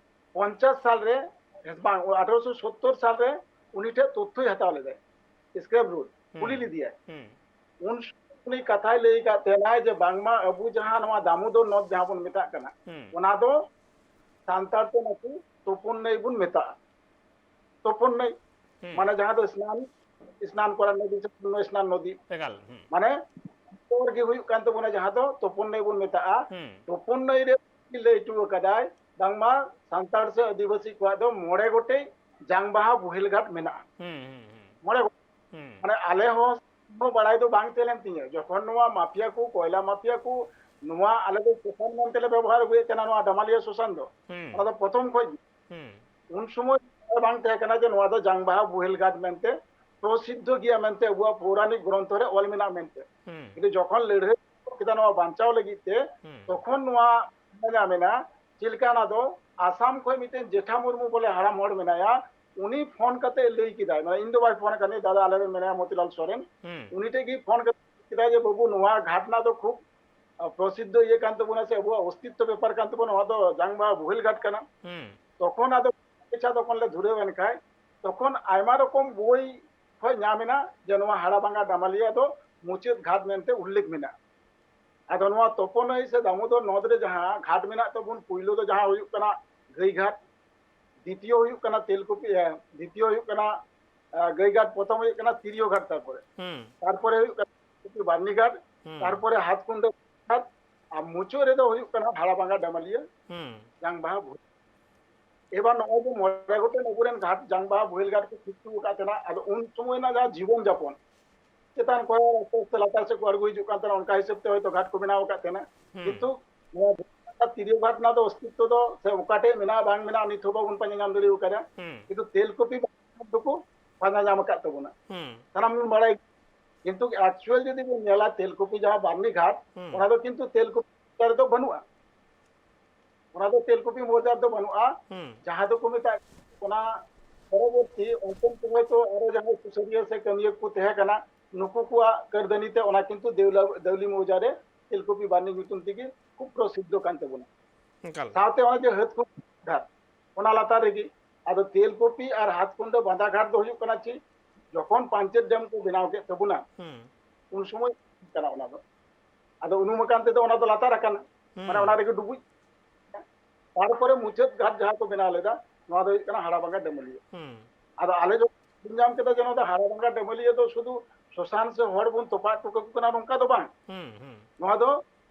ᱯᱚᱧᱪᱟᱥ ᱥᱟᱞ ᱨᱮ, ᱵᱟᱝ, ᱟᱴᱷᱨᱚᱥᱚ ᱥᱚᱛᱛᱚᱨ ᱥᱟᱞ ᱨᱮ ᱩᱱᱤ ᱴᱷᱮᱱ ᱛᱚᱛᱛᱷᱚᱭ ᱦᱟᱛᱟᱣ ᱞᱮᱫᱟᱭ, ᱥᱠᱨᱮᱯ ᱨᱩᱴ, ᱦᱩᱸ᱾ ᱠᱩᱞᱤ ᱞᱮᱫᱮᱭᱟᱭ᱾ ᱦᱩᱸ᱾ ᱩᱱ ᱥᱚᱢᱚᱭ ᱩᱱᱤ ᱠᱟᱛᱷᱟᱭ ᱞᱟᱹᱭ ᱟᱠᱟᱫ ᱛᱟᱦᱮᱱᱟᱭ ᱡᱮ ᱵᱟᱝᱢᱟ ᱟᱵᱚ ᱡᱟᱦᱟᱸ ᱱᱚᱣᱟ ᱫᱟᱢᱳᱫᱚᱨ ᱱᱚᱫ ᱡᱟᱦᱟᱸ ᱵᱚᱱ ᱢᱮᱛᱟᱜ ᱠᱟᱱᱟ, ᱦᱩᱸ᱾ ᱚᱱᱟ ᱫᱚ ᱥᱟᱱᱛᱟᱲ ᱛᱮ ᱱᱟᱠᱤ ᱛᱩᱯᱩᱱ ᱱᱟᱹᱭ ᱵᱚᱱ ᱢᱮᱛᱟᱜᱼᱟ᱾ ᱛᱩᱯᱩᱱ ᱱᱟᱹᱭ, ᱦᱩᱸ᱾ ᱢᱟᱱᱮ ᱡᱟᱦᱟᱸ ᱫᱚ ᱥᱱᱟᱱ, ᱥᱱᱟᱱ ᱠᱚᱨᱟᱨ ᱱᱚᱫᱤ ᱥᱮ ᱯᱩᱱᱱᱚ ᱥᱱᱟᱱ ᱱᱚᱫᱤ, ᱮᱠᱟᱞ, ᱦᱩᱸ᱾ ᱢᱟᱱᱮ ᱩᱛᱛᱚᱨ ᱜᱮ ᱦᱩᱭᱩᱜ ᱠᱟᱱ ᱛᱟᱵᱚᱱᱟ, ᱡᱟᱦᱟᱸ ᱫᱚ ᱛᱩᱯᱩᱱ ᱱᱟᱹᱭ ᱵᱚᱱ ᱢᱮᱛᱟᱜᱼᱟ᱾ ᱦᱩᱸ᱾ ᱛᱩᱯᱩᱱ ᱱᱟᱹᱭ ᱨᱮ ᱞᱟᱹᱭ ᱦᱚᱴᱚ ᱟᱠᱟᱫᱟᱭ, ᱵᱟᱝᱢᱟ ᱥᱟᱱᱛᱟᱲ ᱥᱮ ᱟᱹᱫᱤᱵᱟᱹᱥᱤ ᱠᱚᱣᱟᱜ ᱫᱚ ᱢᱚᱬᱮ ᱜᱚᱴᱮᱡ ᱡᱟᱝ ᱵᱟᱦᱟ ᱵᱳᱦᱮᱞ ᱜᱷᱟᱴ ᱢᱮᱱᱟᱜᱼᱟ᱾ ᱦᱩᱸ, ᱦᱩᱸ, ᱦᱩᱸ᱾ ᱢᱚᱬᱮ ᱜᱚᱴᱮᱡ᱾ ᱦᱩᱸ᱾ ᱢᱟᱱᱮ ᱟᱞᱮ ᱦᱚᱸ ᱵᱟᱲᱟᱭ ᱫᱚ ᱵᱟᱝ ᱛᱟᱦᱮᱸ ᱞᱮᱱ ᱛᱤᱧᱟᱹ, ᱡᱚᱠᱷᱚᱱ ᱱᱚᱣᱟ ᱢᱟᱯᱷᱤᱭᱟ ᱠᱚ, ᱠᱚᱭᱞᱟ ᱢᱟᱯᱷᱤᱭᱟ ᱠᱚ, ᱱᱚᱣᱟ ᱟᱞᱮ ᱫᱚ ᱥᱚᱥᱟᱱ ᱢᱮᱱᱛᱮ ᱞᱮ ᱵᱮᱵᱚᱦᱟᱨ ᱟᱹᱜᱩᱭᱮᱫ ᱛᱟᱦᱮᱱᱟ, ᱱᱚᱣᱟ ᱰᱟᱢᱟᱞᱤᱭᱟᱹ ᱥᱚᱥᱟᱱ ᱫᱚ᱾ ᱦᱩᱸ᱾ ᱚᱱᱟ ᱫᱚ ᱯᱨᱚᱛᱷᱚᱢ ᱠᱷᱚᱡ ᱜᱮ᱾ ᱦᱩᱸ᱾ ᱩᱱ ᱥᱚᱢᱚᱭ ᱵᱟᱝ ᱛᱟᱦᱮᱸ ᱠᱟᱱᱟ ᱡᱮ ᱱᱚᱣᱟ ᱫᱚ ᱡᱟᱝ ᱵᱟᱦᱟ ᱵᱳᱦᱮᱞ ᱜᱷᱟᱴ ᱢᱮᱱᱛᱮ ᱯᱨᱚᱥᱤᱫᱷᱚ ᱜᱮᱭᱟ ᱢᱮᱱᱛᱮ ᱟᱵᱚᱣᱟᱜ ᱯᱳᱣᱨᱟᱱᱤᱠ ᱜᱨᱚᱱᱛᱷᱚ ᱨᱮ ᱚᱞ ᱢᱮᱱᱟᱜ ᱢᱮᱱᱛᱮ᱾ ᱦᱩᱸ᱾ ᱠᱤᱱᱛᱩ ᱡᱚᱠᱷᱚᱱ ᱞᱟᱹᱲᱦᱟᱹᱭ ᱠᱮᱫᱟ ᱱᱚᱣᱟ ᱵᱟᱧᱪᱟᱣ ᱞᱟᱹᱜᱤᱫ ᱛᱮ, ᱦᱩᱸ᱾ ᱛᱚᱠᱷᱚᱱ ᱱᱚᱣᱟ ᱢᱮᱱᱟ, ᱢᱮᱱᱟ, ᱪᱮᱫ ᱞᱮᱠᱟ ᱚᱱᱟ ᱫᱚ ᱟᱥᱟᱢ ᱠᱷᱚᱱ ᱢᱤᱫᱴᱮᱱ ᱡᱮᱴᱷᱟ ᱢᱩᱨᱢᱩ ᱵᱚᱞᱮ ᱦᱟᱲᱟᱢ ᱦᱚᱲ ᱢᱮᱱᱟᱭᱟ, ᱩᱱᱤ ᱯᱷᱳᱱ ᱠᱟᱛᱮ ᱞᱟᱹᱭ ᱠᱮᱫᱟᱭ, ᱢᱟᱱᱮ ᱤᱧ ᱫᱚ ᱵᱟᱭ ᱯᱷᱳᱱ ᱟᱠᱟᱫᱤᱧᱟ, ᱫᱟᱫᱟ ᱟᱞᱮ ᱨᱮᱱ ᱢᱮᱱᱟᱭᱟ ᱢᱚᱛᱤᱞᱟᱞ ᱥᱚᱨᱮᱱ, ᱦᱩᱸ᱾ ᱩᱱᱤ ᱴᱷᱮᱡ ᱜᱮ ᱯᱷᱳᱱ ᱠᱟᱛᱮ ᱠᱮᱫᱟᱭ ᱡᱮ, "ᱵᱟᱹᱵᱩ, ᱱᱚᱣᱟ ᱜᱷᱟᱴ ᱨᱮᱱᱟᱜ ᱫᱚ ᱠᱷᱩᱵ, ᱟ, ᱯᱨᱚᱥᱤᱫᱷᱚ ᱤᱭᱟᱹ ᱠᱟᱱ ᱛᱟᱵᱚᱱᱟ ᱥᱮ ᱟᱵᱚᱣᱟᱜ ᱚᱥᱛᱤᱛᱛᱚ ᱵᱮᱯᱟᱨ ᱠᱟᱱ ᱛᱟᱵᱚᱱᱟ, ᱱᱚᱣᱟ ᱫᱚ ᱡᱟᱝ ᱵᱟᱦᱟ ᱵᱳᱦᱮᱞ ᱜᱷᱟᱴ ᱠᱟᱱᱟ᱾" ᱦᱩᱸ᱾ ᱛᱚᱠᱷᱚᱱ ᱟᱫᱚ ᱟᱪᱪᱷᱟ, ᱛᱚᱠᱷᱚᱱ ᱞᱮ ᱫᱷᱩᱨᱟᱹᱣ ᱮᱱ ᱠᱷᱟᱡ, ᱛᱚᱠᱷᱚᱱ ᱟᱭᱢᱟ ᱨᱚᱠᱚᱢ ᱵᱳᱭ ᱠᱷᱚᱱ ᱧᱟᱢ ᱮᱱᱟ ᱡᱮ ᱱᱚᱣᱟ ᱦᱟᱲᱟᱵᱟᱝᱜᱟ ᱰᱟᱢᱟᱞᱤᱭᱟ ᱫᱚ ᱢᱩᱪᱟᱹᱫ ᱜᱷᱟᱴ ᱢᱮᱱᱛᱮ ᱩᱞᱞᱮᱠᱷ ᱢᱮᱱᱟᱜᱼᱟ᱾ ᱟᱫᱚ ᱱᱚᱣᱟ ᱛᱚᱯᱚᱱᱟᱹᱭ ᱥᱮ ᱫᱟᱢᱳᱫᱚᱨ ᱱᱚᱫ ᱨᱮ ᱡᱟᱦᱟᱸ ᱜᱷᱟᱴ ᱢᱮᱱᱟᱜ ᱛᱟᱵᱚᱱ, ᱯᱩᱭᱞᱩ ᱫᱚ ᱡᱟᱦᱟᱸ ᱦᱩᱭᱩᱜ ᱠᱟᱱᱟ ᱜᱟᱹᱭ ᱜᱷᱟᱴ, ᱫᱤᱛᱤᱭᱚ ᱦᱩᱭᱩᱜ ᱠᱟᱱᱟ ᱛᱮᱞᱠᱩᱯᱤ, ᱮ, ᱫᱤᱛᱤᱭᱚ ᱦᱩᱭᱩᱜ ᱠᱟᱱᱟ, ᱮ, ᱜᱟᱹᱭ ᱜᱷᱟᱴ, ᱯᱨᱚᱛᱷᱚᱢ ᱦᱩᱭᱩᱜ ᱠᱟᱱᱟ ᱛᱤᱨᱭᱳ ᱜᱷᱟᱴ, ᱛᱟᱨᱯᱚᱨᱮ, ᱦᱩᱸ᱾ ᱛᱟᱨᱯᱚᱨᱮ ᱦᱩᱭᱩᱜ ᱠᱟᱱᱟ ᱛᱮᱞᱠᱩᱯᱤ ᱵᱟᱨᱱᱤ ᱜᱷᱟᱴ, ᱦᱩᱸ᱾ ᱛᱟᱨᱯᱚᱨᱮ ᱦᱟᱛᱠᱩᱱᱰᱟᱹ ᱜᱷᱟᱴ, ᱟᱨ ᱢᱩᱪᱟᱹᱫ ᱨᱮᱫᱚ ᱦᱩᱭᱩᱜ ᱠᱟᱱᱟ ᱦᱟᱲᱟᱵᱟᱝᱜᱟ ᱰᱟᱢᱟᱞᱤᱭᱟᱹ ᱦᱩᱸ᱾ ᱡᱟᱝ ᱵᱟᱦᱟ ᱵᱷᱩ-, ᱮᱵᱟᱨ ᱱᱚᱜᱼᱚᱭ ᱡᱮ ᱢᱚᱬᱮ ᱜᱚᱴᱮᱱ ᱟᱵᱚᱨᱮᱱ ᱜᱷᱟᱴ ᱡᱟᱝ ᱵᱟᱦᱟ ᱵᱳᱦᱮᱞ ᱜᱷᱟᱴ ᱠᱚ ᱥᱤᱥᱴᱤ ᱟᱠᱟᱫ ᱛᱟᱦᱮᱱᱟ, ᱟᱫᱚ ᱩᱱ ᱥᱚᱢᱚᱭ ᱨᱮᱱᱟᱜ ᱡᱟᱦᱟᱸ ᱡᱤᱵᱚᱱ ᱡᱟᱯᱚᱱ ᱪᱮᱛᱟᱱ ᱠᱷᱚᱱ ᱟᱥᱛᱮ ᱟᱥᱛᱮ ᱞᱟᱛᱟᱨ ᱥᱮᱫ ᱠᱚ ᱟᱬᱜᱚ ᱦᱤᱡᱩᱜ ᱠᱟᱱ ᱛᱟᱦᱮᱱᱟ, ᱚᱱᱠᱟ ᱦᱤᱥᱟᱹᱵ ᱛᱮ ᱦᱚᱭᱛᱳ ᱜᱷᱟᱴ ᱠᱚ ᱵᱮᱱᱟᱣ ᱟᱠᱟᱫ ᱛᱟᱦᱮᱱᱟ᱾ ᱦᱩᱸ᱾ ᱠᱤᱱᱛᱩ ᱱᱚᱣᱟ ᱛᱤᱨᱭᱳ ᱜᱷᱟᱴ ᱨᱮᱱᱟᱜ ᱫᱚ ᱚᱥᱛᱤᱛᱛᱚ ᱫᱚ ᱥᱮ ᱚᱠᱟ ᱴᱷᱮᱡ ᱢᱮᱱᱟᱜᱼᱟ ᱵᱟᱝ ᱢᱮᱱᱟᱜᱼᱟ ᱱᱤᱛ ᱦᱚᱸ ᱵᱟᱵᱚᱱ ᱯᱟᱸᱡᱟ ᱧᱟᱢ ᱫᱟᱲᱮ ᱟᱠᱟᱫᱟ᱾ ᱦᱩᱸ᱾ ᱠᱤᱱᱛᱩ ᱛᱮᱞᱠᱩᱯᱤ ᱫᱚᱠᱚ ᱯᱟᱸᱡᱟ ᱧᱟᱢ ᱟᱠᱟᱫ ᱛᱟᱵᱚᱱᱟ᱾ ᱦᱩᱸ᱾ ᱥᱟᱱᱟᱢ ᱵᱚᱱ ᱵᱟᱲᱟᱭ, ᱠᱤᱱᱛᱩ actual ᱡᱩᱫᱤ ᱵᱚᱱ ᱧᱮᱞᱟ ᱛᱮᱞᱠᱩᱯᱤ ᱡᱟᱦᱟᱸ ᱵᱟᱨᱱᱤ ᱜᱷᱟᱴ, ᱦᱩᱸ᱾ ᱚᱱᱟ ᱫᱚ ᱠᱤᱱᱛᱩ ᱛᱮᱞᱠᱩᱯᱤ ᱨᱮᱫᱚ ᱵᱟᱹᱱᱩᱜᱼᱟ᱾ ᱚᱱᱟ ᱫᱚ ᱛᱮᱞᱠᱩᱯᱤ ᱢᱚᱣᱡᱟ ᱨᱮᱫᱚ ᱵᱟᱹᱱᱩᱜᱼᱟ᱾ ᱦᱩᱸ᱾ ᱡᱟᱦᱟᱸ ᱫᱚᱠᱚ ᱢᱮᱛᱟᱜ ᱚᱱᱟ ᱯᱚᱨᱚᱵᱚᱨᱛᱤ ᱚᱱᱛᱮᱱ ᱠᱚ ᱦᱚᱭᱛᱳ ᱟᱨᱚ ᱡᱟᱦᱟᱸᱭ ᱥᱩᱥᱟᱹᱨᱤᱭᱟᱹ ᱥᱮ ᱠᱟᱹᱢᱤᱭᱟᱹ ᱠᱚ ᱛᱟᱦᱮᱸ ᱠᱟᱱᱟ, ᱱᱩᱠᱩ ᱠᱚᱣᱟᱜ ᱠᱟᱹᱨᱫᱷᱟᱹᱱᱤ ᱛᱮ ᱚᱱᱟ ᱠᱤᱱᱛᱩ ᱫᱮᱣᱞᱟ-, ᱫᱟᱣᱞᱤ ᱢᱚᱣᱡᱟ ᱨᱮ ᱛᱮᱞᱠᱩᱯᱤ ᱵᱟᱨᱱᱤ ᱧᱩᱛᱩᱢ ᱛᱮᱜᱮ ᱠᱷᱩᱵ ᱯᱨᱚᱥᱤᱫᱷᱚ ᱠᱟᱱ ᱛᱟᱵᱚᱱᱟ᱾ ᱮᱠᱟᱞ᱾ ᱥᱟᱶᱛᱮ ᱚᱱᱟ ᱡᱮ ᱦᱟᱹᱛᱠᱩ ᱜᱷᱟᱴ, ᱚᱱᱟ ᱞᱟᱛᱟᱨ ᱨᱮᱜᱮ᱾ ᱟᱫᱚ ᱛᱮᱞᱠᱩᱯᱤ ᱟᱨ ᱦᱟᱛᱠᱩᱱᱰᱟᱹ ᱵᱟᱸᱫᱷᱟ ᱜᱷᱟᱴ ᱫᱚ ᱦᱩᱭᱩᱜ ᱠᱟᱱᱟ ᱪᱮᱫ, ᱡᱚᱠᱷᱚᱱ ᱯᱟᱧᱪᱮᱛ ᱰᱮᱢ ᱠᱚ ᱵᱮᱱᱟᱣ ᱠᱮᱫ ᱛᱟᱵᱚᱱᱟ, ᱦᱩᱸ᱾ ᱩᱱ ᱥᱚᱢᱚᱭ ᱠᱟᱱᱟ ᱚᱱᱟ ᱫᱚ᱾ ᱟᱫᱚ ᱩᱱᱩᱢ ᱟᱠᱟᱱ ᱛᱮᱫᱚ ᱚᱱᱟ ᱫᱚ ᱞᱟᱛᱟᱨ ᱟᱠᱟᱱᱟ, ᱦᱩᱸ᱾ ᱢᱟᱱᱮ ᱚᱱᱟ ᱨᱮᱜᱮ ᱰᱩᱵᱩᱡ᱾ ᱛᱟᱨᱯᱚᱨᱮ ᱢᱩᱪᱟᱹᱫ ᱜᱷᱟᱴ ᱡᱟᱦᱟᱸ ᱠᱚ ᱵᱮᱱᱟᱣ ᱞᱮᱫᱟ, ᱱᱚᱣᱟ ᱫᱚ ᱦᱩᱭᱩᱜ ᱠᱟᱱᱟ ᱦᱟᱲᱟᱵᱟᱝᱜᱟ ᱰᱟᱹᱢᱟᱹᱞᱤᱭᱟᱹ᱾ ᱦᱩᱸ᱾ ᱟᱫᱚ ᱟᱞᱮ ᱡᱚᱠᱷᱚᱱ ᱧᱟᱢ ᱠᱮᱫᱟ ᱡᱮ ᱱᱚᱣᱟ ᱫᱚ ᱦᱟᱲᱟᱵᱟᱝᱜᱟ ᱰᱟᱹᱢᱟᱹᱞᱤᱭᱟᱹ ᱫᱚ ᱥᱩᱫᱷᱩ ᱥᱚᱥᱟᱱ ᱥᱮ ᱦᱚᱲ ᱵᱚᱱ ᱛᱚᱯᱟ ᱦᱚᱴᱚ ᱠᱟᱠᱚ ᱠᱟᱱᱟ, ᱱᱚᱝᱠᱟ ᱫᱚ ᱵᱟᱝ᱾ ᱦᱩᱸ, ᱦᱩᱸ᱾ ᱱᱚᱣᱟ ᱫᱚ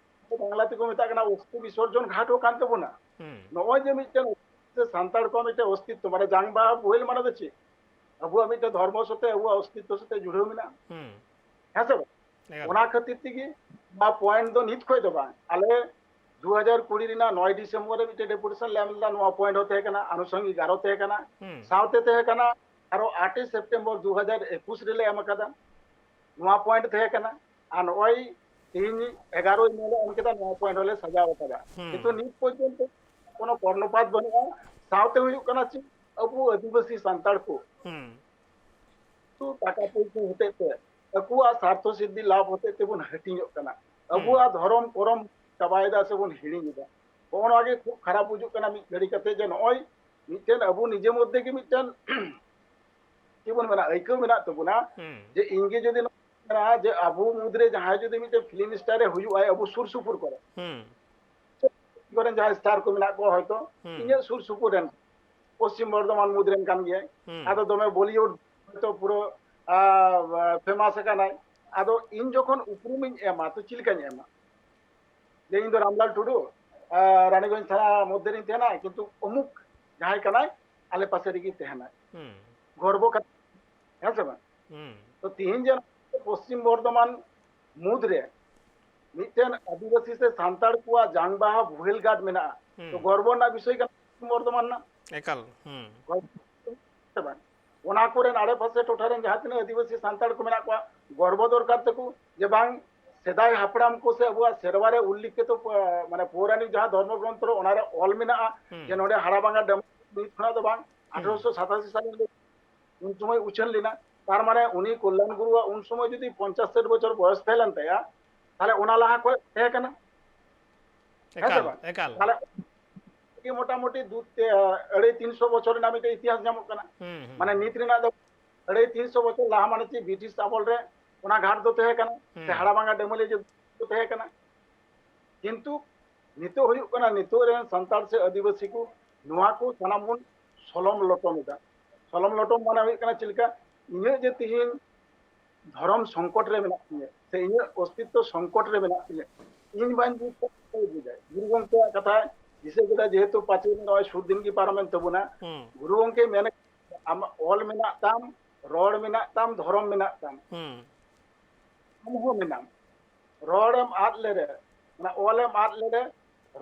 ᱵᱟᱝᱞᱟ ᱛᱮᱠᱚ ᱢᱮᱛᱟᱜ ᱠᱟᱱᱟ ᱚᱥᱛᱷᱤ ᱵᱤᱥᱚᱨᱡᱚᱱ ᱜᱷᱟᱴ ᱦᱚᱸ ᱠᱟᱱ ᱛᱟᱵᱚᱱᱟ᱾ ᱦᱩᱸ᱾ ᱱᱚᱜᱼᱚᱭ ᱡᱮ ᱢᱤᱫᱴᱮᱱ ᱥᱟᱱᱛᱟᱲ ᱠᱚᱣᱟᱜ ᱢᱤᱫᱴᱮᱱ ᱚᱥᱛᱤᱛᱛᱚ, ᱢᱟᱱᱮ ᱡᱟᱝ ᱵᱟᱦᱟ ᱵᱳᱦᱮᱞ ᱢᱟᱱᱮ ᱫᱚ ᱪᱮᱫ? ᱟᱵᱚᱣᱟᱜ ᱢᱤᱫᱴᱮᱱ ᱫᱷᱚᱨᱢᱚ ᱥᱟᱛᱮ ᱟᱵᱚᱣᱟᱜ ᱚᱥᱛᱤᱛᱛᱚ ᱥᱟᱛᱮ ᱡᱩᱲᱟᱹᱣ ᱢᱮᱱᱟᱜᱼᱟ᱾ ᱦᱩᱸ᱾ ᱦᱮᱸ ᱥᱮ ᱵᱟᱝ? ᱮᱠᱟᱞ᱾ ᱚᱱᱟ ᱠᱷᱟᱹᱛᱤᱨ ᱛᱮᱜᱮ ᱱᱚᱣᱟ ᱯᱚᱭᱮᱱᱴ ᱫᱚ ᱱᱤᱛ ᱠᱷᱚᱱ ᱫᱚ ᱵᱟᱝ, ᱟᱞᱮ ᱫᱩ ᱦᱟᱡᱟᱨ ᱠᱩᱲᱤ ᱨᱮᱱᱟᱜ ᱱᱚᱭ ᱰᱤᱥᱮᱢᱵᱚᱨ ᱨᱮ ᱢᱤᱫᱴᱮᱱ ᱰᱮᱯᱩᱴᱮᱥᱚᱱ ᱞᱮ ᱮᱢ ᱞᱮᱫᱟ, ᱱᱚᱣᱟ ᱯᱚᱭᱮᱱᱴ ᱦᱚᱸ ᱛᱟᱦᱮᱸ ᱠᱟᱱᱟ, ᱟᱱᱩᱥᱚᱝᱜᱤᱠ ᱟᱨᱚ ᱛᱟᱦᱮᱸ ᱠᱟᱱᱟ, ᱦᱩᱸ᱾ ᱥᱟᱶᱛᱮ ᱛᱟᱦᱮᱸ ᱠᱟᱱᱟ ᱟᱨᱚ ᱟᱴᱮ ᱥᱮᱯᱴᱮᱢᱵᱚᱨ ᱫᱩ ᱦᱟᱡᱟᱨ ᱮᱠᱩᱥ ᱨᱮᱞᱮ ᱮᱢ ᱟᱠᱟᱫᱟ, ᱱᱚᱣᱟ ᱯᱚᱭᱮᱱᱴ ᱛᱟᱦᱮᱸ ᱠᱟᱱᱟ᱾ ᱟᱨ ᱱᱚᱜᱼᱚᱭ ᱛᱮᱦᱮᱧ ᱮᱜᱟᱨᱚᱭ ᱢᱮ ᱞᱮ ᱮᱢ ᱠᱮᱫᱟ, ᱱᱚᱣᱟ ᱯᱚᱭᱮᱱᱴ ᱦᱚᱸᱞᱮ ᱥᱟᱡᱟᱣ ᱟᱠᱟᱫᱟ᱾ ᱦᱩᱸ᱾ ᱠᱤᱱᱛᱩ ᱱᱤᱛ ᱯᱚᱨᱡᱚᱱᱛᱚ ᱠᱳᱱᱳ ᱠᱚᱨᱱᱚᱯᱟᱛ ᱵᱟᱹᱱᱩᱜᱼᱟ᱾ ᱥᱟᱶᱛᱮ ᱦᱩᱭᱩᱜ ᱠᱟᱱᱟ ᱪᱮᱫ, ᱟᱵᱚ ᱟᱹᱫᱤᱵᱟᱹᱥᱤ ᱥᱟᱱᱛᱟᱲ ᱠᱚ ᱦᱩᱸ᱾ ᱠᱤᱪᱷᱩ ᱴᱟᱠᱟ ᱯᱚᱭᱥᱟ ᱦᱚᱛᱮᱡ ᱛᱮ, ᱟᱠᱚᱣᱟᱜ ᱥᱟᱨᱛᱷᱚ ᱥᱤᱫᱷᱤ ᱞᱟᱵᱷ ᱦᱚᱛᱮᱡ ᱛᱮᱵᱚᱱ ᱦᱟᱹᱴᱤᱧᱚᱜ ᱠᱟᱱᱟ᱾ ᱦᱩᱸ᱾ ᱟᱵᱚᱣᱟᱜ ᱫᱷᱚᱨᱚᱢ ᱠᱚᱨᱚᱢ ᱪᱟᱵᱟᱭᱮᱫᱟ ᱥᱮᱵᱚᱱ ᱦᱤᱲᱤᱧ ᱮᱫᱟ᱾ ᱦᱚᱸᱜᱼᱚ ᱱᱚᱣᱟ ᱜᱮ ᱠᱷᱩᱵ ᱠᱷᱟᱨᱟᱯ ᱵᱩᱡᱩᱜ ᱠᱟᱱᱟ ᱢᱤᱫ ᱜᱷᱟᱹᱲᱤ ᱠᱟᱛᱮ ᱡᱮ ᱱᱚᱜᱼᱚᱭ ᱢᱤᱫᱴᱮᱱ ᱟᱵᱚ ᱱᱤᱡᱮ ᱢᱚᱫᱽᱫᱷᱮ ᱜᱮ ᱢᱤᱫᱴᱮᱱ ᱡᱤᱵᱚᱱ ᱢᱮᱱᱟᱜᱼᱟ, ᱟᱹᱭᱠᱟᱹᱣ ᱢᱮᱱᱟᱜ ᱛᱟᱵᱚᱱᱟ᱾ ᱦᱩᱸ᱾ ᱡᱮ ᱤᱧ ᱜᱮ ᱡᱩᱫᱤ ᱱᱚᱣᱟ ᱢᱮᱱᱟ ᱡᱮ ᱟᱵᱚ ᱢᱩᱫᱽᱨᱮ ᱡᱟᱦᱟᱸᱭ ᱡᱩᱫᱤ ᱢᱤᱫᱴᱮᱱ ᱯᱷᱤᱞᱢ ᱥᱴᱟᱨ ᱮ ᱦᱩᱭᱩᱜᱼᱟᱭ ᱟᱵᱚ ᱥᱩᱨ ᱥᱩᱯᱩᱨ ᱠᱚᱨᱮ, ᱦᱩᱸ᱾ ᱠᱚᱨᱮᱱ ᱡᱟᱦᱟᱸᱭ ᱥᱴᱟᱨ ᱠᱚ ᱢᱮᱱᱟᱜ ᱠᱚᱣᱟ ᱦᱚᱭᱛᱚ, ᱦᱩᱸ᱾ ᱤᱧᱟᱹᱜ ᱥᱩᱨ ᱥᱩᱯᱩᱨ ᱨᱮᱱ, ᱯᱚᱥᱪᱤᱢ ᱵᱚᱨᱫᱷᱚᱢᱟᱱ ᱢᱩᱫᱽ ᱨᱮᱱ ᱠᱟᱱ ᱜᱮᱭᱟᱭ᱾ ᱦᱩᱸ᱾ ᱟᱫᱚ ᱫᱚᱢᱮ ᱵᱚᱞᱤᱣᱩᱰ ᱦᱚᱭᱛᱚ ᱯᱩᱨᱟᱹ, ᱟ, ᱯᱷᱮᱢᱟᱥ ᱟᱠᱟᱱᱟᱭ᱾ ᱟᱫᱚ ᱤᱧ ᱡᱚᱠᱷᱚᱱ ᱩᱯᱨᱩᱢᱤᱧ ᱮᱢᱟ, ᱛᱚ ᱪᱮᱫ ᱞᱮᱠᱟᱧ ᱮᱢᱟ? ᱡᱮ ᱤᱧ ᱫᱚ ᱨᱟᱢᱞᱟᱞ ᱴᱩᱰᱩ, ᱟ, ᱨᱟᱱᱤᱜᱚᱸᱡᱽ ᱛᱷᱟᱱᱟ ᱢᱚᱫᱽᱫᱷᱮ ᱨᱤᱧ ᱛᱟᱦᱮᱱᱟ, ᱠᱤᱱᱛᱩ ᱚᱢᱩᱠ ᱡᱟᱦᱟᱸᱭ ᱠᱟᱱᱟᱭ, ᱟᱞᱮ ᱯᱟᱥᱮ ᱨᱮᱜᱮ ᱛᱟᱦᱮᱱᱟᱭ᱾ ᱦᱩᱸ᱾ ᱜᱚᱨᱵᱚ ᱠᱟᱛᱷᱟ, ᱦᱮᱸ ᱥᱮ ᱵᱟᱝ? ᱦᱩᱸ᱾ ᱛᱚ ᱛᱤᱦᱤᱧ ᱡᱮ ᱯᱚᱥᱪᱤᱢ ᱵᱚᱨᱫᱷᱚᱢᱟᱱ ᱢᱩᱫᱽ ᱨᱮ ᱢᱤᱫᱴᱮᱱ ᱟᱹᱫᱤᱵᱟᱹᱥᱤ ᱥᱮ ᱥᱟᱱᱛᱟᱲ ᱠᱚᱣᱟᱜ ᱡᱟᱝ ᱵᱟᱦᱟ ᱵᱳᱦᱮᱞ ᱜᱷᱟᱴ ᱢᱮᱱᱟᱜᱼᱟ, ᱦᱩᱸ᱾ ᱛᱚ ᱜᱚᱨᱵᱚ ᱨᱮᱱᱟᱜ ᱵᱤᱥᱚᱭ ᱠᱟᱱᱟ ᱯᱚᱥᱪᱤᱢ ᱵᱚᱨᱫᱷᱚᱢᱟᱱ ᱨᱮᱱᱟᱜ᱾ ᱮᱠᱟᱞ, ᱦᱩᱸ᱾ ᱜᱚᱨᱵᱚ, ᱥᱮ ᱵᱟᱝ? ᱚᱱᱟ ᱠᱚᱨᱮᱱ ᱟᱲᱮᱯᱟᱥᱮ ᱴᱚᱴᱷᱟ ᱨᱮᱱ ᱡᱟᱦᱟᱸ ᱛᱤᱱᱟᱹᱜ ᱟᱹᱫᱤᱵᱟᱹᱥᱤ ᱥᱟᱱᱛᱟᱲ ᱠᱚ ᱢᱮᱱᱟᱜ ᱠᱚᱣᱟ, ᱜᱚᱨᱵᱚ ᱫᱚᱨᱠᱟᱨ ᱛᱟᱠᱚ ᱡᱮ ᱵᱟᱝ, ᱥᱮᱫᱟᱭ ᱦᱟᱯᱲᱟᱢ ᱠᱚ ᱥᱮ ᱟᱵᱚᱣᱟᱜ ᱥᱮᱨᱣᱟ ᱨᱮ ᱩᱞᱞᱤᱠᱷᱤᱛᱚ, ᱟ, ᱢᱟᱱᱮ ᱯᱳᱣᱨᱟᱱᱤᱠ ᱡᱟᱦᱟᱸ ᱫᱷᱚᱨᱢᱚ ᱜᱨᱚᱱᱛᱷᱚ ᱨᱮ, ᱚᱱᱟᱨᱮ ᱚᱞ ᱢᱮᱱᱟᱜᱼᱟ, ᱦᱩᱸ᱾ ᱡᱮ ᱱᱚᱰᱮ ᱦᱟᱲᱟᱵᱟᱝᱜᱟ ᱰᱮᱢ ᱱᱤᱛ ᱠᱷᱚᱱᱟᱜ ᱫᱚ ᱵᱟᱝ, ᱦᱩᱸ᱾ ᱟᱴᱷᱨᱚᱥᱚ ᱥᱟᱛᱟᱥᱤ ᱥᱟᱞ ᱨᱮ ᱩᱱ ᱥᱚᱢᱚᱭ ᱩᱪᱷᱟᱹᱱ ᱞᱮᱱᱟ᱾ ᱛᱟᱨ ᱢᱟᱱᱮ ᱩᱱᱤ ᱠᱚᱞᱞᱟᱱ ᱜᱩᱨᱩᱣᱟᱜ ᱩᱱ ᱥᱚᱢᱚᱭ ᱡᱩᱫᱤ ᱯᱚᱧᱪᱟᱥ ᱥᱟᱴ ᱵᱚᱪᱷᱚᱨ ᱵᱚᱭᱚᱥ ᱛᱟᱦᱮᱸ ᱞᱮᱱ ᱛᱟᱭᱟ, ᱛᱟᱦᱞᱮ ᱚᱱᱟ ᱞᱟᱦᱟ ᱠᱷᱚᱱ ᱛᱟᱦᱮᱸ ᱠᱟᱱᱟ᱾ ᱦᱮᱸ ᱥᱮ ᱮᱠᱟᱞ, ᱵᱟᱝ? ᱮᱠᱟᱞ᱾ ᱛᱟᱦᱞᱮ ᱜᱮ ᱢᱚᱴᱟᱢᱩᱴᱤ ᱫᱩ, ᱛᱮ, ᱟᱹᱲᱟᱹᱭ ᱛᱤᱱᱥᱚ ᱵᱚᱪᱷᱚᱨ ᱨᱮᱱᱟᱜ ᱢᱤᱫᱴᱮᱱ ᱤᱛᱤᱦᱟᱥ ᱧᱟᱢᱚᱜ ᱠᱟᱱᱟ᱾ ᱦᱩᱸ, ᱦᱩᱸ, ᱢᱟᱱᱮ ᱦᱩᱸ᱾ ᱱᱤᱛ ᱨᱮᱱᱟᱜ ᱫᱚ ᱟᱹᱲᱟᱹᱭ ᱛᱤᱱᱥᱚ ᱵᱚᱪᱷᱚᱨ ᱞᱟᱦᱟ, ᱢᱟᱱᱮ ᱪᱮᱫ, ᱵᱨᱤᱴᱤᱥ ᱟᱢᱚᱞ ᱨᱮ ᱚᱱᱟ ᱜᱷᱟᱴ ᱫᱚ ᱛᱟᱦᱮᱸ ᱠᱟᱱᱟ, ᱥᱮ ᱦᱩᱸ᱾ ᱦᱟᱲᱟᱢᱟᱝᱜᱟ ᱰᱮᱢᱟᱹᱞᱤ ᱡᱩᱜᱽ ᱫᱚ ᱛᱟᱦᱮᱸ ᱠᱟᱱᱟ᱾ ᱠᱤᱱᱛᱩ ᱱᱤᱛᱚᱜ ᱦᱩᱭᱩᱜ ᱠᱟᱱᱟ, ᱱᱤᱛᱚᱜ ᱨᱮᱱ ᱥᱟᱱᱛᱟᱲ ᱥᱮ ᱟᱹᱫᱤᱵᱟᱹᱥᱤ ᱠᱚ ᱱᱚᱣᱟ ᱠᱚ ᱥᱟᱱᱟᱢ ᱵᱚᱱ ᱥᱚᱞᱚᱢ ᱞᱚᱴᱚᱢ ᱮᱫᱟ᱾ ᱥᱚᱞᱚᱢ ᱞᱚᱴᱚᱢ ᱢᱟᱱᱮ ᱦᱩᱭᱩᱜ ᱠᱟᱱᱟ ᱪᱮᱫ ᱞᱮᱠᱟ, ᱤᱧᱟᱹᱜ ᱡᱮ ᱛᱤᱦᱤᱧ ᱫᱷᱚᱨᱚᱢ ᱥᱚᱝᱠᱚᱴ ᱨᱮ ᱢᱮᱱᱟᱜ ᱛᱤᱧᱟᱹ ᱥᱮ ᱤᱧᱟᱹᱜ ᱚᱥᱛᱤᱛᱛᱚ ᱥᱚᱝᱠᱚᱴ ᱨᱮ ᱢᱮᱱᱟᱜ ᱛᱤᱧᱟᱹ, ᱤᱧ ᱵᱟᱹᱧ ᱵᱩᱡᱽ ᱠᱷᱟᱱ ᱚᱠᱚᱭ ᱵᱩᱡᱟᱭ? ᱜᱩᱨᱩ ᱜᱚᱢᱠᱮᱭᱟᱜ ᱠᱟᱛᱷᱟ ᱫᱤᱥᱟᱹ ᱠᱮᱫᱟ, ᱡᱮᱦᱮᱛᱩ ᱯᱟᱸᱪᱮᱭ ᱢᱮ ᱱᱚᱜᱼᱚᱭ ᱥᱩᱨ ᱫᱤᱱ ᱜᱮ ᱯᱟᱨᱚᱢᱮᱱ ᱛᱟᱵᱚᱱᱟ᱾ ᱦᱩᱸ᱾ ᱜᱩᱨᱩ ᱜᱚᱢᱠᱮ ᱢᱮᱱ, ᱟᱢᱟᱜ ᱚᱞ ᱢᱮᱱᱟᱜ ᱛᱟᱢ, ᱨᱚᱲ ᱢᱮᱱᱟᱜ ᱛᱟᱢ, ᱫᱷᱚᱨᱚᱢ ᱢᱮᱱᱟᱜ ᱛᱟᱢ, ᱦᱩᱸ᱾ ᱟᱢ ᱦᱚᱸ ᱢᱮᱱᱟᱢ, ᱨᱚᱲᱮᱢ ᱟᱫ ᱞᱮᱨᱮ, ᱚᱱᱟ ᱚᱞᱮᱢ ᱟᱫ ᱞᱮᱨᱮ,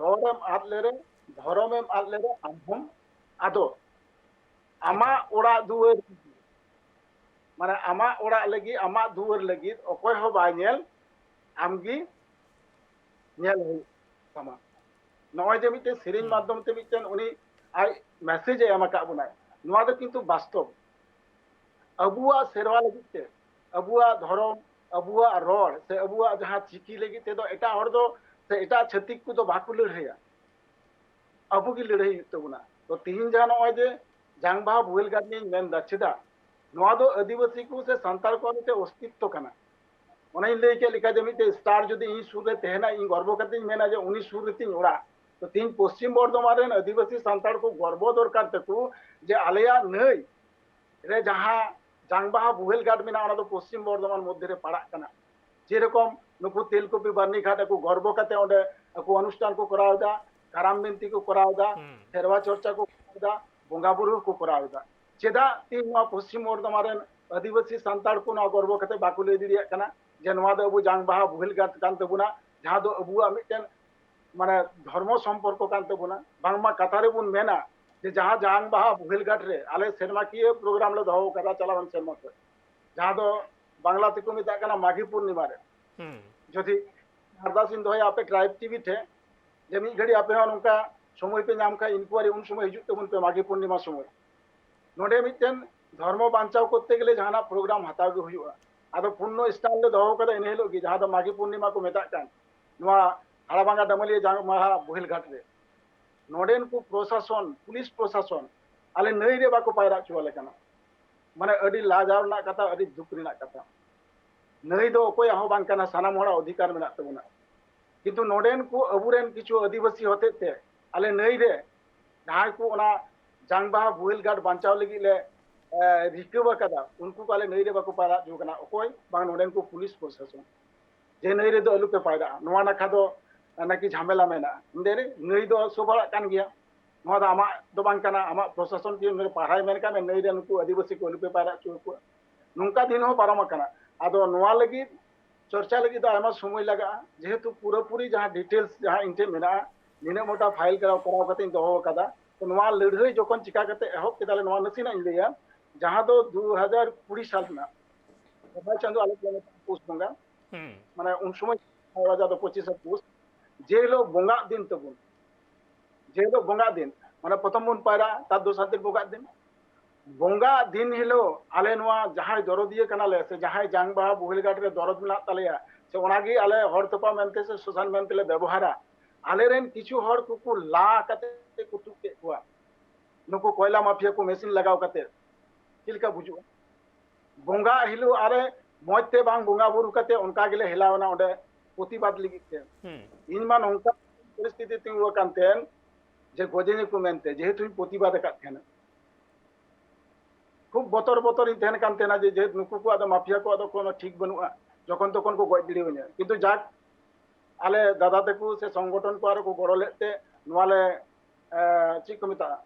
ᱨᱚᱲᱮᱢ ᱟᱫ ᱞᱮᱨᱮ, ᱫᱷᱚᱨᱚᱢᱮᱢ ᱟᱫ ᱞᱮᱨᱮ, ᱟᱢ ᱦᱚᱸᱢ ᱟᱫᱚᱜ᱾ ᱟᱢᱟᱜ ᱮᱠᱟᱞ᱾ ᱚᱲᱟᱜ ᱫᱩᱣᱟᱹᱨ, ᱢᱟᱱᱮ ᱟᱢᱟᱜ ᱚᱲᱟᱜ ᱞᱟᱹᱜᱤᱫ, ᱟᱢᱟᱜ ᱫᱩᱣᱟᱹᱨ ᱞᱟᱹᱜᱤᱫ ᱚᱠᱚᱭ ᱦᱚᱸ ᱵᱟᱭ ᱧᱮᱞ, ᱟᱢᱜᱮ ᱧᱮᱞ ᱦᱩᱭᱩᱜ ᱛᱟᱢᱟ᱾ ᱱᱚᱜᱼᱚᱭ ᱡᱮ ᱢᱤᱫᱴᱮᱱ ᱥᱮᱨᱮᱧ ᱦᱩᱸ᱾ ᱢᱟᱫᱽᱫᱷᱚᱢ ᱛᱮ ᱢᱤᱫᱴᱮᱱ ᱩᱱᱤ ᱟᱡ ᱢᱮᱥᱮᱡᱽ ᱮ ᱮᱢ ᱟᱠᱟᱫ ᱵᱚᱱᱟᱭ, ᱱᱚᱣᱟ ᱫᱚ ᱠᱤᱱᱛᱩ ᱵᱟᱥᱛᱚᱵ᱾ ᱟᱵᱚᱣᱟᱜ ᱥᱮᱨᱣᱟ ᱞᱟᱹᱜᱤᱫ ᱛᱮ, ᱟᱵᱚᱣᱟᱜ ᱫᱷᱚᱨᱚᱢ, ᱟᱵᱚᱣᱟᱜ ᱨᱚᱲ, ᱥᱮ ᱟᱵᱚᱣᱟᱜ ᱡᱟᱦᱟᱸ ᱪᱤᱠᱤ ᱞᱟᱹᱜᱤᱫ ᱛᱮᱫᱚ ᱮᱴᱟᱜ ᱦᱚᱲ ᱫᱚ ᱥᱮ ᱮᱴᱟᱜ ᱪᱷᱟᱹᱛᱤᱠ ᱠᱚᱫᱚ ᱵᱟᱠᱚ ᱞᱟᱹᱲᱦᱟᱹᱭᱟ᱾ ᱟᱵᱚ ᱜᱮ ᱞᱟᱹᱲᱦᱟᱹᱭ ᱦᱩᱭᱩᱜ ᱛᱟᱵᱚᱱᱟ᱾ ᱛᱚ ᱛᱤᱦᱤᱧ ᱡᱟᱦᱟᱸ ᱱᱚᱜᱼᱚᱭ ᱡᱮ ᱡᱟᱝ ᱵᱟᱦᱟ ᱵᱳᱦᱮᱞ ᱜᱷᱟᱴ ᱱᱤᱭᱮᱧ ᱢᱮᱱ ᱮᱫᱟ, ᱪᱮᱫᱟᱜ? ᱱᱚᱣᱟ ᱫᱚ ᱟᱹᱫᱤᱵᱟᱹᱥᱤ ᱠᱚ ᱥᱮ ᱥᱟᱱᱛᱟᱲ ᱠᱚᱣᱟᱜ ᱢᱤᱫᱴᱮᱱ ᱚᱥᱛᱤᱛᱛᱚ ᱠᱟᱱᱟ᱾ ᱚᱱᱟᱧ ᱞᱟᱹᱭ ᱠᱮᱫ ᱞᱮᱠᱟ ᱡᱮ ᱢᱤᱫᱴᱮᱱ ᱥᱴᱟᱨ ᱡᱩᱫᱤ ᱤᱧ ᱥᱩᱨ ᱨᱮ ᱛᱟᱦᱮᱱᱟ, ᱤᱧ ᱜᱚᱨᱵᱚ ᱠᱟᱛᱮᱧ ᱢᱮᱱᱟ ᱡᱮ ᱩᱱᱤ ᱥᱩᱨ ᱨᱮᱛᱤᱧ ᱚᱲᱟᱜ᱾ ᱛᱚ ᱛᱤᱦᱤᱧ ᱯᱚᱥᱪᱤᱢ ᱵᱚᱨᱫᱷᱚᱢᱟᱱ ᱨᱮᱱ ᱟᱹᱫᱤᱵᱟᱹᱥᱤ ᱥᱟᱱᱛᱟᱲ ᱠᱚ ᱜᱚᱨᱵᱚ ᱫᱚᱨᱠᱟᱨ ᱛᱟᱠᱚ ᱡᱮ ᱟᱞᱮᱭᱟᱜ ᱱᱟᱹᱭ ᱨᱮ ᱡᱟᱦᱟᱸ ᱡᱟᱝᱵᱟᱦᱟ ᱵᱩᱦᱮᱞ ᱜᱷᱟᱴ ᱢᱮᱱᱟᱜᱼᱟ, ᱚᱱᱟ ᱫᱚ ᱯᱚᱥᱪᱤᱢ ᱵᱚᱨᱫᱷᱚᱢᱟᱱ ᱢᱚᱫᱽᱫᱷᱮ ᱨᱮ ᱯᱟᱲᱟᱜ ᱠᱟᱱᱟ᱾ ᱡᱮᱨᱚᱠᱚᱢ ᱱᱩᱠᱩ ᱛᱮᱞᱠᱩᱯᱤ ᱵᱟᱨᱱᱤ ᱜᱷᱟᱴ ᱟᱠᱚ ᱜᱚᱨᱵᱚ ᱠᱟᱛᱮ ᱚᱸᱰᱮ ᱟᱠᱚ ᱚᱱᱩᱥᱴᱷᱟᱱ ᱠᱚ ᱠᱚᱨᱟᱣ ᱮᱫᱟ, ᱠᱟᱨᱟᱢ ᱵᱤᱱᱛᱤ ᱠᱚ ᱠᱚᱨᱟᱣ ᱮᱫᱟ, ᱦᱩᱸ᱾ ᱥᱮᱨᱣᱟ ᱪᱚᱨᱪᱟ ᱠᱚ ᱠᱚᱨᱟᱣ ᱮᱫᱟ, ᱵᱚᱸᱜᱟ ᱵᱩᱨᱩ ᱠᱚ ᱠᱚᱨᱟᱣ ᱮᱫᱟ᱾ ᱪᱮᱫᱟᱜ ᱛᱮᱦᱤᱧ ᱱᱚᱣᱟ ᱯᱚᱥᱪᱤᱢ ᱵᱚᱨᱫᱷᱚᱢᱟᱱ ᱨᱮᱱ ᱟᱹᱫᱤᱵᱟᱹᱥᱤ ᱥᱟᱱᱛᱟᱲ ᱠᱚ ᱱᱚᱣᱟ ᱜᱚᱨᱵᱚ ᱠᱟᱛᱮ ᱵᱟᱠᱚ ᱞᱟᱹᱭ ᱫᱟᱲᱮᱭᱟᱜ ᱠᱟᱱᱟ ᱡᱮ ᱱᱚᱣᱟ ᱫᱚ ᱟᱵᱚ ᱡᱟᱝ ᱵᱟᱦᱟ ᱵᱩᱦᱮᱞ ᱜᱷᱟᱴ ᱠᱟᱱ ᱛᱟᱵᱚᱱᱟ, ᱡᱟᱦᱟᱸ ᱫᱚ ᱟᱵᱚᱣᱟᱜ ᱢᱤᱫᱴᱮᱱ ᱢᱟᱱᱮ ᱫᱷᱚᱨᱢᱚ ᱥᱚᱢᱯᱚᱨᱠᱚ ᱠᱟᱱ ᱛᱟᱵᱚᱱᱟ? ᱵᱟᱝᱢᱟ ᱠᱟᱛᱷᱟ ᱨᱮᱵᱚᱱ ᱢᱮᱱᱟ ᱡᱮ ᱡᱟᱦᱟᱸ ᱡᱟᱝ ᱵᱟᱦᱟ ᱵᱩᱦᱮᱞ ᱜᱷᱟᱴ ᱨᱮ ᱟᱞᱮ ᱥᱮᱨᱢᱟᱠᱤᱭᱟᱹ ᱯᱨᱳᱜᱨᱟᱢ ᱞᱮ ᱫᱚᱦᱚ ᱟᱠᱟᱫᱟ ᱪᱟᱞᱟᱣᱮᱱ ᱥᱮᱨᱢᱟ ᱠᱷᱚᱱ, ᱡᱟᱦᱟᱸ ᱫᱚ ᱵᱟᱝᱞᱟ ᱛᱮᱠᱚ ᱢᱮᱛᱟᱜ ᱠᱟᱱᱟ ᱢᱟᱜᱷᱤ ᱯᱩᱨᱱᱤᱢᱟ ᱨᱮ᱾ ᱦᱩᱸ᱾ ᱡᱩᱫᱤ ᱟᱨᱫᱟᱥ ᱤᱧ ᱫᱚᱦᱚᱭᱟ ᱟᱯᱮ ᱴᱨᱟᱭᱤᱵ ᱴᱤᱵᱷᱤ ᱴᱷᱮᱱ, ᱡᱮ ᱢᱤᱫ ᱜᱷᱟᱹᱲᱤ ᱟᱯᱮ ᱦᱚᱸ ᱱᱚᱝᱠᱟ ᱥᱚᱢᱚᱭ ᱯᱮ ᱧᱟᱢ ᱠᱷᱟᱱ ᱤᱱᱠᱩᱣᱟᱨᱤ, ᱩᱱ ᱥᱚᱢᱚᱭ ᱦᱤᱡᱩᱜ ᱛᱟᱵᱚᱱ ᱯᱮ ᱢᱟᱜᱷᱤ ᱯᱩᱨᱱᱤᱢᱟ ᱥᱚᱢᱚᱭ᱾ ᱱᱚᱰᱮ ᱢᱤᱫᱴᱮᱱ ᱫᱷᱚᱨᱢᱚ ᱵᱟᱧᱪᱟᱣ ᱠᱚᱨᱛᱮ ᱜᱮᱞᱮ ᱡᱟᱦᱟᱱᱟᱜ ᱯᱨᱳᱜᱨᱟᱢ ᱦᱟᱛᱟᱣ ᱜᱮ ᱦᱩᱭᱩᱜᱼᱟ᱾ ᱟᱫᱚ ᱯᱩᱨᱱᱚ ᱥᱴᱟᱞ ᱞᱮ ᱫᱚᱦᱚ ᱠᱟᱫᱟ ᱤᱱᱟᱹ ᱦᱤᱞᱳᱜ ᱜᱮ, ᱡᱟᱦᱟᱸ ᱫᱚ ᱢᱟᱜᱷᱤ ᱯᱩᱨᱱᱤᱢᱟ ᱠᱚ ᱢᱮᱛᱟᱜ ᱠᱟᱱ, ᱱᱚᱣᱟ ᱦᱟᱲᱟᱵᱟᱸᱜᱟ ᱰᱟᱢᱟᱞᱤᱭᱟᱹ ᱡᱟᱝ ᱢᱟᱦᱟ ᱵᱩᱦᱮᱞ ᱜᱷᱟᱴ ᱨᱮ᱾ ᱱᱚᱰᱮᱱ ᱠᱚ ᱯᱨᱚᱥᱟᱥᱚᱱ, ᱯᱩᱞᱤᱥ ᱯᱨᱚᱥᱟᱥᱚᱱ ᱟᱞᱮ ᱱᱟᱹᱭ ᱨᱮ ᱵᱟᱠᱚ ᱯᱟᱭᱨᱟ ᱦᱚᱪᱚ ᱟᱞᱮ ᱠᱟᱱᱟ᱾ ᱢᱟᱱᱮ ᱟᱹᱰᱤ ᱞᱟᱡᱟᱣ ᱨᱮᱱᱟᱜ ᱠᱟᱛᱷᱟ, ᱟᱹᱰᱤ ᱫᱩᱠ ᱨᱮᱱᱟᱜ ᱠᱟᱛᱷᱟ᱾ ᱱᱟᱹᱭ ᱫᱚ ᱚᱠᱚᱭᱟᱜ ᱦᱚᱸ ᱵᱟᱝ ᱠᱟᱱᱟ, ᱥᱟᱱᱟᱢ ᱦᱚᱲᱟᱜ ᱚᱫᱷᱤᱠᱟᱨ ᱢᱮᱱᱟᱜ ᱛᱟᱵᱚᱱᱟ᱾ ᱠᱤᱱᱛᱩ ᱱᱚᱰᱮᱱ ᱠᱚ ᱟᱵᱚᱨᱮᱱ ᱠᱤᱪᱷᱩ ᱟᱹᱫᱤᱵᱟᱹᱥᱤ ᱦᱚᱛᱮᱡ ᱛᱮ ᱟᱞᱮ ᱱᱟᱹᱭ ᱨᱮ ᱡᱟᱦᱟᱸᱭ ᱠᱚ ᱚᱱᱟ ᱡᱟᱝᱵᱟᱦᱟ ᱵᱩᱦᱮᱞ ᱜᱷᱟᱴ ᱵᱟᱧᱪᱟᱣ ᱞᱟᱹᱜᱤᱫ ᱞᱮ, ᱮ, ᱨᱤᱠᱟᱹᱣ ᱟᱠᱟᱫᱟ, ᱩᱱᱠᱩ ᱠᱚ ᱟᱞᱮ ᱱᱟᱹᱭ ᱨᱮ ᱵᱟᱠᱚ ᱯᱟᱭᱨᱟ ᱦᱚᱪᱚ ᱠᱟᱱᱟ᱾ ᱚᱠᱚᱭ? ᱵᱟᱝ ᱱᱚᱰᱮᱱ ᱠᱚ ᱯᱩᱞᱤᱥ ᱯᱨᱚᱥᱟᱥᱚᱱ᱾ ᱡᱮ ᱱᱟᱹᱭ ᱨᱮᱫᱚ ᱟᱞᱚ ᱯᱮ ᱯᱟᱭᱨᱟᱜᱼᱟ, ᱱᱚᱣᱟ ᱱᱟᱠᱷᱟ ᱫᱚ ᱱᱟᱠᱤ ᱡᱷᱟᱢᱮᱞᱟ ᱢᱮᱱᱟᱜᱼᱟ᱾ ᱚᱸᱰᱮ ᱨᱮ ᱱᱟᱹᱭ ᱫᱚ ᱥᱚᱵ ᱦᱚᱲᱟᱜ ᱠᱟᱱ ᱜᱮᱭᱟ, ᱱᱚᱣᱟ ᱫᱚ ᱟᱢᱟᱜ ᱫᱚ ᱵᱟᱝ ᱠᱟᱱᱟ, ᱟᱢᱟᱜ ᱯᱨᱚᱥᱟᱥᱚᱱ ᱠᱤ ᱱᱚᱰᱮ ᱯᱟᱦᱟᱭ ᱢᱮᱱ ᱠᱟᱜ ᱢᱮ, ᱱᱟᱹᱭ ᱨᱮ ᱱᱩᱠᱩ ᱟᱹᱫᱤᱵᱟᱹᱥᱤ ᱠᱚ ᱟᱞᱚ ᱯᱮ ᱯᱟᱭᱨᱟ ᱦᱚᱪᱚ ᱟᱠᱚᱣᱟ᱾ ᱱᱚᱝᱠᱟ ᱫᱤᱱ ᱦᱚᱸ ᱯᱟᱨᱚᱢ ᱟᱠᱟᱱᱟ᱾ ᱟᱫᱚ ᱱᱚᱣᱟ ᱞᱟᱹᱜᱤᱫ ᱪᱚᱨᱪᱟ ᱞᱟᱹᱜᱤᱫ ᱫᱚ ᱟᱭᱢᱟ ᱥᱚᱢᱚᱭ ᱞᱟᱜᱟᱜᱼᱟ, ᱡᱮᱦᱮᱛᱩ ᱯᱩᱨᱟᱹᱯᱩᱨᱤ ᱡᱟᱦᱟᱸ ᱰᱤᱴᱮᱞᱥ ᱡᱟᱦᱟᱸ ᱤᱧ ᱴᱷᱮᱱ ᱢᱮᱱᱟᱜᱼᱟ, ᱱᱤᱱᱟᱹᱜ ᱢᱚᱴᱟ ᱯᱷᱟᱭᱤᱞ ᱠᱚᱨᱟᱣ, ᱠᱚᱨᱟᱣ ᱠᱟᱛᱮ ᱤᱧ ᱫᱚᱦᱚ ᱟᱠᱟᱫᱟ᱾ ᱛᱚ ᱱᱚᱣᱟ ᱞᱟᱹᱲᱦᱟᱹᱭ ᱡᱚᱠᱷᱚᱱ ᱪᱤᱠᱟ ᱠᱟᱛᱮ ᱮᱦᱚᱵ ᱠᱮᱫᱟᱞᱮ, ᱱᱚᱣᱟ ᱱᱟᱥᱮᱱᱟᱜ ᱤᱧ ᱞᱟᱹᱭᱟ᱾ ᱡᱟᱦᱟᱸ ᱫᱚ ᱫᱩ ᱦᱟᱡᱟᱨ ᱠᱩᱲᱤ ᱥᱟᱞ ᱨᱮᱱᱟᱜ ᱥᱚᱨᱦᱟᱭ ᱪᱟᱸᱫᱳ ᱟᱞᱮ ᱯᱩᱥ ᱵᱚᱸᱜᱟ, ᱦᱩᱸ᱾ ᱢᱟᱱᱮ ᱩᱱ ᱥᱚᱢᱚᱭ ᱫᱚ ᱯᱚᱸᱪᱤᱥᱮ ᱯᱩᱥ, ᱡᱮ ᱦᱤᱞᱳᱜ ᱵᱚᱸᱜᱟᱜ ᱫᱤᱱ ᱛᱟᱵᱚᱱ, ᱡᱮ ᱦᱤᱞᱳᱜ ᱵᱚᱸᱜᱟᱜ ᱫᱤᱱ, ᱢᱟᱱᱮ ᱯᱨᱚᱛᱷᱚᱢ ᱵᱚᱱ ᱯᱟᱭᱨᱟᱜᱼᱟ, ᱛᱟᱨ ᱫᱚᱥᱟᱨ ᱫᱤᱱ ᱵᱚᱸᱜᱟᱜ ᱫᱤᱱ᱾ ᱵᱚᱸᱜᱟᱜ ᱫᱤᱱ ᱦᱤᱞᱳᱜ ᱟᱞᱮ ᱱᱚᱣᱟ ᱡᱟᱦᱟᱸᱭ ᱫᱚᱨᱚᱫᱤᱭᱟᱹ ᱠᱟᱱᱟᱞᱮ ᱥᱮ ᱡᱟᱦᱟᱸᱭ ᱡᱟᱝ ᱵᱟᱦᱟ ᱵᱩᱦᱮᱞ ᱜᱷᱟᱴ ᱨᱮ ᱫᱚᱨᱚᱫ ᱢᱮᱱᱟᱜ ᱛᱟᱞᱮᱭᱟ, ᱥᱮ ᱚᱱᱟᱜᱮ ᱟᱞᱮ ᱦᱚᱲ ᱛᱚᱯᱟ ᱢᱮᱱᱛᱮ ᱥᱮ ᱥᱚᱥᱟᱱ ᱢᱮᱱᱛᱮ ᱞᱮ ᱵᱮᱵᱚᱦᱟᱨᱟ, ᱟᱞᱮᱨᱮᱱ ᱠᱤᱪᱷᱩ ᱦᱚᱲ ᱠᱚᱠᱚ ᱞᱟ ᱠᱟᱛᱮ ᱠᱚ ᱛᱩᱫ ᱠᱮᱫ ᱠᱚᱣᱟ᱾ ᱱᱩᱠᱩ ᱠᱚᱭᱞᱟ ᱢᱟᱯᱷᱤᱭᱟ ᱠᱚ ᱢᱮᱥᱤᱱ ᱞᱟᱜᱟᱣ ᱠᱟᱛᱮ᱾ ᱪᱮᱫ ᱞᱮᱠᱟ ᱵᱩᱡᱩᱜᱼᱟ? ᱵᱚᱸᱜᱟ ᱦᱤᱞᱳᱜ ᱟᱨᱮ ᱢᱚᱡᱽ ᱛᱮ ᱵᱟᱝ ᱵᱚᱸᱜᱟ ᱵᱩᱨᱩ ᱠᱟᱛᱮ ᱚᱱᱠᱟ ᱜᱮᱞᱮ ᱦᱮᱞᱟᱣ ᱮᱱᱟ ᱚᱸᱰᱮ ᱯᱨᱚᱛᱤᱵᱟᱫ ᱞᱟᱹᱜᱤᱫ ᱛᱮ᱾ ᱦᱩᱸ᱾ ᱤᱧ ᱢᱟ ᱱᱚᱝᱠᱟ ᱯᱚᱨᱤᱥᱛᱷᱤᱛᱤ ᱛᱤᱸᱜᱩ ᱟᱠᱟᱱ ᱛᱟᱦᱮᱸᱱ ᱡᱮ ᱜᱚᱡᱮᱧᱟ ᱠᱚ ᱢᱮᱱᱛᱮ, ᱡᱮᱦᱮᱛᱩᱧ ᱯᱨᱚᱛᱤᱵᱟᱫ ᱟᱠᱟᱫ ᱛᱟᱦᱮᱸᱱᱟ᱾ ᱠᱷᱩᱵ ᱵᱚᱛᱚᱨ ᱵᱚᱛᱚᱨ ᱤᱧ ᱛᱟᱦᱮᱸᱱ ᱠᱟᱱ ᱛᱟᱦᱮᱸᱱᱟ ᱡᱮ, ᱡᱮ ᱱᱩᱠᱩ ᱠᱚᱣᱟᱜ ᱫᱚ, ᱢᱟᱯᱷᱤᱭᱟ ᱠᱚᱣᱟᱜ ᱫᱚ ᱠᱳᱱᱳ ᱴᱷᱤᱠ ᱵᱟᱹᱱᱩᱜᱼᱟ, ᱡᱚᱠᱷᱚᱱ ᱛᱚᱠᱷᱚᱱ ᱠᱚ ᱜᱚᱡ ᱫᱟᱲᱮᱭᱟᱹᱧᱟ᱾ ᱠᱤᱱᱛᱩ ᱡᱟᱠ, ᱟᱞᱮ ᱫᱟᱫᱟ ᱛᱟᱠᱚ ᱥᱮ ᱥᱚᱝᱜᱚᱴᱷᱚᱱ ᱠᱚ ᱟᱨᱚ ᱠᱚ ᱜᱚᱲᱚ ᱞᱮᱫ ᱛᱮ ᱱᱚᱣᱟ ᱞᱮ, ᱮ, ᱪᱮᱫ ᱠᱚ ᱢᱮᱛᱟᱜᱼᱟ,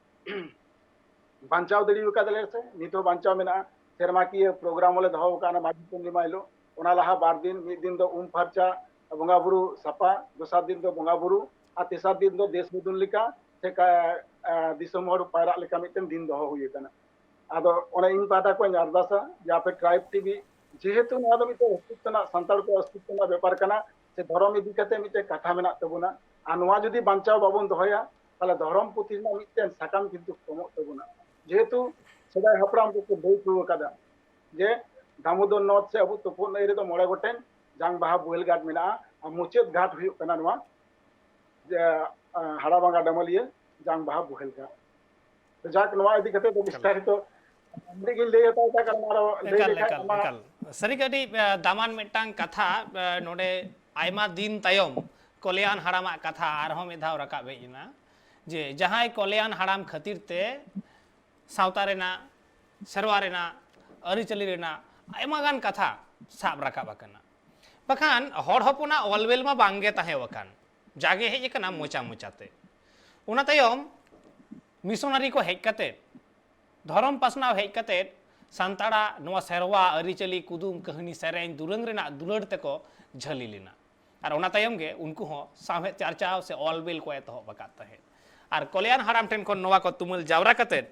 ᱵᱟᱧᱪᱟᱣ ᱫᱟᱲᱮ ᱟᱠᱟᱫᱟᱞᱮ ᱥᱮ ᱱᱤᱛ ᱦᱚᱸ ᱵᱟᱧᱪᱟᱣ ᱢᱮᱱᱟᱜᱼᱟ᱾ ᱥᱮᱨᱢᱟᱠᱤᱭᱟᱹ ᱯᱨᱳᱜᱨᱟᱢ ᱦᱚᱸᱞᱮ ᱫᱚᱦᱚ ᱟᱠᱟᱫᱼᱟ ᱚᱱᱟ ᱢᱟᱜᱷᱤ ᱯᱩᱨᱱᱤᱢᱟ ᱦᱤᱞᱳᱜ᱾ ᱚᱱᱟ ᱞᱟᱦᱟ ᱵᱟᱨ ᱫᱤᱱ, ᱢᱤᱫ ᱫᱤᱱ ᱫᱚ ᱩᱢ ᱯᱷᱟᱨᱪᱟ, ᱵᱚᱸᱜᱟ ᱵᱩᱨᱩ ᱥᱟᱯᱷᱟ, ᱫᱚᱥᱟᱨ ᱫᱤᱱ ᱫᱚ ᱵᱚᱸᱜᱟ ᱵᱩᱨᱩ, ᱟᱨ ᱛᱮᱥᱟᱨ ᱫᱤᱱ ᱫᱚ ᱫᱮᱥ ᱵᱚᱫᱚᱞ ᱞᱮᱠᱟ ᱥᱮ ᱠᱟ-, ᱟ, ᱫᱤᱥᱚᱢ ᱦᱚᱲ ᱯᱟᱭᱨᱟᱜ ᱞᱮᱠᱟ ᱢᱤᱫᱴᱮᱱ ᱫᱤᱱ ᱫᱚᱦᱚ ᱦᱩᱭ ᱟᱠᱟᱱᱟ᱾ ᱟᱫᱚ ᱚᱱᱮ ᱤᱧ ᱯᱟᱦᱴᱟ ᱠᱷᱚᱱ ᱤᱧ ᱟᱨᱫᱟᱥᱟ ᱡᱮ ᱟᱯᱮ ᱴᱨᱟᱭᱤᱵᱽ ᱴᱤᱵᱷᱤ, ᱡᱮᱦᱮᱛᱩ ᱱᱚᱣᱟ ᱫᱚ ᱢᱤᱫᱴᱮᱱ ᱚᱥᱛᱤᱛᱛᱚ ᱨᱮᱱᱟᱜ, ᱥᱟᱱᱛᱟᱲ ᱠᱚᱣᱟᱜ ᱚᱥᱛᱤᱛᱛᱚ ᱨᱮᱱᱟᱜ ᱵᱮᱯᱟᱨ ᱠᱟᱱᱟ, ᱥᱮ ᱫᱷᱚᱨᱚᱢ ᱤᱫᱤ ᱠᱟᱛᱮ ᱢᱤᱫᱴᱮᱱ ᱠᱟᱛᱷᱟ ᱢᱮᱱᱟᱜ ᱛᱟᱵᱚᱱᱟ, ᱟᱨ ᱱᱚᱣᱟ ᱡᱩᱫᱤ ᱵᱟᱧᱪᱟᱣ ᱵᱟᱵᱚᱱ ᱫᱚᱦᱚᱭᱟ, ᱛᱟᱦᱞᱮ ᱫᱷᱚᱨᱚᱢ ᱯᱩᱛᱷᱤ ᱨᱮᱱᱟᱜ ᱢᱤᱫᱴᱮᱱ ᱥᱟᱠᱟᱢ ᱠᱤᱱᱛᱩ ᱠᱚᱢᱚᱜ ᱛᱟᱵᱚᱱᱟ᱾ ᱡᱮᱦᱮᱛᱩ ᱥᱮᱫᱟᱭ ᱦᱟᱯᱲᱟᱢ ᱠᱚᱠᱚ ᱞᱟᱹᱭ ᱦᱚᱴᱚ ᱟᱠᱟᱫᱟ ᱡᱮ ᱫᱟᱢᱳᱫᱚᱨ ᱱᱚᱫᱽ ᱥᱮ ᱟᱵᱚ ᱛᱩᱯᱩᱫ ᱱᱟᱹᱭ ᱨᱮᱫᱚ ᱢᱚᱬᱮ ᱜᱚᱴᱮᱱ ᱡᱟᱝ ᱵᱟᱦᱟ ᱵᱳᱦᱮᱞ ᱜᱷᱟᱴ ᱢᱮᱱᱟᱜᱼᱟ, ᱟᱨ ᱢᱩᱪᱟᱹᱫ ᱜᱷᱟᱴ ᱦᱩᱭᱩᱜ ᱠᱟᱱᱟ ᱱᱚᱣᱟ ᱡᱮ, ᱟᱸ, ᱦᱟᱲᱟᱵᱟᱸᱜᱟ ᱰᱟᱢᱟᱞᱤᱭᱟᱹ ᱡᱟᱝ ᱵᱟᱦᱟ ᱵᱳᱦᱮᱞ ᱜᱷᱟᱴ᱾ ᱛᱚ ᱡᱟᱠ, ᱱᱚᱣᱟ ᱤᱫᱤ ᱠᱟᱛᱮ ᱫᱚ ᱮᱠᱟᱞ᱾ ᱵᱤᱥᱛᱟᱨᱤᱛᱚ ᱟᱹᱰᱤ ᱜᱤᱧ ᱞᱟᱹᱭ ᱦᱟᱛᱟᱣ ᱮᱫᱟ, ᱠᱟᱨᱚᱱ ᱟᱨᱚ ᱞᱟᱹᱭ ᱮᱠᱟᱞ, ᱞᱮᱠᱷᱟᱱ ᱮᱠᱟᱞ, ᱚᱱᱟ ᱮᱠᱟᱞ᱾ ᱥᱟᱹᱨᱤᱜᱮ ᱟᱹᱰᱤ, ᱮ, ᱫᱟᱢᱟᱱ ᱢᱤᱫᱴᱟᱝ ᱠᱟᱛᱷᱟ, ᱮ, ᱱᱚᱰᱮ ᱟᱭᱢᱟ ᱫᱤᱱ ᱛᱟᱭᱚᱢ ᱠᱚᱞᱭᱟᱱ ᱦᱟᱲᱟᱢᱟᱜ ᱠᱟᱛᱷᱟ ᱟᱨᱦᱚᱸ ᱢᱤᱫ ᱫᱷᱟᱣ ᱨᱟᱠᱟᱵ ᱦᱮᱡ ᱮᱱᱟ, ᱡᱮ ᱡᱟᱦᱟᱸᱭ ᱠᱚᱞᱭᱟᱱ ᱦᱟᱲᱟᱢ ᱠᱷᱟᱹᱛᱤᱨ ᱛᱮ ᱥᱟᱶᱛᱟ ᱨᱮᱱᱟᱜ, ᱥᱮᱨᱣᱟ ᱨᱮᱱᱟᱜ, ᱟᱹᱨᱤᱪᱟᱹᱞᱤ ᱨᱮᱱᱟᱜ ᱟᱭᱢᱟ ᱜᱟᱱ ᱠᱟᱛᱷᱟ ᱥᱟᱵ ᱨᱟᱠᱟᱵ ᱟᱠᱟᱱᱟ᱾ ᱵᱟᱠᱷᱟᱱ ᱦᱚᱲ ᱦᱚᱯᱚᱱᱟᱜ ᱚᱞᱵᱮᱞ ᱢᱟ ᱵᱟᱝ ᱜᱮ ᱛᱟᱦᱮᱸ ᱟᱠᱟᱱ, ᱡᱟᱜᱮ ᱦᱮᱡ ᱟᱠᱟᱱᱟ ᱢᱚᱪᱟ ᱢᱚᱪᱟᱛᱮ᱾ ᱚᱱᱟ ᱛᱟᱭᱚᱢ ᱢᱤᱥᱚᱱᱟᱨᱤ ᱠᱚ ᱦᱮᱡ ᱠᱟᱛᱮ, ᱫᱷᱚᱨᱚᱢ ᱯᱟᱥᱱᱟᱣ ᱦᱮᱡ ᱠᱟᱛᱮ, ᱥᱟᱱᱛᱟᱲᱟᱜ ᱱᱚᱣᱟ ᱥᱮᱨᱣᱟ, ᱟᱹᱨᱤᱪᱟᱹᱞᱤ, ᱠᱩᱫᱩᱢ, ᱠᱟᱹᱦᱱᱤ, ᱥᱮᱨᱮᱧ, ᱫᱩᱨᱟᱹᱝ ᱨᱮᱱᱟᱜ ᱫᱩᱞᱟᱹᱲ ᱛᱮᱠᱚ ᱡᱷᱟᱹᱞᱤ ᱞᱮᱱᱟ᱾ ᱟᱨ ᱚᱱᱟ ᱛᱟᱭᱚᱢ ᱜᱮ ᱩᱱᱠᱩ ᱦᱚᱸ ᱥᱟᱶᱦᱮᱫ ᱪᱟᱨᱪᱟᱣ ᱥᱮ ᱚᱞ ᱵᱤᱞ ᱠᱚ ᱮᱛᱚᱦᱚᱵ ᱟᱠᱟᱫ ᱛᱟᱦᱮᱸᱫ᱾ ᱟᱨ ᱠᱚᱞᱭᱟᱱ ᱦᱟᱲᱟᱢ ᱴᱷᱮᱱ ᱠᱷᱚᱱ ᱱᱚᱣᱟ ᱠᱚ ᱛᱩᱢᱟᱹᱞ ᱡᱟᱣᱨᱟ ᱠᱟᱛᱮ,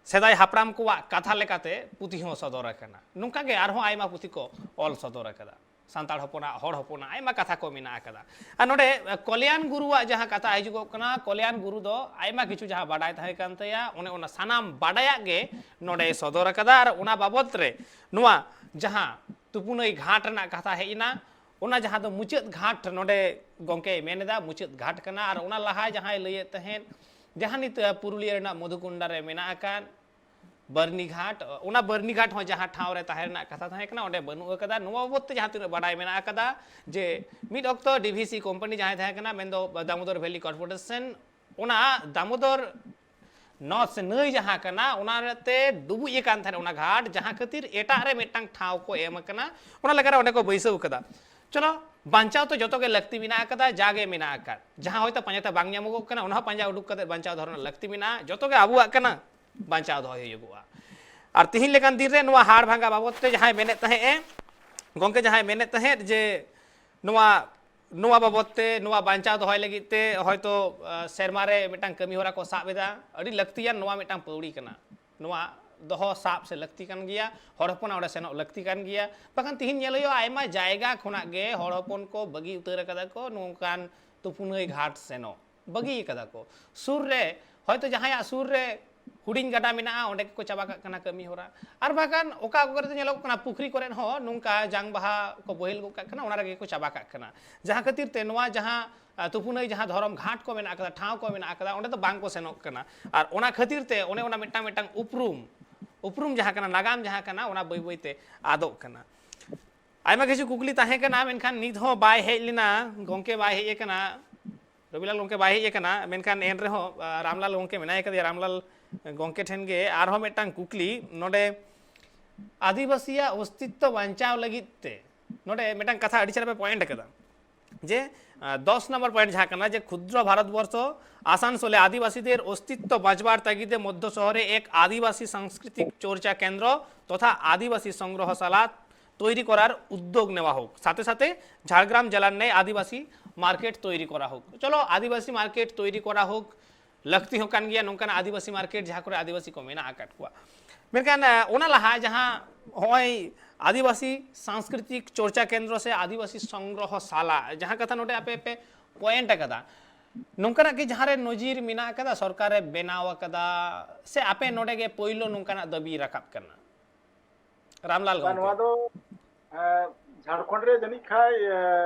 ᱥᱮᱫᱟᱭ ᱦᱟᱯᱲᱟᱢ ᱠᱚᱣᱟᱜ ᱠᱟᱛᱷᱟ ᱞᱮᱠᱟᱛᱮ ᱯᱩᱛᱷᱤ ᱦᱚᱸ ᱥᱚᱫᱚᱨ ᱟᱠᱟᱱᱟ᱾ ᱱᱚᱝᱠᱟ ᱜᱮ ᱟᱨᱦᱚᱸ ᱟᱭᱢᱟ ᱯᱩᱛᱷᱤ ᱠᱚ ᱚᱞ ᱥᱚᱫᱚᱨ ᱟᱠᱟᱫᱟ᱾ ᱥᱟᱱᱛᱟᱲ ᱦᱚᱯᱚᱱᱟᱜ, ᱦᱚᱲ ᱦᱚᱯᱚᱱᱟᱜ ᱟᱭᱢᱟ ᱠᱟᱛᱷᱟ ᱠᱚ ᱢᱮᱱᱟᱜ ᱟᱠᱟᱫᱟ᱾ ᱟᱨ ᱱᱚᱰᱮ, ᱮ, ᱠᱚᱞᱭᱟᱱ ᱜᱩᱨᱩᱣᱟᱜ ᱡᱟᱦᱟᱸ ᱠᱟᱛᱷᱟ ᱦᱤᱡᱩᱜᱚᱜ ᱠᱟᱱᱟ, ᱠᱚᱞᱭᱟᱱ ᱜᱩᱨᱩ ᱫᱚ ᱟᱭᱢᱟ ᱠᱤᱪᱷᱩ ᱡᱟᱦᱟᱸ ᱵᱟᱰᱟᱭ ᱛᱟᱦᱮᱸ ᱠᱟᱱ ᱛᱟᱭᱟ, ᱚᱱᱮ ᱚᱱᱟ ᱥᱟᱱᱟᱢ ᱵᱟᱰᱟᱭᱟᱜ ᱜᱮ ᱱᱚᱰᱮᱭ ᱥᱚᱫᱚᱨ ᱟᱠᱟᱫᱟ᱾ ᱟᱨ ᱚᱱᱟ ᱵᱟᱵᱚᱛ ᱨᱮ ᱱᱚᱣᱟ ᱡᱟᱦᱟᱸ ᱛᱩᱯᱩᱱᱟᱹᱭ ᱜᱷᱟᱴ ᱨᱮᱱᱟᱜ ᱠᱟᱛᱷᱟ ᱦᱮᱡ ᱮᱱᱟ, ᱚᱱᱟ ᱡᱟᱦᱟᱸ ᱫᱚ ᱢᱩᱪᱟᱹᱫ ᱜᱷᱟᱴ ᱱᱚᱰᱮ ᱜᱚᱢᱠᱮᱭ ᱢᱮᱱ ᱮᱫᱟ, ᱢᱩᱪᱟᱹᱫ ᱜᱷᱟᱴ ᱠᱟᱱᱟ᱾ ᱟᱨ ᱚᱱᱟ ᱞᱟᱦᱟ ᱡᱟᱦᱟᱸᱭ ᱞᱟᱹᱭᱮᱫ ᱛᱟᱦᱮᱸᱫ, ᱡᱟᱦᱟᱸ ᱱᱤᱛ, ᱮ, ᱯᱩᱨᱩᱞᱤᱭᱟᱹ ᱨᱮᱱᱟᱜ ᱢᱚᱫᱷᱩᱠᱩᱱᱰᱟ ᱨᱮ ᱢᱮᱱᱟᱜ ᱟᱠᱟᱫ, ᱵᱟᱹᱨᱱᱤ ᱜᱷᱟᱴ, ᱚᱱᱟ ᱵᱟᱹᱨᱱᱤ ᱜᱷᱟᱴ ᱦᱚᱸ ᱡᱟᱦᱟᱸ ᱴᱷᱟᱶ ᱨᱮ ᱛᱟᱦᱮᱸ ᱨᱮᱱᱟᱜ ᱠᱟᱛᱷᱟ ᱛᱟᱦᱮᱸ ᱠᱟᱱᱟ, ᱚᱸᱰᱮ ᱵᱟᱹᱱᱩᱜ ᱟᱠᱟᱫᱟ᱾ ᱱᱚᱣᱟ ᱵᱟᱵᱚᱫ ᱛᱮ ᱡᱟᱦᱟᱸ ᱛᱤᱱᱟᱹᱜ ᱵᱟᱰᱟᱭ ᱢᱮᱱᱟᱜ ᱟᱠᱟᱫᱟ, ᱡᱮ ᱢᱤᱫ ᱚᱠᱛᱚ ᱰᱤ ᱵᱷᱤ ᱥᱤ ᱠᱳᱢᱯᱟᱱᱤ ᱡᱟᱦᱟᱸᱭ ᱛᱟᱦᱮᱸ ᱠᱟᱱᱟ, ᱢᱮᱱᱫᱚ ᱫᱟᱢᱳᱫᱚᱨ ᱵᱷᱮᱞᱤ ᱠᱚᱨᱯᱳᱨᱮᱥᱚᱱ, ᱚᱱᱟ ᱫᱟᱢᱳᱫᱚᱨ ᱱᱚᱫ ᱥᱮ ᱱᱟᱹᱭ ᱡᱟᱦᱟᱸ ᱠᱟᱱᱟ, ᱚᱱᱟ ᱛᱮ ᱰᱩᱵᱩᱡ ᱟᱠᱟᱱ ᱛᱟᱦᱮᱸᱱ ᱚᱱᱟ ᱜᱷᱟᱴ, ᱡᱟᱦᱟᱸ ᱠᱷᱟᱹᱛᱤᱨ ᱮᱴᱟᱜ ᱨᱮ ᱢᱤᱫᱴᱟᱝ ᱴᱷᱟᱶ ᱠᱚ ᱮᱢ ᱟᱠᱟᱱᱟ, ᱚᱱᱟ ᱞᱮᱠᱟᱨᱮ ᱚᱸᱰᱮ ᱠᱚ ᱵᱟᱹᱭᱥᱟᱹᱣ ᱟᱠᱟᱫᱟ᱾ ᱪᱚᱞᱚ, ᱵᱟᱧᱪᱟᱣ ᱛᱚ ᱡᱚᱛᱚ ᱜᱮ ᱞᱟᱹᱠᱛᱤ ᱢᱮᱱᱟᱜ ᱟᱠᱟᱫᱟ, ᱡᱟ ᱜᱮ ᱢᱮᱱᱟᱜ ᱟᱠᱟᱫ, ᱡᱟᱦᱟᱸ ᱦᱚᱭᱛᱳ ᱯᱟᱸᱡᱟ ᱛᱮ ᱵᱟᱝ ᱧᱟᱢᱚᱜᱚᱜ ᱠᱟᱱᱟ, ᱚᱱᱟ ᱦᱚᱸ ᱯᱟᱸᱡᱟ ᱩᱰᱩᱠ ᱠᱟᱛᱮ ᱵᱟᱧᱪᱟᱣ ᱫᱚᱦᱚ ᱨᱮᱱᱟᱜ ᱞᱟᱹᱠᱛᱤ ᱢᱮᱱᱟᱜᱼᱟ᱾ ᱡᱚᱛᱚ ᱜᱮ ᱟᱵᱚᱣᱟᱜ ᱠᱟᱱᱟ, ᱵᱟᱧᱪᱟᱣ ᱫᱚᱦᱚᱭ ᱦᱩᱭᱩᱜᱚᱜᱼᱟ᱾ ᱟᱨ ᱛᱤᱦᱤᱧ ᱞᱮᱠᱟᱱ ᱫᱤᱱ ᱨᱮ ᱱᱚᱣᱟ ᱦᱟᱲ ᱵᱷᱟᱸᱜᱟ ᱵᱟᱵᱚᱫ ᱛᱮ ᱡᱟᱦᱟᱸᱭ ᱢᱮᱱᱮᱫ ᱛᱟᱦᱮᱸᱫ ᱮ, ᱜᱚᱢᱠᱮ ᱡᱟᱦᱟᱸᱭ ᱢᱮᱱᱮᱫ ᱛᱟᱦᱮᱸᱫ ᱡᱮ ᱱᱚᱣᱟ, ᱱᱚᱣᱟ ᱵᱟᱵᱚᱫ ᱛᱮ, ᱱᱚᱣᱟ ᱵᱟᱧᱪᱟᱣ ᱫᱚᱦᱚᱭ ᱞᱟᱹᱜᱤᱫ ᱛᱮ ᱦᱚᱭᱛᱳ, ᱟ, ᱥᱮᱨᱢᱟ ᱨᱮ ᱢᱤᱫᱴᱟᱝ ᱠᱟᱹᱢᱤ ᱦᱚᱨᱟ ᱠᱚ ᱥᱟᱵ ᱮᱫᱟ, ᱟᱹᱰᱤ ᱞᱟᱹᱠᱛᱤᱭᱟᱱ ᱱᱚᱣᱟ ᱢᱤᱫᱴᱟᱝ ᱯᱟᱹᱣᱲᱤ ᱠᱟᱱᱟ᱾ ᱱᱚᱣᱟ ᱫᱚᱦᱚ ᱥᱟᱵ ᱥᱮ ᱞᱟᱹᱠᱛᱤ ᱠᱟᱱ ᱜᱮᱭᱟ, ᱦᱚᱲ ᱦᱚᱯᱚᱱᱟᱜ ᱚᱸᱰᱮ ᱥᱮᱱᱚᱜ ᱞᱟᱹᱠᱛᱤ ᱠᱟᱱ ᱜᱮᱭᱟ᱾ ᱵᱟᱠᱷᱟᱱ ᱛᱤᱦᱤᱧ ᱧᱮᱞ ᱦᱩᱭᱩᱜᱼᱟ, ᱟᱭᱢᱟ ᱡᱟᱭᱜᱟ ᱠᱷᱚᱱᱟᱜ ᱜᱮ ᱦᱚᱲ ᱦᱚᱯᱚᱱ ᱠᱚ ᱵᱟᱹᱜᱤ ᱩᱛᱟᱹᱨ ᱟᱠᱟᱫᱟ ᱠᱚ ᱱᱚᱝᱠᱟᱱ ᱛᱩᱯᱩᱱᱟᱹᱭ ᱜᱷᱟᱴ ᱥᱮᱱᱚᱜ, ᱵᱟᱹᱜᱤ ᱟᱠᱟᱫᱟ ᱠᱚ᱾ ᱥᱩᱨ ᱨᱮ, ᱦᱚᱭᱛᱳ ᱡᱟᱦᱟᱸᱭᱟᱜ ᱥᱩᱨ ᱨᱮ ᱦᱩᱰᱤᱧ ᱜᱟᱰᱟ ᱢᱮᱱᱟᱜᱼᱟ, ᱚᱸᱰᱮ ᱜᱮᱠᱚ ᱪᱟᱵᱟ ᱠᱟᱜ ᱠᱟᱱᱟ ᱠᱟᱹᱢᱤ ᱦᱚᱨᱟ᱾ ᱟᱨ ᱵᱟᱝᱠᱷᱟᱱ ᱚᱠᱟ ᱠᱚᱨᱮ ᱫᱚ ᱧᱮᱞᱚᱜ ᱠᱟᱱᱟ, ᱯᱩᱠᱷᱨᱤ ᱠᱚᱨᱮ ᱦᱚᱸ ᱱᱚᱝᱠᱟ ᱡᱟᱝ ᱵᱟᱦᱟ ᱠᱚ ᱵᱳᱦᱮᱞ ᱜᱚᱫ ᱠᱟᱜ ᱠᱟᱱᱟ, ᱚᱱᱟ ᱨᱮᱜᱮ ᱠᱚ ᱪᱟᱵᱟ ᱠᱟᱜ ᱠᱟᱱᱟ᱾ ᱡᱟᱦᱟᱸ ᱠᱷᱟᱹᱛᱤᱨ ᱛᱮ ᱱᱚᱣᱟ ᱡᱟᱦᱟᱸ, ᱟ, ᱛᱩᱯᱩᱱᱟᱹᱭ ᱡᱟᱦᱟᱸ ᱫᱷᱚᱨᱚᱢ ᱜᱷᱟᱴ ᱠᱚ ᱢᱮᱱᱟᱜ ᱟᱠᱟᱫᱟ, ᱴᱷᱟᱶ ᱠᱚ ᱢᱮᱱᱟᱜ ᱟᱠᱟᱫᱟ, ᱚᱸᱰᱮ ᱫᱚ ᱵᱟᱝ ᱠᱚ ᱥᱮᱱᱚᱜ ᱠᱟᱱᱟ᱾ ᱟᱨ ᱚᱱᱟ ᱠᱷᱟᱹᱛᱤᱨ ᱛᱮ ᱚᱱᱮ ᱚᱱᱟ ᱢᱤᱫᱴᱟᱝ, ᱢᱤᱫᱴᱟᱝ ᱩᱯᱨᱩᱢ, ᱩᱯᱨᱩᱢ ᱡᱟᱦᱟᱸ ᱠᱟᱱᱟ, ᱱᱟᱜᱟᱢ ᱡᱟᱦᱟᱸ ᱠᱟᱱᱟ, ᱚᱱᱟ ᱵᱟᱹᱭ ᱵᱟᱹᱭ ᱛᱮ ᱟᱫᱚᱜ ᱠᱟᱱᱟ᱾ ᱟᱭᱢᱟ ᱠᱤᱪᱷᱩ ᱠᱩᱠᱞᱤ ᱛᱟᱦᱮᱸ ᱠᱟᱱᱟ, ᱢᱮᱱᱠᱷᱟᱱ ᱱᱤᱛ ᱦᱚᱸ ᱵᱟᱭ ᱦᱮᱡ ᱞᱮᱱᱟ, ᱜᱚᱢᱠᱮ ᱵᱟᱭ ᱦᱮᱡ ᱟᱠᱟᱱᱟ, ᱨᱚᱵᱤᱞᱟᱞ ᱜᱚᱢᱠᱮ ᱵᱟᱭ ᱦᱮᱡ ᱟᱠᱟᱱᱟ, ᱢᱮᱱᱠᱷᱟᱱ ᱮᱱ ᱨᱮᱦᱚᱸ, ᱟ, ᱨᱟᱢᱞᱟᱞ ᱜᱚᱢᱠᱮ ᱢᱮᱱᱟᱭ ᱠᱟᱫᱮᱭᱟ᱾ ᱨᱟᱢᱞᱟᱞ ᱜᱚᱢᱠᱮ ᱴᱷᱮᱱ ᱜᱮ ᱟᱨᱦᱚᱸ ᱢᱤᱫᱴᱟᱝ ᱠᱩᱠᱞᱤ ᱱᱚᱰᱮ, ᱟᱹᱫᱤᱵᱟᱹᱥᱤᱭᱟᱜ ᱚᱥᱛᱤᱛᱛᱚ ᱵᱟᱧᱪᱟᱣ ᱞᱟᱹᱜᱤᱫ ᱛᱮ ᱱᱚᱰᱮ ᱢᱤᱫᱴᱟᱝ ᱠᱟᱛᱷᱟ ᱟᱹᱰᱤ ᱪᱮᱦᱨᱟ ᱯᱮ point ᱟᱠᱟᱫᱟ, ᱡᱮ, ᱟ, ᱫᱚᱥ ᱱᱚᱢᱵᱚᱨ point ᱡᱟᱦᱟᱸ ᱠᱟᱱᱟ, ᱡᱮ ক্ষুদ্র ভারতবর্ষ আসানসোলে আদিবাসীদের অস্তিত্ব বাঁচবার তাগিদে মধ্য শহরে এক আদিবাসী সাংস্কৃতিক চর্চা কেন্দ্র তথা আদিবাসী সংগ্রহশালা তৈরি করার উদ্যোগ নেওয়া হোক, সাথে সাথে ঝাড়গ্রাম জেলার ন্যায় আদিবাসী মার্কেট তৈরি করা হোক। চলো, আদিবাসী মার্কেট তৈরি করা হোক, ᱞᱟᱹᱠᱛᱤ ᱦᱚᱸ ᱠᱟᱱ ᱜᱮᱭᱟ ᱱᱚᱝᱠᱟᱱᱟᱜ ᱟᱹᱫᱤᱵᱟᱹᱥᱤ ᱢᱟᱨᱠᱮᱴ ᱡᱟᱦᱟᱸ ᱠᱚᱨᱮ ᱟᱹᱫᱤᱵᱟᱹᱥᱤ ᱠᱚ ᱢᱮᱱᱟᱜ ᱟᱠᱟᱫ ᱠᱚᱣᱟ᱾ ᱢᱮᱱᱠᱷᱟᱱ, ᱟ, ᱚᱱᱟ ᱞᱟᱦᱟ ᱡᱟᱦᱟᱸ ᱦᱚᱸᱜᱼᱚᱭ ᱟᱹᱫᱤᱵᱟᱹᱥᱤ ᱥᱟᱝᱥᱠᱨᱤᱛᱤᱠ ᱪᱚᱨᱪᱟ ᱠᱮᱱᱫᱨᱚ ᱥᱮ ᱟᱹᱫᱤᱵᱟᱹᱥᱤ ᱥᱚᱝᱜᱨᱚᱦᱚ ᱥᱟᱞᱟ, ᱡᱟᱦᱟᱸ ᱠᱟᱛᱷᱟ ᱱᱚᱰᱮ ᱟᱯᱮ ᱯᱮ point ᱟᱠᱟᱫᱟ, ᱱᱚᱝᱠᱟᱱᱟᱜ ᱜᱮ ᱡᱟᱦᱟᱸ ᱨᱮ ᱱᱚᱡᱤᱨ ᱢᱮᱱᱟᱜ ᱟᱠᱟᱫᱟ, ᱥᱚᱨᱠᱟᱨ ᱮ ᱵᱮᱱᱟᱣ ᱟᱠᱟᱫᱟ, ᱥᱮ ᱟᱯᱮ ᱱᱚᱰᱮ ᱜᱮ ᱯᱳᱭᱞᱳ ᱱᱚᱝᱠᱟᱱᱟᱜ ᱫᱟᱹᱵᱤ ᱨᱟᱠᱟᱵ ᱠᱟᱱᱟ? ᱨᱟᱢᱞᱟᱞ ᱵᱟᱝ, ᱜᱚᱢᱠᱮ᱾ ᱱᱚᱣᱟ ᱫᱚ, ᱮ, ᱡᱷᱟᱲᱠᱷᱚᱸᱰ ᱨᱮ ᱡᱟᱹᱱᱤᱡ ᱠᱷᱟᱡ, ᱮ,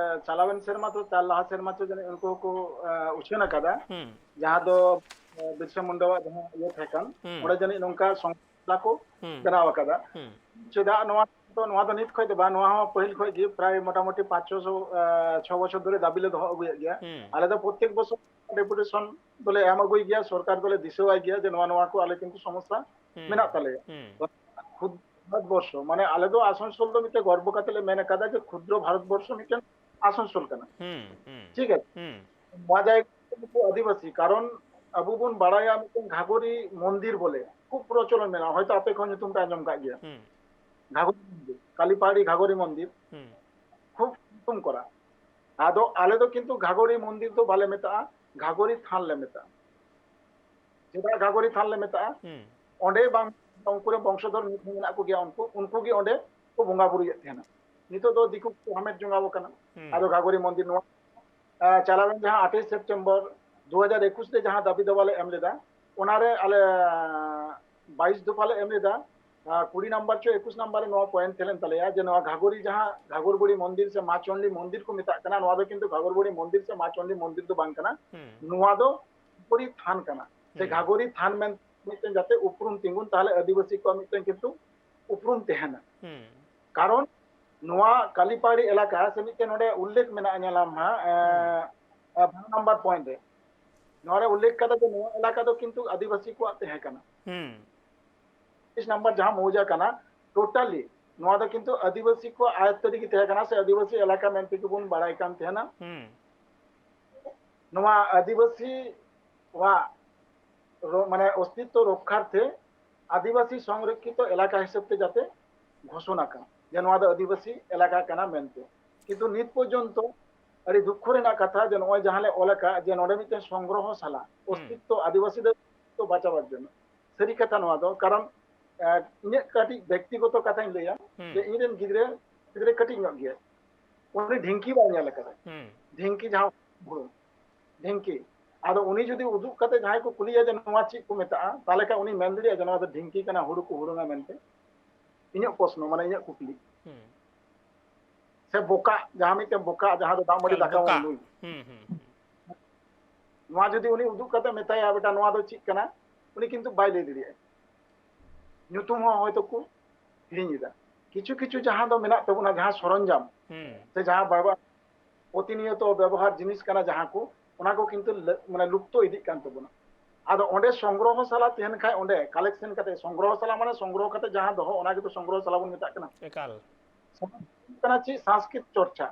ᱪᱟᱞᱟᱣᱮᱱ ᱥᱮᱨᱢᱟ ᱛᱚ, ᱪᱟᱨ ᱞᱟᱦᱟ ᱥᱮᱨᱢᱟ ᱛᱚ ᱡᱟᱹᱱᱤᱡ ᱩᱱᱠᱩ ᱦᱚᱸᱠᱚ, ᱮ, ᱩᱪᱷᱟᱹᱱ ᱟᱠᱟᱫᱟ, ᱦᱩᱸ᱾ ᱡᱟᱦᱟᱸ ᱫᱚ, ᱮ, ᱵᱤᱨᱥᱟ ᱢᱩᱱᱰᱟᱣᱟᱜ ᱡᱟᱦᱟᱸ ᱤᱭᱟᱹ ᱛᱟᱦᱮᱸ ᱠᱟᱱ, ᱦᱩᱸ᱾ ᱚᱸᱰᱮ ᱡᱟᱹᱱᱤᱡ ᱱᱚᱝᱠᱟ ᱥᱚᱝ-, ᱠᱚ ᱦᱩᱸ᱾ ᱵᱮᱱᱟᱣ ᱟᱠᱟᱫᱟ᱾ ᱦᱩᱸ᱾ ᱪᱮᱫᱟᱜ ᱱᱚᱣᱟ ᱫᱚ, ᱱᱚᱣᱟ ᱫᱚ ᱱᱤᱛ ᱠᱷᱚᱱ ᱫᱚ ᱵᱟᱝ, ᱱᱚᱣᱟ ᱦᱚᱸ ᱯᱟᱹᱦᱤᱞ ᱠᱷᱚᱱ ᱜᱮ ᱯᱨᱟᱭ ᱢᱚᱴᱟᱢᱩᱴᱤ ᱯᱟᱸᱪ ᱪᱷᱚ ᱥᱚ, ᱟᱸ, ᱪᱷᱚ ᱵᱚᱪᱷᱚᱨ ᱫᱷᱚᱨᱮ ᱫᱟᱹᱵᱤ ᱞᱮ ᱫᱚᱦᱚ ᱟᱹᱜᱩᱭᱮᱫ ᱜᱮᱭᱟ᱾ ᱦᱩᱸ᱾ ᱟᱞᱮ ᱫᱚ ᱯᱨᱚᱛᱮᱠ ᱵᱚᱪᱷᱚᱨ ᱰᱮᱯᱩᱴᱮᱥᱚᱱ ᱫᱚᱞᱮ ᱮᱢ ᱟᱹᱜᱩᱭ ᱜᱮᱭᱟ, ᱥᱚᱨᱠᱟᱨ ᱫᱚᱞᱮ ᱫᱤᱥᱟᱹᱣᱟᱭ ᱜᱮᱭᱟ ᱡᱮ ᱱᱚᱣᱟ, ᱱᱚᱣᱟ ᱠᱚ ᱟᱞᱮ ᱠᱤᱱᱛᱩ ᱥᱚᱢᱚᱥᱥᱟ ᱦᱩᱸ᱾ ᱢᱮᱱᱟᱜ ᱛᱟᱞᱮᱭᱟ᱾ ᱦᱩᱸ᱾ ᱠᱷᱩᱫ ᱵᱷᱟᱨᱚᱛ ᱵᱚᱨᱥᱚ, ᱢᱟᱱᱮ ᱟᱞᱮ ᱫᱚ ᱟᱥᱟᱱᱥᱳᱞ ᱫᱚ ᱢᱤᱫᱴᱮᱱ ᱜᱚᱨᱵᱚ ᱠᱟᱛᱮ ᱞᱮ ᱢᱮᱱ ᱟᱠᱟᱫᱟ ᱡᱮ ᱠᱷᱩᱫᱨᱚ ᱵᱷᱟᱨᱚᱛ ᱵᱚᱨᱥᱚ ᱢᱤᱫᱴᱮᱱ ᱟᱥᱟᱱᱥᱳᱞ ᱠᱟᱱᱟ᱾ ᱦᱩᱸ, ᱦᱩᱸ᱾ ᱴᱷᱤᱠ ᱟᱪᱷᱮ? ᱦᱩᱸ᱾ ᱱᱚᱣᱟ ᱡᱟᱭᱜᱟ ᱨᱮ ᱱᱩᱠᱩ ᱟᱹᱫᱤᱵᱟᱹᱥᱤ, ᱠᱟᱨᱚᱱ ᱟᱵᱚ ᱵᱚᱱ ᱵᱟᱲᱟᱭᱟ ᱢᱤᱫᱴᱮᱱ ᱜᱷᱟᱜᱚᱨᱤ ᱢᱚᱱᱫᱤᱨ ᱵᱚᱞᱮ ᱠᱷᱩᱵ ᱯᱨᱚᱪᱚᱞᱚᱱ ᱢᱮᱱᱟᱜᱼᱟ, ᱦᱚᱭᱛᱳ ᱟᱯᱮ ᱠᱚᱦᱚᱸ ᱧᱩᱛᱩᱢ ᱯᱮ ᱟᱸᱡᱚᱢ ᱠᱟᱜ ᱜᱮᱭᱟ᱾ ᱦᱩᱸ᱾ ᱜᱷᱟᱜᱚᱨᱤ ᱢᱚᱱᱫᱤᱨ, ᱠᱟᱞᱤᱯᱟᱦᱟᱲᱤ ᱜᱷᱟᱜᱚᱨᱤ ᱢᱚᱱᱫᱤᱨ, ᱦᱩᱸ᱾ ᱠᱷᱩᱵ ᱧᱩᱛᱩᱢ ᱠᱚᱨᱟ᱾ ᱟᱫᱚ ᱟᱞᱮ ᱫᱚ ᱠᱤᱱᱛᱩ ᱜᱷᱟᱜᱚᱨᱤ ᱢᱚᱱᱫᱤᱨ ᱫᱚ ᱵᱟᱞᱮ ᱢᱮᱛᱟᱜᱼᱟ, ᱜᱷᱟᱜᱚᱨᱤ ᱛᱷᱟᱱ ᱞᱮ ᱢᱮᱛᱟᱜᱼᱟ᱾ ᱪᱮᱫᱟᱜ ᱜᱷᱟᱜᱚᱨᱤ ᱛᱷᱟᱱ ᱞᱮ ᱢᱮᱛᱟᱜᱼᱟ? ᱦᱩᱸ᱾ ᱚᱸᱰᱮ ᱵᱟᱝ, ᱩᱱᱠᱩ ᱨᱮᱱ ᱵᱚᱝᱥᱚᱫᱷᱚᱨ ᱱᱤᱛ ᱦᱚᱸ ᱢᱮᱱᱟᱜ ᱠᱚᱜᱮᱭᱟ, ᱩᱱᱠᱩ, ᱩᱱᱠᱩ ᱜᱮ ᱚᱸᱰᱮ ᱠᱚ ᱵᱚᱸᱜᱟ ᱵᱩᱨᱩᱭᱮᱫ ᱛᱟᱦᱮᱱᱟ᱾ ᱱᱤᱛᱚᱜ ᱫᱚ ᱫᱤᱠᱩ ᱠᱚ ᱦᱟᱢᱮᱴ ᱡᱚᱝ ᱟᱵᱚ ᱠᱟᱱᱟ᱾ ᱦᱩᱸ᱾ ᱟᱫᱚ ᱜᱷᱟᱜᱚᱨᱤ ᱢᱚᱱᱫᱤᱨ ᱱᱚᱣᱟ, ᱟᱸ, ᱪᱟᱞᱟᱣᱮᱱ ᱡᱟᱦᱟᱸ ᱟᱴᱷᱮᱭ ᱥᱮᱯᱴᱮᱢᱵᱚᱨ ᱫᱩ ᱦᱟᱡᱟᱨ ᱮᱠᱩᱥ ᱨᱮ ᱡᱟᱦᱟᱸ ᱫᱟᱹᱵᱤ ᱫᱟᱵᱟ ᱞᱮ ᱮᱢ ᱞᱮᱫᱟ, ᱚᱱᱟᱨᱮ ᱟᱞᱮ, ᱟᱸ, ᱵᱟᱭᱤᱥ ᱫᱚᱯᱷᱟ ᱞᱮ ᱮᱢ ᱞᱮᱫᱟ᱾ ᱟᱸ, ᱠᱩᱲᱤ ᱱᱟᱢᱵᱟᱨ ᱪᱚ ᱮᱠᱩᱥ ᱱᱟᱢᱵᱟᱨ ᱨᱮ ᱱᱚᱣᱟ ᱯᱚᱭᱮᱱᱴ ᱛᱟᱦᱮᱸ ᱞᱮᱱ ᱛᱟᱞᱮᱭᱟ ᱡᱮ ᱱᱚᱣᱟ ᱜᱷᱟᱜᱚᱨᱤ ᱡᱟᱦᱟᱸ ᱜᱷᱟᱜᱚᱨ ᱵᱩᱲᱤ ᱢᱚᱱᱫᱤᱨ ᱥᱮ ᱢᱟ ᱪᱚᱱᱰᱤ ᱢᱚᱱᱫᱤᱨ ᱠᱚ ᱢᱮᱛᱟᱜ ᱠᱟᱱᱟ, ᱱᱚᱣᱟ ᱫᱚ ᱠᱤᱱᱛᱩ ᱜᱷᱟᱜᱚᱨ ᱵᱩᱲᱤ ᱢᱚᱱᱫᱤᱨ ᱥᱮ ᱢᱟ ᱪᱚᱱᱰᱤ ᱢᱚᱱᱫᱤᱨ ᱫᱚ ᱵᱟᱝ ᱠᱟᱱᱟ᱾ ᱦᱩᱸ᱾ ᱱᱚᱣᱟ ᱫᱚ ᱜᱷᱟᱜᱚᱨᱤ ᱛᱷᱟᱱ ᱠᱟᱱᱟ᱾ ᱥᱮ ᱦᱩᱸ᱾ ᱜᱷᱟᱜᱚᱨᱤ ᱛᱷᱟᱱ ᱢᱮᱱᱛᱮ ᱢᱤᱫᱴᱮᱱ ᱡᱟᱛᱮ ᱩᱯᱨᱩᱢ ᱛᱤᱸᱜᱩᱱ, ᱛᱟᱦᱞᱮ ᱟᱹᱫᱤᱵᱟᱹᱥᱤ ᱠᱚᱣᱟᱜ ᱢᱤᱫᱴᱮᱱ ᱠᱤᱱᱛᱩ ᱩᱯᱨᱩᱢ ᱛᱟᱦᱮᱱᱟ᱾ ᱦᱩᱸ᱾ ᱠᱟᱨᱚᱱ ᱱᱚᱣᱟ ᱠᱟᱞᱤᱯᱟᱦᱟᱲᱤ ᱮᱞᱟᱠᱟ ᱥᱮ ᱢᱤᱫᱴᱮᱱ ᱱᱚᱰᱮ ᱩᱞᱞᱮᱠᱷ ᱢᱮᱱᱟᱜᱼᱟ, ᱧᱮᱞᱟᱢ ᱦᱟᱸᱜ, ᱦᱩᱸ᱾ ᱮᱸ, ᱵᱟᱨᱚ ᱱᱟᱢᱵᱟᱨ ᱯᱚᱭᱮᱱᱴ ᱨᱮ᱾ ᱱᱚᱣᱟ ᱨᱮ ᱩᱞᱞᱮᱠᱷ ᱠᱟᱫᱟ ᱡᱮ ᱱᱚᱣᱟ ᱮᱞᱟᱠᱟ ᱫᱚ ᱠᱤᱱᱛᱩ ᱟᱹᱫᱤᱵᱟᱹᱥᱤ ᱠᱚᱣᱟᱜ ᱛᱟᱦᱮᱸ ᱠᱟᱱᱟ᱾ ᱦᱩᱸ᱾ ᱯᱚᱸᱪᱤᱥ ᱱᱟᱢᱵᱟᱨ ᱡᱟᱦᱟᱸ ᱢᱚᱣᱡᱟ ᱠᱟᱱᱟ, ᱴᱳᱴᱟᱞᱤ ᱱᱚᱣᱟ ᱫᱚ ᱠᱤᱱᱛᱩ ᱟᱹᱫᱤᱵᱟᱹᱥᱤ ᱠᱚᱣᱟᱜ ᱟᱭᱚᱛᱛᱚ ᱨᱮᱜᱮ ᱛᱟᱦᱮᱸ ᱠᱟᱱᱟ ᱥᱮ ᱟᱹᱫᱤᱵᱟᱹᱥᱤ ᱮᱞᱟᱠᱟ ᱢᱮᱱᱛᱮ ᱜᱮᱵᱚᱱ ᱵᱟᱲᱟᱭ ᱠᱟᱱ ᱛᱟᱦᱮᱱᱟ᱾ ᱦᱩᱸ᱾ ᱱᱚᱣᱟ ᱟᱹᱫᱤᱵᱟᱹᱥᱤ ᱣᱟᱜ ᱨᱚ-, ᱢᱟᱱᱮ ᱚᱥᱛᱤᱛᱛᱚ ᱨᱚᱠᱠᱷᱟᱨᱛᱷᱮ ᱟᱹᱫᱤᱵᱟᱹᱥᱤ ᱥᱚᱝᱨᱚᱠᱠᱷᱤᱛᱚ ᱮᱞᱟᱠᱟ ᱦᱤᱥᱟᱹᱵ ᱛᱮ ᱡᱟᱛᱮ ᱜᱷᱳᱥᱚᱱᱟ ᱠᱟᱱ, ᱡᱮ ᱱᱚᱣᱟ ᱫᱚ ᱟᱹᱫᱤᱵᱟᱹᱥᱤ ᱮᱞᱟᱠᱟ ᱠᱟᱱᱟ ᱢᱮᱱᱛᱮ᱾ ᱠᱤᱱᱛᱩ ᱱᱤᱛ ᱯᱚᱨᱡᱚᱱᱛᱚ ᱟᱹᱰᱤ ᱫᱩᱠᱠᱷᱚ ᱨᱮᱱᱟᱜ ᱠᱟᱛᱷᱟ ᱡᱮ ᱱᱚᱜᱼᱚᱭ ᱡᱟᱦᱟᱸ ᱞᱮ ᱚᱞ ᱟᱠᱟᱫ ᱡᱮ ᱱᱚᱰᱮ ᱢᱤᱫᱴᱮᱱ ᱥᱚᱝᱜᱨᱚᱦᱚ ᱥᱟᱞᱟ, ᱦᱩᱸ᱾ ᱚᱥᱛᱤᱛᱛᱚ, ᱟᱹᱫᱤᱵᱟᱹᱥᱤ ᱫᱚ ᱵᱟᱧᱪᱟᱣ ᱡᱚᱱᱱᱚ᱾ ᱥᱟᱹᱨᱤ ᱠᱟᱛᱷᱟ ᱱᱚᱣᱟ ᱫᱚ, ᱠᱟᱨᱚᱱ, ᱮ, ᱤᱧᱟᱹᱜ ᱠᱟᱹᱴᱤᱡ ᱵᱮᱠᱛᱤᱜᱚᱛᱚ ᱠᱟᱛᱷᱟᱧ ᱞᱟᱹᱭᱟ, ᱦᱩᱸ᱾ ᱡᱮ ᱤᱧ ᱨᱮᱱ ᱜᱤᱫᱽᱨᱟᱹ, ᱜᱤᱫᱽᱨᱟᱹ ᱠᱟᱹᱴᱤᱡ ᱧᱚᱜ ᱜᱮᱭᱟ, ᱩᱱᱤ ᱰᱷᱤᱝᱠᱤ ᱵᱟᱭ ᱧᱮᱞ ᱟᱠᱟᱫᱟ᱾ ᱦᱩᱸ᱾ ᱰᱷᱤᱝᱠᱤ ᱡᱟᱦᱟᱸ ᱦᱩᱲᱩ, ᱰᱷᱤᱝᱠᱤ᱾ ᱟᱫᱚ ᱩᱱᱤ ᱡᱩᱫᱤ ᱩᱫᱩᱜ ᱠᱟᱛᱮ ᱡᱟᱦᱟᱸᱭ ᱠᱚ ᱠᱩᱞᱤᱭᱟ ᱡᱮ ᱱᱚᱣᱟ ᱪᱮᱫ ᱠᱚ ᱢᱮᱛᱟᱜᱼᱟ, ᱛᱟᱦᱚᱞᱮ ᱠᱷᱟᱱ ᱩᱱᱤ ᱢᱮᱱ ᱫᱟᱲᱮᱭᱟᱜᱼᱟ ᱡᱮ ᱱᱚᱣᱟ ᱫᱚ ᱰᱷᱤᱝᱠᱤ ᱠᱟᱱᱟ, ᱦᱩᱲᱩ ᱠᱚ ᱦᱩᱲᱩᱝᱟ ᱢᱮᱱᱛᱮ᱾ ᱤᱧᱟᱹᱜ ᱯᱨᱚᱥᱱᱚ, ᱢᱟᱱᱮ ᱤᱧᱟᱹᱜ ᱠᱩᱠᱞᱤ᱾ ᱦᱩᱸ᱾ ᱥᱮ ᱵᱚᱠᱟᱜ, ᱡᱟᱦᱟᱸ ᱢᱤᱫᱴᱮᱱ ᱵᱚᱠᱟᱜ, ᱡᱟᱦᱟᱸ ᱫᱚ ᱫᱟᱜ ᱢᱟᱹᱰᱤ ᱮᱠᱟᱞ ᱫᱟᱠᱟ ᱵᱚᱱ ᱵᱚᱠᱟᱜ᱾ ᱧᱩᱭ᱾ ᱦᱩᱸ, ᱦᱩᱸ, ᱦᱩᱸ᱾ ᱱᱚᱣᱟ ᱡᱩᱫᱤ ᱩᱱᱤ ᱩᱫᱩᱜ ᱠᱟᱛᱮ ᱢᱮᱛᱟᱭᱟ, "ᱵᱮᱴᱟ, ᱱᱚᱣᱟ ᱫᱚ ᱪᱮᱫ ᱠᱟᱱᱟ?" ᱩᱱᱤ ᱠᱤᱱᱛᱩ ᱵᱟᱭ ᱞᱟᱹᱭ ᱫᱟᱲᱮᱭᱟᱜᱼᱟ᱾ ᱧᱩᱛᱩᱢ ᱦᱚᱸ ᱦᱚᱭᱛᱳ ᱠᱚ ᱦᱤᱲᱤᱧ ᱮᱫᱟ᱾ ᱠᱤᱪᱷᱩ ᱠᱤᱪᱷᱩ ᱡᱟᱦᱟᱸ ᱫᱚ ᱢᱮᱱᱟᱜ ᱛᱟᱵᱚᱱᱟ, ᱡᱟᱦᱟᱸ ᱥᱚᱨᱚᱧᱡᱟᱢ ᱦᱩᱸ ᱥᱮ ᱡᱟᱦᱟᱸ ᱵᱟᱵᱟ ᱯᱨᱚᱛᱤᱱᱤᱭᱚᱛᱚ ᱵᱮᱵᱚᱦᱟᱨ ᱡᱤᱱᱤᱥ ᱠᱟᱱᱟ, ᱡᱟᱦᱟᱸ ᱠᱚ, ᱚᱱᱟ ᱠᱚ ᱠᱤᱱᱛᱩ ᱞᱟᱹ- ᱢᱟᱱᱮ ᱞᱩᱯᱛᱚ ᱤᱫᱤᱜ ᱠᱟᱱ ᱛᱟᱵᱚᱱᱟ᱾ ᱟᱫᱚ ᱚᱸᱰᱮ ᱥᱚᱝᱜᱨᱚᱦᱚ ᱥᱟᱞᱟ ᱛᱟᱦᱮᱱ ᱠᱷᱟᱡ, ᱚᱸᱰᱮ ᱠᱟᱞᱮᱠᱥᱚᱱ ᱠᱟᱛᱮ, ᱥᱚᱝᱜᱨᱚᱦᱚ ᱥᱟᱞᱟ ᱢᱟᱱᱮ ᱥᱚᱝᱜᱨᱚᱦᱚ ᱠᱟᱛᱮ ᱡᱟᱦᱟᱸ ᱫᱚᱦᱚ, ᱚᱱᱟ ᱜᱮᱛᱚ ᱥᱚᱝᱜᱨᱚᱦᱚ ᱥᱟᱞᱟ ᱵᱚᱱ ᱢᱮᱛᱟᱜ ᱠᱟᱱᱟ᱾ ᱮᱠᱟᱞ ᱥᱚᱢᱟᱡᱽ ᱠᱟᱱᱟ ᱪᱮᱫ? ᱥᱟᱝᱥᱠᱨᱤᱛ ᱪᱚᱨᱪᱟ᱾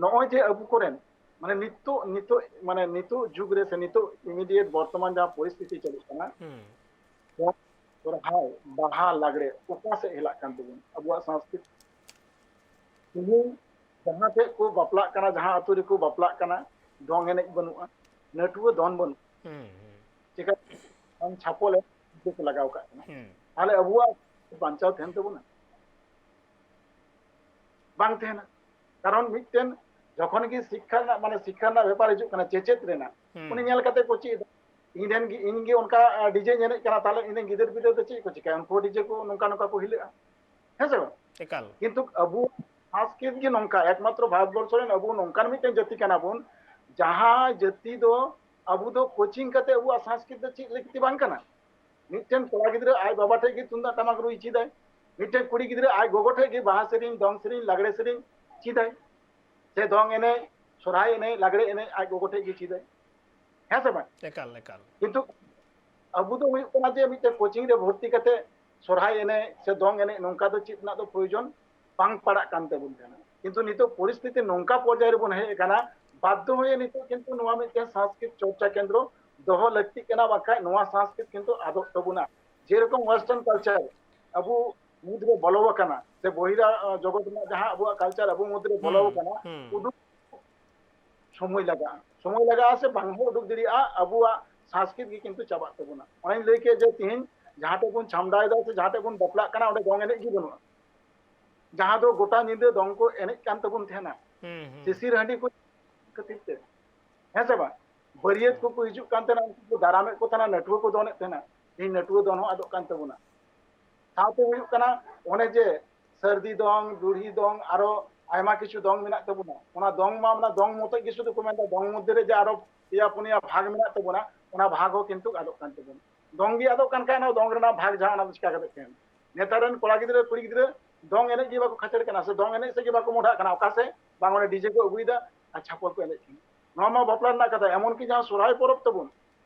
ᱱᱚᱜᱼᱚᱭ ᱡᱮ ᱟᱵᱚ ᱠᱚᱨᱮᱱ ᱢᱟᱱᱮ ᱱᱤᱛᱚᱜ ᱱᱤᱛᱚᱜ ᱢᱟᱱᱮ ᱱᱤᱛᱚᱜ ᱡᱩᱜᱽ ᱨᱮ ᱥᱮ ᱱᱤᱛᱚᱜ ᱤᱢᱤᱰᱤᱭᱮᱴ ᱵᱚᱨᱛᱚᱢᱟᱱ ᱡᱟᱦᱟᱸ ᱯᱚᱨᱤᱥᱛᱷᱤᱛᱤ ᱪᱟᱞᱩᱜ ᱠᱟᱱᱟ, ᱦᱩᱸ ᱥᱚᱨᱦᱟᱭ, ᱵᱟᱦᱟ, ᱞᱟᱜᱽᱲᱮ ᱚᱠᱟ ᱥᱮᱫ ᱦᱮᱞᱟᱜ ᱠᱟᱱ ᱛᱟᱵᱚᱱᱟ ᱟᱵᱚᱣᱟᱜ ᱥᱟᱝᱥᱠᱨᱤᱛ? ᱛᱮᱦᱮᱧ ᱡᱟᱦᱟᱸ ᱴᱷᱮᱡ ᱠᱚ ᱵᱟᱯᱞᱟᱜ ᱠᱟᱱᱟ, ᱡᱟᱦᱟᱸ ᱟᱹᱛᱩ ᱨᱮᱠᱚ ᱵᱟᱯᱞᱟᱜ ᱠᱟᱱᱟ, ᱫᱚᱝ ᱮᱱᱮᱡ ᱵᱟᱹᱱᱩᱜᱼᱟ, ᱱᱟᱹᱴᱩᱣᱟᱹ ᱫᱚᱱ ᱵᱟᱹᱱᱩᱜᱼᱟ᱾ ᱦᱩᱸ ᱦᱩᱸ ᱪᱮᱠᱟ ᱟᱢ ᱪᱷᱟᱯᱚᱞ ᱮ ᱠᱚ ᱞᱟᱜᱟᱣ ᱠᱟᱜ ᱠᱟᱱᱟ? ᱦᱩᱸ ᱛᱟᱦᱞᱮ ᱟᱵᱚᱣᱟᱜ ᱵᱟᱧᱪᱟᱣ ᱛᱟᱦᱮᱱ ᱛᱟᱵᱚᱱᱟ? ᱵᱟᱝ ᱛᱟᱦᱮᱱᱟ᱾ ᱠᱟᱨᱚᱱ ᱢᱤᱫᱴᱮᱱ ᱡᱚᱠᱷᱚᱱ ᱜᱮ ᱥᱤᱠᱠᱷᱟ ᱨᱮᱱᱟᱜ, ᱢᱟᱱᱮ ᱥᱤᱠᱠᱷᱟ ᱨᱮᱱᱟᱜ ᱵᱮᱯᱟᱨ ᱦᱤᱡᱩᱜ ᱠᱟᱱᱟ, ᱪᱮᱪᱮᱫ ᱨᱮᱱᱟᱜ, ᱦᱩᱸ ᱩᱱᱤ ᱧᱮᱞ ᱠᱟᱛᱮ ᱠᱚ ᱪᱮᱫ ᱮᱫᱟ᱾ ᱤᱧ ᱨᱮᱱ ᱜᱮ, ᱤᱧ ᱜᱮ ᱚᱱᱠᱟ ᱰᱤᱡᱮᱧ ᱮᱱᱮᱡ ᱠᱟᱱᱟ, ᱛᱟᱦᱞᱮ ᱤᱧ ᱨᱮᱱ ᱜᱤᱫᱟᱹᱨ ᱯᱤᱫᱟᱹᱨ ᱫᱚ ᱪᱮᱫ ᱠᱚ ᱪᱤᱠᱟᱹᱭᱟ? ᱩᱱᱠᱩ ᱰᱤᱡᱮ ᱠᱚ ᱱᱚᱝᱠᱟ ᱱᱚᱝᱠᱟ ᱠᱚ ᱦᱤᱞᱟᱹᱜᱼᱟ, ᱦᱮᱸ ᱥᱮ ᱵᱟᱝ? ᱮᱠᱟᱞ ᱠᱤᱱᱛᱩ ᱟᱵᱚ ᱥᱟᱝᱥᱠᱨᱤᱛ ᱜᱮ ᱱᱚᱝᱠᱟ, ᱮᱠᱢᱟᱛᱨᱚ ᱵᱷᱟᱨᱚᱛ ᱵᱚᱨᱥᱚ ᱨᱮᱱ ᱟᱵᱚ ᱱᱚᱝᱠᱟᱱ ᱢᱤᱫᱴᱮᱱ ᱡᱟᱹᱛᱤ ᱠᱟᱱᱟ ᱵᱚᱱ, ᱡᱟᱦᱟᱸ ᱡᱟᱹᱛᱤ ᱫᱚ ᱟᱵᱚ ᱫᱚ ᱠᱳᱪᱤᱝ ᱠᱟᱛᱮ ᱟᱵᱚᱣᱟᱜ ᱥᱟᱝᱥᱠᱨᱤᱛ ᱫᱚ ᱪᱮᱫ ᱞᱟᱹᱠᱛᱤ ᱵᱟᱝ ᱠᱟᱱᱟ᱾ ᱢᱤᱫᱴᱮᱱ ᱠᱚᱲᱟ ᱜᱤᱫᱽᱨᱟᱹ ᱟᱡ ᱵᱟᱵᱟ ᱴᱷᱮᱡ ᱜᱮ ᱛᱩᱢᱫᱟᱜ ᱴᱟᱢᱟᱠ ᱨᱩᱭ ᱪᱮᱫᱟᱭ, ᱢᱤᱫᱴᱮᱱ ᱠᱩᱲᱤ ᱜᱤᱫᱽᱨᱟᱹ ᱟᱡ ᱜᱚᱜᱚ ᱴᱷᱮᱡ ᱜᱮ ᱵᱟᱦᱟ ᱥᱮᱨᱮᱧ, ᱫᱚᱝ ᱥᱮᱨᱮᱧ, ᱞᱟᱜᱽᱲᱮ ᱥᱮᱨᱮᱧ ᱪᱮᱫᱟᱭ, ᱥᱮ ᱫᱚᱝ ᱮᱱᱮᱡ, ᱥᱚᱨᱦᱟᱭ ᱮᱱᱮᱡ, ᱞᱟᱜᱽᱲᱮ ᱮᱱᱮᱡ ᱟᱡ ᱜᱚᱜᱚ ᱴᱷᱮᱡ ᱜᱮ ᱪᱮᱫᱟᱭ, ᱦᱮᱸ ᱥᱮ ᱵᱟᱝ? ᱮᱠᱟᱞ ᱮᱠᱟᱞ ᱠᱤᱱᱛᱩ ᱟᱵᱚ ᱫᱚ ᱦᱩᱭᱩᱜ ᱠᱟᱱᱟ ᱡᱮ ᱢᱤᱫᱴᱮᱱ ᱠᱳᱪᱤᱝ ᱨᱮ ᱵᱷᱚᱨᱛᱤ ᱠᱟᱛᱮ ᱥᱚᱨᱦᱟᱭ ᱮᱱᱮᱡ ᱥᱮ ᱫᱚᱝ ᱮᱱᱮᱡ ᱱᱚᱝᱠᱟ ᱫᱚ ᱪᱮᱫ ᱨᱮᱱᱟᱜ ᱫᱚ ᱯᱨᱚᱭᱳᱡᱚᱱ ᱵᱟᱝ ᱯᱟᱲᱟᱜ ᱠᱟᱱ ᱛᱟᱵᱚᱱ ᱠᱟᱱᱟ᱾ ᱠᱤᱱᱛᱩ ᱱᱤᱛᱚᱜ ᱯᱚᱨᱤᱥᱛᱷᱤᱛᱤ ᱱᱚᱝᱠᱟ ᱯᱚᱨᱡᱟᱭ ᱨᱮᱵᱚᱱ ᱦᱮᱡ ᱟᱠᱟᱱᱟ, ᱵᱟᱫᱽᱫᱷᱚ ᱦᱚᱭᱮ ᱱᱤᱛᱚᱜ ᱠᱤᱱᱛᱩ ᱱᱚᱣᱟ ᱢᱤᱫᱴᱮᱱ ᱥᱟᱝᱥᱠᱨᱤᱛ ᱪᱚᱨᱪᱟ ᱠᱮᱱᱫᱨᱚ ᱫᱚᱦᱚ ᱞᱟᱹᱠᱛᱤᱜ ᱠᱟᱱᱟ, ᱵᱟᱝᱠᱷᱟᱱ ᱱᱚᱣᱟ ᱥᱟᱝᱥᱠᱨᱤᱛ ᱠᱤᱱᱛᱩ ᱟᱫᱚᱜ ᱛᱟᱵᱚᱱᱟ᱾ ᱡᱮᱨᱚᱠᱚᱢ ᱣᱮᱥᱴᱟᱨᱱ ᱠᱟᱞᱪᱟᱨ ᱟᱵᱚ ᱢᱩᱫᱽᱨᱮ ᱵᱚᱞᱚ ᱟᱠᱟᱱᱟ, ᱥᱮ ᱵᱚᱦᱤᱨᱟ ᱡᱚᱜᱚᱛ ᱨᱮᱱᱟᱜ ᱡᱟᱦᱟᱸ ᱟᱵᱚᱣᱟᱜ ᱠᱟᱞᱪᱟᱨ ᱟᱵᱚ ᱢᱩᱫᱽᱨᱮ ᱵᱚᱞᱚ ᱦᱩᱸ ᱟᱠᱟᱱᱟ, ᱦᱩᱸ ᱩᱰᱩᱠ ᱥᱚᱢᱚᱭ ᱞᱟᱜᱟᱜᱼᱟ᱾ ᱥᱚᱢᱚᱭ ᱞᱟᱜᱟᱜᱼᱟ ᱥᱮ ᱵᱟᱝ ᱦᱚᱸ ᱩᱰᱩᱠ ᱫᱟᱲᱮᱭᱟᱜᱼᱟ, ᱟᱵᱚᱣᱟᱜ ᱥᱟᱝᱥᱠᱨᱤᱛ ᱜᱮ ᱠᱤᱱᱛᱩ ᱪᱟᱵᱟᱜ ᱛᱟᱵᱚᱱᱟ᱾ ᱚᱱᱟᱧ ᱞᱟᱹᱭ ᱠᱮᱫ ᱡᱮ ᱛᱤᱦᱤᱧ ᱡᱟᱦᱟᱸ ᱴᱷᱮᱡ ᱵᱚᱱ ᱪᱷᱟᱢᱰᱟᱭᱮᱫᱟ ᱥᱮ ᱡᱟᱦᱟᱸ ᱴᱷᱮᱡ ᱵᱚᱱ ᱵᱟᱯᱞᱟᱜ ᱠᱟᱱᱟ, ᱚᱸᱰᱮ ᱫᱚᱝ ᱮᱱᱮᱡ ᱜᱮ ᱵᱟᱹᱱᱩᱜᱼᱟ᱾ ᱡᱟᱦᱟᱸ ᱫᱚ ᱜᱚᱴᱟ ᱧᱤᱫᱟᱹ ᱫᱚᱝ ᱠᱚ ᱮᱱᱮᱡ ᱠᱟᱱ ᱛᱟᱵᱚᱱ ᱛᱟᱦᱮᱱᱟ, ᱦᱩᱸ ᱦᱩᱸ ᱥᱤᱥᱤᱨ ᱦᱟᱺᱰᱤ ᱠᱚ ᱠᱷᱟᱹᱛᱤᱨ ᱛᱮ, ᱦᱮᱸ ᱥᱮ ᱵᱟᱝ? ᱵᱟᱹᱨᱭᱟᱹᱛ ᱠᱚᱠᱚ ᱦᱤᱡᱩᱜ ᱠᱟᱱ ᱛᱟᱦᱮᱱᱟ, ᱩᱱᱠᱩ ᱠᱚ ᱫᱟᱨᱟᱢᱮᱫ ᱠᱚ ᱛᱟᱦᱮᱱᱟ, ᱱᱟᱹᱴᱩᱣᱟᱹ ᱠᱚ ᱫᱚᱱᱮᱫ ᱛᱟᱦᱮᱱᱟ᱾ ᱛᱮᱦᱮᱧ ᱱᱟᱹᱴᱩᱣᱟᱹ ᱫᱚᱱ ᱦᱚᱸ ᱟᱫᱚᱜ ᱠᱟᱱ ᱛᱟᱵᱚᱱᱟ᱾ ᱥᱟᱶᱛᱮ ᱦᱩᱭᱩᱜ ᱠᱟᱱᱟ ᱚᱱᱮ ᱡᱮ ᱥᱟᱹᱨᱫᱤ ᱫᱚᱝ, ᱵᱩᱲᱦᱤ ᱫᱚᱝ, ᱟᱨᱚ ᱟᱭᱢᱟ ᱠᱤᱪᱷᱩ ᱫᱚᱝ ᱢᱮᱱᱟᱜ ᱛᱟᱵᱚᱱᱟ᱾ ᱚᱱᱟ ᱫᱚᱝ ᱢᱟ, ᱚᱱᱟ ᱫᱚᱝ ᱢᱚᱛᱚᱡ ᱜᱮ ᱥᱩᱫᱷᱩ ᱠᱚ ᱢᱮᱱᱫᱟ, ᱫᱚᱝ ᱢᱚᱫᱽᱫᱷᱮ ᱨᱮ ᱡᱮ ᱟᱨᱚ ᱯᱮᱭᱟ ᱯᱩᱱᱭᱟ ᱵᱷᱟᱜᱽ ᱢᱮᱱᱟᱜ ᱛᱟᱵᱚᱱᱟ, ᱚᱱᱟ ᱵᱷᱟᱜᱽ ᱦᱚᱸ ᱠᱤᱱᱛᱩ ᱟᱫᱚᱜ ᱠᱟᱱ ᱛᱟᱵᱚᱱᱟ᱾ ᱫᱚᱝ ᱜᱮ ᱟᱫᱚᱜ ᱠᱟᱱ ᱠᱷᱟᱱ ᱚᱱᱟ ᱫᱚᱝ ᱨᱮᱱᱟᱜ ᱵᱷᱟᱜᱽ ᱡᱟᱦᱟᱸ, ᱚᱱᱟ ᱫᱚ ᱪᱤᱠᱟ ᱠᱟᱛᱮ ᱛᱟᱦᱮᱱᱟ? ᱱᱮᱛᱟᱨ ᱨᱮᱱ ᱠᱚᱲᱟ ᱜᱤᱫᱽᱨᱟᱹ ᱠᱩᱲᱤ ᱜᱤᱫᱽᱨᱟᱹ ᱫᱚᱝ ᱮᱱᱮᱡ ᱜᱮ ᱵᱟᱠᱚ ᱠᱷᱟᱪᱮᱲ ᱠᱟᱱᱟ, ᱥᱮ ᱫᱚᱝ ᱮᱱᱮᱡ ᱥᱮᱫ ᱜᱮ ᱵᱟᱠᱚ ᱢᱚᱦᱰᱟᱜ ᱠᱟᱱᱟ᱾ ᱚᱠᱟ ᱥᱮᱫ? ᱵᱟᱝ, ᱚᱱᱟ ᱰᱤᱡᱮ ᱠᱚ ᱟᱹᱜᱩᱭᱮᱫᱟ ᱟᱨ ᱪᱷᱟᱯᱚᱞ ᱠᱚ ᱮᱱᱮᱡ ᱠᱟᱱᱟ᱾ ᱱᱚᱣᱟ ᱢᱟ ᱵᱟᱯᱞᱟ ᱨᱮᱱᱟᱜ ᱠᱟᱛᱷᱟ, ᱮᱢᱚᱱ ᱠᱤ ᱡᱟᱦᱟᱸ ᱥᱚᱨᱦᱟᱭ ᱯᱚᱨᱚᱵᱽ ᱛᱟᱵᱚᱱ,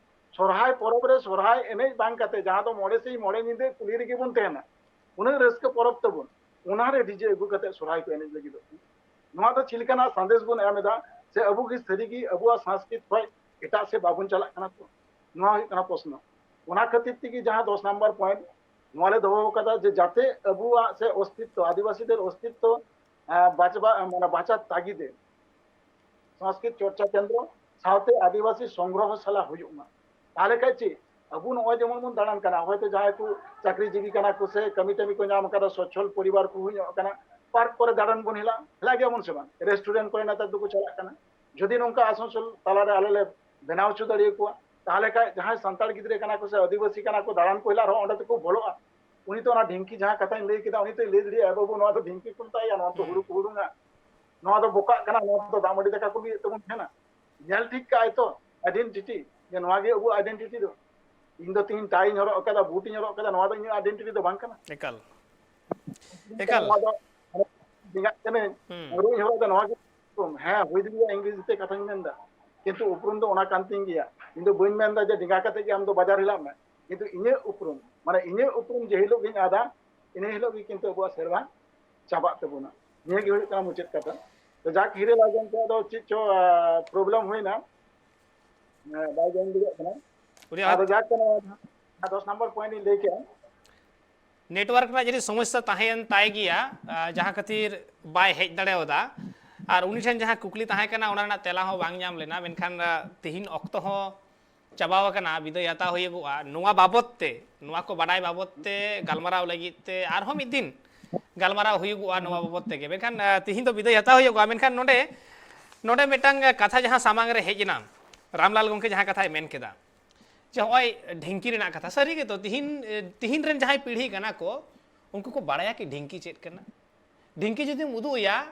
ᱥᱚᱨᱦᱟᱭ ᱯᱚᱨᱚᱵᱽ ᱨᱮ ᱥᱚᱨᱦᱟᱭ ᱮᱱᱮᱡ ᱵᱟᱝ ᱠᱟᱛᱮ ᱡᱟᱦᱟᱸ ᱫᱚ ᱢᱚᱬᱮ ᱥᱤᱧ ᱢᱚᱬᱮ ᱧᱤᱫᱟᱹ ᱠᱩᱞᱦᱤ ᱨᱮᱜᱮ ᱵᱚᱱ ᱛᱟᱦᱮᱱᱟ, ᱩᱱᱟᱹᱜ ᱨᱟᱹᱥᱠᱟᱹ ᱯᱚᱨᱚᱵᱽ ᱛᱟᱵᱚᱱ, ᱚᱱᱟᱨᱮ ᱰᱤᱡᱮ ᱟᱹᱜᱩ ᱠᱟᱛᱮ ᱥᱚᱨᱦᱟᱭ ᱠᱚ ᱮᱱᱮᱡ ᱞᱟᱹᱜᱤᱫᱚᱜ ᱠᱟᱱᱟ᱾ ᱱᱚᱣᱟ ᱫᱚ ᱪᱮᱫ ᱞᱮᱠᱟᱱᱟᱜ ᱥᱟᱸᱫᱮᱥ ᱵᱚᱱ ᱮᱢ ᱮᱫᱟ? ᱥᱮ ᱟᱵᱚ ᱜᱮ ᱥᱟᱹᱨᱤ ᱜᱮ ᱟᱵᱚᱣᱟᱜ ᱥᱚᱝᱥᱠᱨᱤᱛ ᱠᱷᱚᱱ ᱮᱴᱟᱜ ᱥᱮᱫ ᱵᱟᱵᱚᱱ ᱪᱟᱞᱟᱜ ᱠᱟᱱᱟ ᱛᱚ? ᱱᱚᱣᱟ ᱦᱩᱭᱩᱜ ᱠᱟᱱᱟ ᱯᱨᱚᱥᱱᱚ᱾ ᱚᱱᱟ ᱠᱷᱟᱹᱛᱤᱨ ᱛᱮᱜᱮ ᱡᱟᱦᱟᱸ ᱫᱚᱥ ᱱᱟᱢᱵᱟᱨ ᱯᱚᱭᱮᱱᱴ ᱱᱚᱣᱟ ᱞᱮ ᱫᱚᱦᱚ ᱟᱠᱟᱫᱟ, ᱡᱮ ᱡᱟᱛᱮ ᱟᱵᱚᱣᱟᱜ ᱥᱮ ᱚᱥᱛᱤᱛᱛᱚ, ᱟᱹᱫᱤᱵᱟᱹᱥᱤ ᱫᱮᱨ ᱚᱥᱛᱤᱛᱛᱚ, ᱟᱸ, ᱵᱟᱪᱵᱟ-, ᱢᱟᱱᱮ ᱵᱟᱪᱟ ᱛᱟᱹᱜᱤᱫᱮ ᱥᱚᱝᱥᱠᱨᱤᱛ ᱪᱚᱨᱪᱟ ᱠᱮᱱᱫᱨᱚ ᱥᱟᱶᱛᱮ ᱟᱹᱫᱤᱵᱟᱹᱥᱤ ᱥᱚᱝᱜᱨᱚᱦᱚ ᱥᱟᱞᱟ ᱦᱩᱭᱩᱜ ᱢᱟ᱾ ᱛᱟᱦᱚᱞᱮ ᱠᱷᱟᱡ ᱪᱮᱫ? ᱟᱵᱚ ᱱᱚᱜᱼᱚᱭ ᱡᱮᱢᱚᱱ ᱵᱚᱱ ᱫᱟᱬᱟᱱ ᱠᱟᱱᱟ, ᱦᱚᱭᱛᱳ ᱡᱟᱦᱟᱸᱭ ᱠᱚ ᱪᱟᱹᱠᱨᱤ ᱡᱤᱵᱤ ᱠᱟᱱᱟ ᱠᱚ ᱥᱮ ᱠᱟᱹᱢᱤ ᱴᱟᱹᱢᱤ ᱠᱚ ᱧᱟᱢ ᱠᱟᱫᱟ, ᱥᱚᱪᱷᱚᱞ ᱯᱚᱨᱤᱵᱟᱨ ᱠᱚ ᱦᱩᱭ ᱧᱚᱜ ᱠᱟᱱᱟ, ᱯᱟᱨᱠ ᱠᱚᱨᱮ ᱫᱟᱬᱟᱱ ᱵᱚᱱ ᱦᱮᱞᱟᱜ, ᱦᱮᱞᱟᱜ ᱜᱮᱭᱟᱵᱚᱱ ᱥᱮ ᱵᱟᱝ? ᱨᱮᱥᱴᱩᱨᱮᱱᱴ ᱠᱚᱨᱮ ᱱᱮᱛᱟᱨ ᱫᱚᱠᱚ ᱪᱟᱞᱟᱜ ᱠᱟᱱᱟ᱾ ᱡᱩᱫᱤ ᱱᱚᱝᱠᱟ ᱟᱥᱟᱱᱥᱳᱞ ᱛᱟᱞᱟᱨᱮ ᱟᱞᱮ ᱞᱮ ᱵᱮᱱᱟᱣ ᱦᱚᱪᱚ ᱫᱟᱲᱮᱭᱟᱠᱚᱣᱟ, ᱛᱟᱦᱚᱞᱮ ᱠᱷᱟᱡ ᱡᱟᱦᱟᱸᱭ ᱥᱟᱱᱛᱟᱲ ᱜᱤᱫᱽᱨᱟᱹ ᱠᱟᱱᱟ ᱠᱚ ᱥᱮ ᱟᱹᱫᱤᱵᱟᱹᱥᱤ ᱠᱟᱱᱟ ᱠᱚ, ᱫᱟᱬᱟᱱ ᱠᱚ ᱦᱮᱞᱟᱜ ᱨᱮᱦᱚᱸ ᱚᱸᱰᱮ ᱫᱚᱠᱚ ᱵᱚᱞᱚᱜᱼᱟ᱾ ᱩᱱᱤ ᱛᱚ ᱚᱱᱟ ᱰᱷᱤᱝᱠᱤ ᱡᱟᱦᱟᱸ ᱠᱟᱛᱷᱟᱧ ᱞᱟᱹᱭ ᱠᱮᱫᱟ, ᱩᱱᱤ ᱛᱚᱭ ᱞᱟᱹᱭ ᱫᱟᱲᱮᱭᱟᱜᱼᱟ, "ᱵᱟᱹᱵᱩ, ᱱᱚᱣᱟ ᱫᱚ ᱰᱷᱤᱝᱠᱤ ᱠᱚ ᱢᱮᱛᱟᱜᱼᱟ, ᱱᱚᱣᱟ ᱫᱚ ᱦᱩᱲᱩ ᱠᱚ ᱦᱩᱲᱩᱝᱟ, ᱱᱚᱣᱟ ᱫᱚ ᱵᱚᱠᱟᱜ ᱠᱟᱱᱟ, ᱱᱚᱣᱟ ᱫᱚ ᱫᱟᱜ ᱢᱟᱹᱰᱤ ᱫᱟᱠᱟ ᱠᱚ ᱞᱩᱭᱮᱫ ᱛᱟᱵᱚᱱ ᱛᱟᱦᱮᱱᱟ᱾" ᱧᱮᱞ ᱴᱷᱤᱠ ᱠᱟᱜᱼᱟᱭ ᱛᱚ ᱟᱭᱰᱮᱱᱴᱤᱴᱤ, ᱡᱮ ᱱᱚᱣᱟ ᱜᱮ ᱟᱵᱚᱣᱟᱜ ᱟᱭᱰᱮᱱᱴᱤᱴᱤ ᱫᱚ᱾ ᱤᱧ ᱫᱚ ᱛᱤᱦᱤᱧ ᱴᱟᱭ ᱤᱧ ᱦᱚᱨᱚᱜ ᱟᱠᱟᱫᱟ, ᱵᱩᱴ ᱤᱧ ᱦᱚᱨᱚᱜ ᱟᱠᱟᱫᱟ, ᱱᱚᱣᱟ ᱫᱚ ᱤᱧᱟᱹᱜ ᱟᱭᱰᱮᱱᱴᱤᱴᱤ ᱫᱚ ᱵᱟᱝ ᱠᱟᱱᱟ᱾ ᱮᱠᱟᱞ᱾ ᱮᱠᱟᱞ᱾ ᱱᱚᱣᱟ ᱫᱚ ᱰᱮᱸᱜᱟᱜ ᱠᱟᱹᱱᱟᱹᱧ, ᱦᱩᱸ᱾ ᱟᱝᱨᱚᱵ ᱤᱧ ᱦᱚᱨᱚᱜ ᱮᱫᱟ, ᱱᱚᱣᱟ ᱜᱮ ᱩᱯᱨᱩᱢ᱾ ᱦᱮᱸ, ᱦᱩᱭ ᱫᱟᱲᱮᱭᱟᱜᱼᱟ, ᱤᱝᱨᱮᱡᱤ ᱛᱮ ᱠᱟᱛᱷᱟᱧ ᱢᱮᱱ ᱮᱫᱟ, ᱠᱤᱱᱛᱩ ᱩᱯᱨᱩᱢ ᱫᱚ ᱚᱱᱟ ᱠᱟᱱ ᱛᱤᱧ ᱜᱮᱭᱟ᱾ ᱤᱧ ᱫᱚ ᱵᱟᱹᱧ ᱢᱮᱱ ᱮᱫᱟ ᱡᱮ ᱰᱮᱸᱜᱟ ᱠᱟᱛᱮ ᱜᱮ ᱟᱢ ᱫᱚ ᱵᱟᱡᱟᱨ ᱦᱮᱞᱟᱜ ᱢᱮ, ᱠᱤᱱᱛᱩ ᱤᱧᱟᱹᱜ ᱩᱯᱨᱩᱢ, ᱢᱟᱱᱮ ᱤᱧᱟᱹᱜ ᱩᱯᱨᱩᱢ ᱡᱮ ᱦᱤᱞᱳᱜ ᱜᱤᱧ ᱟᱫᱟ, ᱤᱱᱟᱹ ᱦᱤᱞᱳᱜ ᱜᱮ ᱠᱤᱱᱛᱩ ᱟᱵᱚᱣᱟᱜ ᱥᱮᱨᱣᱟ ᱪᱟᱵᱟᱜ ᱛᱟᱵᱚᱱᱟ᱾ ᱱᱤᱭᱟᱹ ᱜᱮ ᱦᱩᱭᱩᱜ ᱠᱟᱱᱟ ᱢᱩᱪᱟᱹᱫ ᱠᱟᱛᱷᱟ᱾ ᱛᱚ ᱡᱟᱠ, ᱦᱤᱨᱟᱹᱞᱟᱞ ᱜᱚᱢᱠᱮ ᱫᱚ ᱪᱮᱫ ᱪᱚ, ᱟ, ᱯᱨᱚᱵᱞᱮᱢ ᱦᱩᱭᱱᱟ, ᱮ, ᱵᱟᱭ ᱡᱚᱭᱮᱱ ᱫᱟᱲᱮᱭᱟᱜ ᱠᱟᱱᱟ᱾ ᱩᱱᱤᱭᱟᱜ ᱟᱫᱚ ᱡᱟᱠ, ᱠᱟᱱᱟ, ᱫᱚᱥ ᱱᱚᱢᱵᱚᱨ ᱯᱚᱭᱮᱱᱴ ᱤᱧ ᱞᱟᱹᱭ ᱠᱮᱜᱼᱟ᱾ ᱱᱮᱴᱣᱟᱨᱠ ᱨᱮᱱᱟᱜ ᱡᱟᱹᱱᱤᱡ ᱥᱚᱢᱚᱥᱥᱟ ᱛᱟᱦᱮᱸᱭᱮᱱ ᱛᱟᱭ ᱜᱮᱭᱟ, ᱟ, ᱡᱟᱦᱟᱸ ᱠᱷᱟᱹᱛᱤᱨ ᱵᱟᱭ ᱦᱮᱡ ᱫᱟᱲᱮᱭᱟᱫᱟ᱾ ᱟᱨ ᱩᱱᱤ ᱴᱷᱮᱱ ᱡᱟᱦᱟᱸ ᱠᱩᱠᱞᱤ ᱛᱟᱦᱮᱸ ᱠᱟᱱᱟ, ᱚᱱᱟ ᱨᱮᱱᱟᱜ ᱛᱮᱞᱟ ᱦᱚᱸ ᱵᱟᱝ ᱧᱟᱢ ᱞᱮᱱᱟ᱾ ᱢᱮᱱᱠᱷᱟᱱ, ᱟ, ᱛᱤᱦᱤᱧ ᱚᱠᱛᱚ ᱦᱚᱸ ᱪᱟᱵᱟᱣ ᱟᱠᱟᱱᱟ, ᱵᱤᱫᱟᱹᱭ ᱦᱟᱛᱟᱣ ᱦᱩᱭᱩᱜᱚᱜᱼᱟ᱾ ᱱᱚᱣᱟ ᱵᱟᱵᱚᱛ ᱛᱮ, ᱱᱚᱣᱟ ᱠᱚ ᱵᱟᱰᱟᱭ ᱵᱟᱵᱚᱛ ᱛᱮ ᱜᱟᱞᱢᱟᱨᱟᱣ ᱞᱟᱹᱜᱤᱫ ᱛᱮ ᱟᱨᱦᱚᱸ ᱢᱤᱫ ᱫᱤᱱ ᱜᱟᱞᱢᱟᱨᱟᱣ ᱦᱩᱭᱩᱜᱚᱜᱼᱟ ᱱᱚᱣᱟ ᱵᱟᱵᱚᱛ ᱛᱮᱜᱮ᱾ ᱢᱮᱱᱠᱷᱟᱱ, ᱟ, ᱛᱤᱦᱤᱧ ᱫᱚ ᱵᱤᱫᱟᱹᱭ ᱦᱟᱛᱟᱣ ᱦᱩᱭᱩᱜᱚᱜᱼᱟ᱾ ᱢᱮᱱᱠᱷᱟᱱ ᱱᱚᱰᱮ, ᱱᱚᱰᱮ ᱢᱤᱫᱴᱟᱝ ᱠᱟᱛᱷᱟ ᱡᱟᱦᱟᱸ ᱥᱟᱢᱟᱝ ᱨᱮ ᱦᱮᱡ ᱮᱱᱟ, ᱨᱟᱢᱞᱟᱞ ᱜᱚᱢᱠᱮ ᱡᱟᱦᱟᱸ ᱠᱟᱛᱷᱟᱭ ᱢᱮᱱ ᱠᱮᱫᱟ, ᱡᱮ ᱦᱚᱸᱜᱼᱚᱭ ᱰᱷᱤᱝᱠᱤ ᱨᱮᱱᱟᱜ ᱠᱟᱛᱷᱟ, ᱥᱟᱹᱨᱤ ᱜᱮᱛᱚ ᱛᱤᱦᱤᱧ, ᱛᱤᱦᱤᱧ ᱨᱮᱱ ᱡᱟᱦᱟᱸᱭ ᱯᱤᱲᱦᱤ ᱠᱟᱱᱟ ᱠᱚ, ᱩᱱᱠᱩ ᱠᱚ ᱵᱟᱲᱟᱭᱟ ᱠᱤ ᱰᱷᱤᱝᱠᱤ ᱪᱮᱫ ᱠᱟᱱᱟ? ᱰᱷᱤᱝᱠᱤ ᱡᱩᱫᱤᱢ ᱩᱫᱩᱜ ᱟᱭᱟ,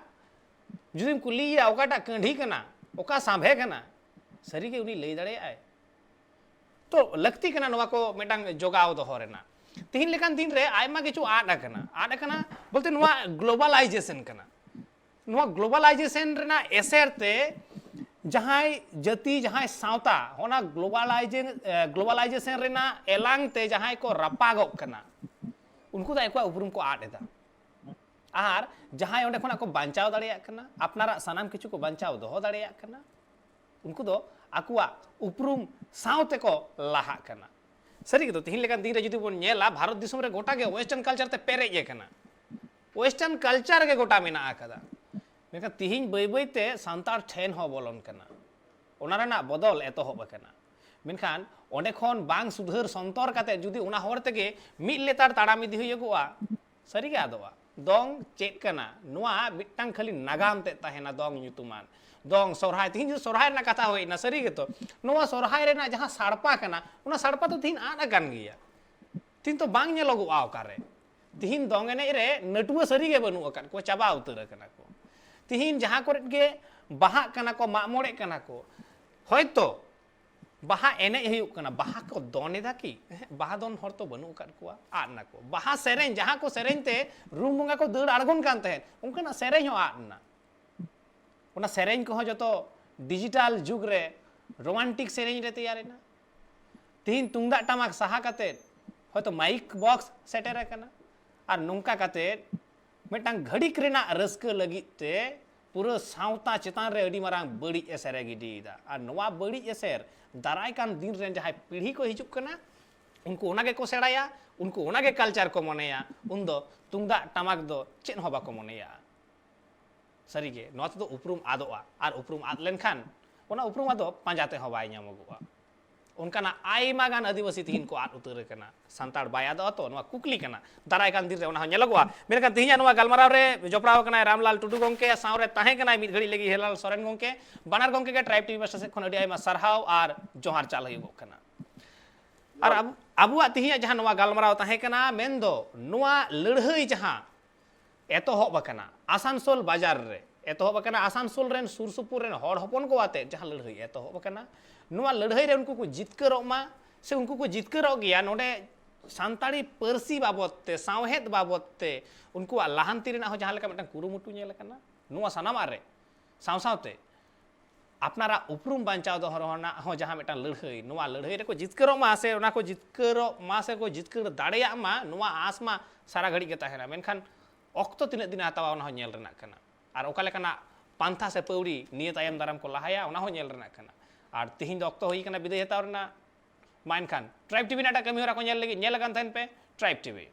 ᱡᱩᱫᱤᱢ ᱠᱩᱞᱤᱭᱮᱭᱟ ᱚᱠᱟᱴᱟᱜ ᱠᱟᱹᱰᱷᱤ ᱠᱟᱱᱟ, ᱚᱠᱟ ᱥᱟᱸᱵᱷᱮ ᱠᱟᱱᱟ, ᱥᱟᱹᱨᱤᱜᱮ ᱩᱱᱤ ᱞᱟᱹᱭ ᱫᱟᱲᱮᱭᱟᱜᱼᱟᱭ? ᱛᱚ ᱞᱟᱹᱠᱛᱤ ᱠᱟᱱᱟ ᱱᱚᱣᱟ ᱠᱚ ᱢᱤᱫᱴᱟᱝ ᱡᱚᱜᱟᱣ ᱫᱚᱦᱚ ᱨᱮᱱᱟᱜ᱾ ᱛᱤᱦᱤᱧ ᱞᱮᱠᱟᱱ ᱫᱤᱱ ᱨᱮ ᱟᱭᱢᱟ ᱠᱤᱪᱷᱩ ᱟᱫ ᱟᱠᱟᱱᱟ, ᱟᱫ ᱟᱠᱟᱱᱟ ᱵᱚᱞᱛᱮ ᱱᱚᱣᱟ ᱜᱞᱳᱵᱟᱞᱟᱭᱡᱮᱥᱚᱱ ᱠᱟᱱᱟ᱾ ᱱᱚᱣᱟ ᱜᱞᱳᱵᱟᱞᱟᱭᱡᱮᱥᱚᱱ ᱨᱮᱱᱟᱜ ᱮᱥᱮᱨ ᱛᱮ ᱡᱟᱦᱟᱸᱭ ᱡᱟᱹᱛᱤ, ᱡᱟᱦᱟᱸᱭ ᱥᱟᱶᱛᱟ ᱚᱱᱟ ᱜᱞᱳᱵᱟᱞᱟᱭᱡᱮ ᱜᱞᱳᱵᱟᱞᱟᱭᱡᱮᱥᱚᱱ ᱨᱮᱱᱟᱜ ᱮᱞᱟᱝ ᱛᱮ ᱡᱟᱦᱟᱸᱭ ᱠᱚ ᱨᱟᱯᱟᱜᱚᱜ ᱠᱟᱱᱟ, ᱩᱱᱠᱩ ᱫᱚ ᱟᱠᱚᱣᱟᱜ ᱩᱯᱨᱩᱢ ᱠᱚ ᱟᱫ ᱮᱫᱟ᱾ ᱟᱨ ᱡᱟᱦᱟᱸᱭ ᱚᱸᱰᱮ ᱠᱷᱚᱱᱟᱜ ᱠᱚ ᱵᱟᱧᱪᱟᱣ ᱫᱟᱲᱮᱭᱟᱜ ᱠᱟᱱᱟ, ᱟᱯᱱᱟᱨᱟᱜ ᱥᱟᱱᱟᱢ ᱠᱤᱪᱷᱩ ᱠᱚ ᱵᱟᱧᱪᱟᱣ ᱫᱚᱦᱚ ᱫᱟᱲᱮᱭᱟᱜ ᱠᱟᱱᱟ, ᱩᱱᱠᱩ ᱫᱚ ᱟᱠᱚᱣᱟᱜ ᱩᱯᱨᱩᱢ ᱥᱟᱶᱛᱮ ᱠᱚ ᱞᱟᱦᱟᱜ ᱠᱟᱱᱟ᱾ ᱥᱟᱹᱨᱤ ᱜᱮᱛᱚ, ᱛᱤᱦᱤᱧ ᱞᱮᱠᱟᱱ ᱫᱤᱱ ᱨᱮ ᱡᱩᱫᱤ ᱵᱚᱱ ᱧᱮᱞᱟ, ᱵᱷᱟᱨᱚᱛ ᱫᱤᱥᱚᱢ ᱨᱮ ᱜᱚᱴᱟ ᱜᱮ ᱣᱮᱥᱴᱟᱨᱱ ᱠᱟᱞᱪᱟᱨ ᱛᱮ ᱯᱮᱨᱮᱡ ᱟᱠᱟᱱᱟ, ᱣᱮᱥᱴᱟᱨᱱ ᱠᱟᱞᱪᱟᱨ ᱜᱮ ᱜᱚᱴᱟ ᱢᱮᱱᱟᱜ ᱟᱠᱟᱫᱟ᱾ ᱢᱮᱱᱠᱷᱟᱱ ᱛᱤᱦᱤᱧ ᱵᱟᱹᱭ ᱵᱟᱹᱭ ᱛᱮ ᱥᱟᱱᱛᱟᱲ ᱴᱷᱮᱱ ᱦᱚᱸ ᱵᱚᱞᱚᱱ ᱠᱟᱱᱟ, ᱚᱱᱟ ᱨᱮᱱᱟᱜ ᱵᱚᱫᱚᱞ ᱮᱛᱚᱦᱚᱵ ᱟᱠᱟᱱᱟ᱾ ᱢᱮᱱᱠᱷᱟᱱ ᱚᱸᱰᱮ ᱠᱷᱚᱱ ᱵᱟᱝ ᱥᱩᱫᱷᱟᱹᱨ ᱥᱚᱱᱛᱚᱨ ᱠᱟᱛᱮ ᱡᱩᱫᱤ ᱚᱱᱟ ᱦᱚᱨ ᱛᱮᱜᱮ ᱢᱤᱫ ᱞᱮᱛᱟᱲ ᱛᱟᱲᱟᱢ ᱤᱫᱤ ᱦᱩᱭᱩᱜᱚᱜᱼᱟ, ᱥᱟᱹᱨᱤᱜᱮ ᱟᱫᱚᱜᱼᱟ᱾ ᱫᱚᱝ ᱪᱮᱫ ᱠᱟᱱᱟ? ᱱᱚᱣᱟ ᱢᱤᱫᱴᱟᱝ ᱠᱷᱟᱹᱞᱤ ᱱᱟᱜᱟᱢ ᱛᱮᱫ ᱛᱟᱦᱮᱱᱟ, ᱫᱚᱝ ᱧᱩᱛᱩᱢᱟᱱ᱾ ᱫᱚᱝ, ᱥᱚᱨᱦᱟᱭ, ᱛᱤᱦᱤᱧ ᱡᱩᱫᱤ ᱥᱚᱨᱦᱟᱭ ᱨᱮᱱᱟᱜ ᱠᱟᱛᱷᱟ ᱦᱩᱭ ᱮᱱᱟ, ᱥᱟᱹᱨᱤ ᱜᱮᱛᱚ, ᱱᱚᱣᱟ ᱥᱚᱨᱦᱟᱭ ᱨᱮᱱᱟᱜ ᱡᱟᱦᱟᱸ ᱥᱟᱲᱯᱟ ᱠᱟᱱᱟ, ᱚᱱᱟ ᱥᱟᱲᱯᱟ ᱫᱚ ᱛᱤᱦᱤᱧ ᱟᱫ ᱟᱠᱟᱱ ᱜᱮᱭᱟ᱾ ᱛᱤᱦᱤᱧ ᱛᱚ ᱵᱟᱝ ᱧᱮᱞᱚᱜᱚᱜᱼᱟ ᱚᱠᱟᱨᱮ᱾ ᱛᱤᱦᱤᱧ ᱫᱚᱝ ᱮᱱᱮᱡ ᱨᱮ ᱱᱟᱹᱴᱩᱣᱟᱹ ᱥᱟᱹᱨᱤ ᱜᱮ ᱵᱟᱹᱱᱩᱜ ᱟᱠᱟᱫ ᱠᱚᱣᱟ, ᱪᱟᱵᱟ ᱩᱛᱟᱹᱨ ᱟᱠᱟᱱᱟ ᱠᱚ᱾ ᱛᱤᱦᱤᱧ ᱡᱟᱦᱟᱸ ᱠᱚᱨᱮ ᱜᱮ ᱵᱟᱦᱟᱜ ᱠᱟᱱᱟ ᱠᱚ, ᱢᱟᱜ ᱢᱚᱬᱮᱜ ᱠᱟᱱᱟ ᱠᱚ, ᱦᱚᱭᱛᱚ ᱵᱟᱦᱟ ᱮᱱᱮᱡ ᱦᱩᱭᱩᱜ ᱠᱟᱱᱟ, ᱵᱟᱦᱟ ᱠᱚ ᱫᱚᱱ ᱮᱫᱟ ᱠᱤ? ᱮᱦᱮᱸ, ᱵᱟᱦᱟ ᱫᱚᱱ ᱦᱚᱲ ᱛᱚ ᱵᱟᱹᱱᱩᱜ ᱟᱠᱟᱫ ᱠᱚᱣᱟ, ᱟᱫ ᱱᱟᱠᱚ᱾ ᱵᱟᱦᱟ ᱥᱮᱨᱮᱧ, ᱡᱟᱦᱟᱸ ᱠᱚ ᱥᱮᱨᱮᱧ ᱛᱮ ᱨᱩᱢ ᱵᱚᱸᱜᱟ ᱠᱚ ᱫᱟᱹᱲ ᱟᱬᱜᱚᱱ ᱠᱟᱱ ᱛᱟᱦᱮᱸᱫ, ᱚᱱᱠᱟᱱᱟᱜ ᱥᱮᱨᱮᱧ ᱦᱚᱸ ᱟᱫ ᱮᱱᱟ᱾ ᱚᱱᱟ ᱥᱮᱨᱮᱧ ᱠᱚᱦᱚᱸ ᱡᱚᱛᱚ ᱰᱤᱡᱤᱴᱟᱞ ᱡᱩᱜᱽ ᱨᱮ ᱨᱳᱢᱟᱱᱴᱤᱠ ᱥᱮᱨᱮᱧ ᱨᱮ ᱛᱮᱭᱟᱨ ᱮᱱᱟ᱾ ᱛᱤᱦᱤᱧ ᱛᱩᱢᱫᱟᱜ ᱴᱟᱢᱟᱠ ᱥᱟᱦᱟ ᱠᱟᱛᱮᱫ ᱦᱚᱭᱛᱳ ᱢᱟᱭᱤᱠ ᱵᱚᱠᱥ ᱥᱮᱴᱮᱨ ᱟᱠᱟᱱᱟ᱾ ᱟᱨ ᱱᱚᱝᱠᱟ ᱠᱟᱛᱮᱫ ᱢᱤᱫᱴᱟᱝ ᱜᱷᱟᱹᱲᱤᱠ ᱨᱮᱱᱟᱜ ᱨᱟᱹᱥᱠᱟᱹ ᱞᱟᱹᱜᱤᱫ ᱛᱮ ᱯᱩᱨᱟᱹ ᱥᱟᱶᱛᱟ ᱪᱮᱛᱟᱱ ᱨᱮ ᱟᱹᱰᱤ ᱢᱟᱨᱟᱝ ᱵᱟᱹᱲᱤᱡ ᱮᱥᱮᱨᱮ ᱜᱤᱰᱤᱭᱮᱫᱟ᱾ ᱟᱨ ᱱᱚᱣᱟ ᱵᱟᱹᱲᱤᱡ ᱮᱥᱮᱨ ᱫᱟᱨᱟᱭ ᱠᱟᱱ ᱫᱤᱱ ᱨᱮᱱ ᱡᱟᱦᱟᱸᱭ ᱯᱤᱲᱦᱤ ᱠᱚ ᱦᱤᱡᱩᱜ ᱠᱟᱱᱟ, ᱩᱱᱠᱩ ᱚᱱᱟᱜᱮ ᱠᱚ ᱥᱮᱬᱟᱭᱟ, ᱩᱱᱠᱩ ᱚᱱᱟᱜᱮ ᱠᱟᱞᱪᱟᱨ ᱠᱚ ᱢᱚᱱᱮᱭᱟ, ᱩᱱᱫᱚ ᱛᱩᱢᱫᱟᱜ ᱴᱟᱢᱟᱠ ᱫᱚ ᱪᱮᱫ ᱦᱚᱸ ᱵᱟᱠᱚ ᱢᱚᱱᱮᱭᱟ᱾ ᱥᱟᱹᱨᱤᱜᱮ ᱱᱚᱣᱟ ᱛᱮᱫᱚ ᱩᱯᱨᱩᱢ ᱟᱫᱚᱜᱼᱟ, ᱟᱨ ᱩᱯᱨᱩᱢ ᱟᱫ ᱞᱮᱱᱠᱷᱟᱱ ᱚᱱᱟ ᱩᱯᱨᱩᱢ ᱟᱫᱚ ᱯᱟᱸᱡᱟ ᱛᱮᱦᱚᱸ ᱵᱟᱭ ᱧᱟᱢᱚᱜᱚᱜᱼᱟ᱾ ᱚᱱᱠᱟᱱᱟᱜ ᱟᱭᱢᱟ ᱜᱟᱱ ᱟᱹᱫᱤᱵᱟᱹᱥᱤ ᱛᱤᱦᱤᱧ ᱠᱚ ᱟᱫ ᱩᱛᱟᱹᱨ ᱟᱠᱟᱱᱟ᱾ ᱥᱟᱱᱛᱟᱲ ᱵᱟᱭ ᱟᱫᱚᱜᱼᱟ ᱛᱚ? ᱱᱚᱣᱟ ᱠᱩᱠᱞᱤ ᱠᱟᱱᱟ, ᱫᱟᱨᱟᱭ ᱠᱟᱱ ᱫᱤᱱ ᱨᱮ ᱚᱱᱟ ᱦᱚᱸ ᱧᱮᱞᱚᱜᱚᱜᱼᱟ᱾ ᱢᱮᱱᱠᱷᱟᱱ ᱛᱤᱦᱤᱧᱟᱜ ᱱᱚᱣᱟ ᱜᱟᱞᱢᱟᱨᱟᱣ ᱨᱮ ᱡᱚᱯᱲᱟᱣ ᱟᱠᱟᱱᱟᱭ ᱨᱟᱢᱞᱟᱞ ᱴᱩᱰᱩ ᱜᱚᱢᱠᱮ, ᱥᱟᱶᱨᱮ ᱛᱟᱦᱮᱸ ᱠᱟᱱᱟᱭ ᱢᱤᱫ ᱜᱷᱟᱹᱲᱤᱡ ᱞᱟᱹᱜᱤᱫ ᱦᱮᱞᱟᱞ ᱥᱚᱨᱮᱱ ᱜᱚᱢᱠᱮ᱾ ᱵᱟᱱᱟᱨ ᱜᱚᱢᱠᱮ ᱜᱮ ᱴᱨᱟᱭᱤᱵᱽ ᱴᱤᱵᱷᱤ ᱯᱟᱦᱴᱟ ᱥᱮᱫ ᱠᱷᱚᱱ ᱟᱹᱰᱤ ᱟᱭᱢᱟ ᱥᱟᱨᱦᱟᱣ ᱟᱨ ᱡᱚᱦᱟᱨ ᱪᱟᱞ ᱦᱩᱭᱩᱜᱚᱜ ᱠᱟᱱᱟ᱾ ᱟᱨ ᱟᱵᱚ, ᱟᱵᱚᱣᱟᱜ ᱛᱤᱦᱤᱧᱟᱜ ᱡᱟᱦᱟᱸ ᱱᱚᱣᱟ ᱜᱟᱞᱢᱟᱨᱟᱣ ᱛᱟᱦᱮᱸ ᱠᱟᱱᱟ, ᱢᱮᱱᱫᱚ ᱱᱚᱣᱟ ᱞᱟᱹᱲᱦᱟᱹᱭ ᱡᱟᱦᱟᱸ ᱮᱛᱚᱦᱚᱵ ᱟᱠᱟᱱᱟ ᱟᱥᱟᱱᱥᱳᱞ ᱵᱟᱡᱟᱨ ᱨᱮ, ᱮᱛᱚᱦᱚᱵ ᱟᱠᱟᱱᱟ ᱟᱥᱟᱱᱥᱳᱞ ᱨᱮᱱ ᱥᱩᱨ ᱥᱩᱯᱩᱨ ᱨᱮᱱ ᱦᱚᱲ ᱦᱚᱯᱚᱱ ᱠᱚ ᱟᱛᱮ ᱡᱟᱦᱟᱸ ᱞᱟᱹᱲᱦᱟᱹᱭ ᱮᱛᱚᱦᱚᱵ ᱟᱠᱟᱱᱟ, ᱱᱚᱣᱟ ᱞᱟᱹᱲᱦᱟᱹᱭ ᱨᱮ ᱩᱱᱠᱩ ᱠᱚ ᱡᱤᱛᱠᱟᱹᱨᱚᱜ ᱢᱟ, ᱥᱮ ᱩᱱᱠᱩ ᱠᱚ ᱡᱤᱛᱠᱟᱹᱨᱚᱜ ᱜᱮᱭᱟ᱾ ᱱᱚᱰᱮ ᱥᱟᱱᱛᱟᱲᱤ ᱯᱟᱹᱨᱥᱤ ᱵᱟᱵᱚᱫ ᱛᱮ, ᱥᱟᱶᱦᱮᱫ ᱵᱟᱵᱚᱫ ᱛᱮ ᱩᱱᱠᱩᱣᱟᱜ ᱞᱟᱦᱟᱱᱛᱤ ᱨᱮᱱᱟᱜ ᱦᱚᱸ ᱡᱟᱦᱟᱸ ᱞᱮᱠᱟ ᱢᱤᱫᱴᱟᱝ ᱠᱩᱨᱩᱢᱩᱴᱩ ᱧᱮᱞ ᱟᱠᱟᱱᱟ, ᱱᱚᱣᱟ ᱥᱟᱱᱟᱢᱟᱜ ᱨᱮ ᱥᱟᱶ ᱥᱟᱶᱛᱮ ᱟᱯᱱᱟᱨᱟᱜ ᱩᱯᱨᱩᱢ ᱵᱟᱧᱪᱟᱣ ᱫᱚᱦᱚ ᱨᱮᱱᱟᱜ ᱦᱚᱸ ᱡᱟᱦᱟᱸ ᱢᱤᱫᱴᱟᱝ ᱞᱟᱹᱲᱦᱟᱹᱭ, ᱱᱚᱣᱟ ᱞᱟᱹᱲᱦᱟᱹᱭ ᱨᱮᱠᱚ ᱡᱤᱛᱠᱟᱹᱨᱚᱜ ᱢᱟ, ᱥᱮ ᱚᱱᱟ ᱠᱚ ᱡᱤᱛᱠᱟᱹᱨᱚᱜ ᱢᱟ, ᱥᱮ ᱠᱚ ᱡᱤᱛᱠᱟᱹᱨ ᱫᱟᱲᱮᱭᱟᱜ ᱢᱟ, ᱱᱚᱣᱟ ᱟᱸᱥ ᱢᱟ ᱥᱟᱨᱟ ᱜᱷᱟᱹᱲᱤᱡ ᱜᱮ ᱛᱟᱦᱮᱱᱟ᱾ ᱢᱮᱱᱠᱷᱟᱱ ᱚᱠᱛᱚ ᱛᱤᱱᱟᱹᱜ ᱫᱤᱱᱮ ᱦᱟᱛᱟᱣᱟ, ᱚᱱᱟ ᱦᱚᱸ ᱧᱮᱞ ᱨᱮᱱᱟᱜ ᱠᱟᱱᱟ᱾ ᱟᱨ ᱚᱠᱟ ᱞᱮᱠᱟᱱᱟᱜ ᱯᱟᱱᱛᱷᱟ ᱥᱮ ᱯᱟᱹᱣᱲᱤ ᱱᱤᱭᱟᱹ ᱛᱟᱭᱚᱢ ᱫᱟᱨᱟᱢ ᱠᱚ ᱞᱟᱦᱟᱭᱟ, ᱚᱱᱟ ᱦᱚᱸ ᱧᱮᱞ ᱨᱮᱱᱟᱜ ᱠᱟᱱᱟ᱾ ᱟᱨ ᱛᱤᱦᱤᱧ ᱫᱚ ᱚᱠᱛᱚ ᱦᱩᱭ ᱟᱠᱟᱱᱟ ᱵᱤᱫᱟᱹᱭ ᱦᱟᱛᱟᱣ ᱨᱮᱱᱟᱜ᱾ ᱢᱟ ᱮᱱᱠᱷᱟᱱ ᱴᱨᱟᱭᱤᱵᱽ ᱴᱤᱵᱷᱤ ᱨᱮᱱᱟᱜ ᱮᱴᱟᱜ ᱠᱟᱹᱢᱤ ᱦᱚᱨᱟ ᱠᱚ ᱧᱮᱞ ᱞᱟᱹᱜᱤᱫ ᱧᱮᱞ ᱟᱠᱟᱱ ᱛᱟᱦᱮᱱ ᱯᱮ ᱴᱨᱟᱭᱤᱵᱽ ᱴᱤᱵᱷᱤ᱾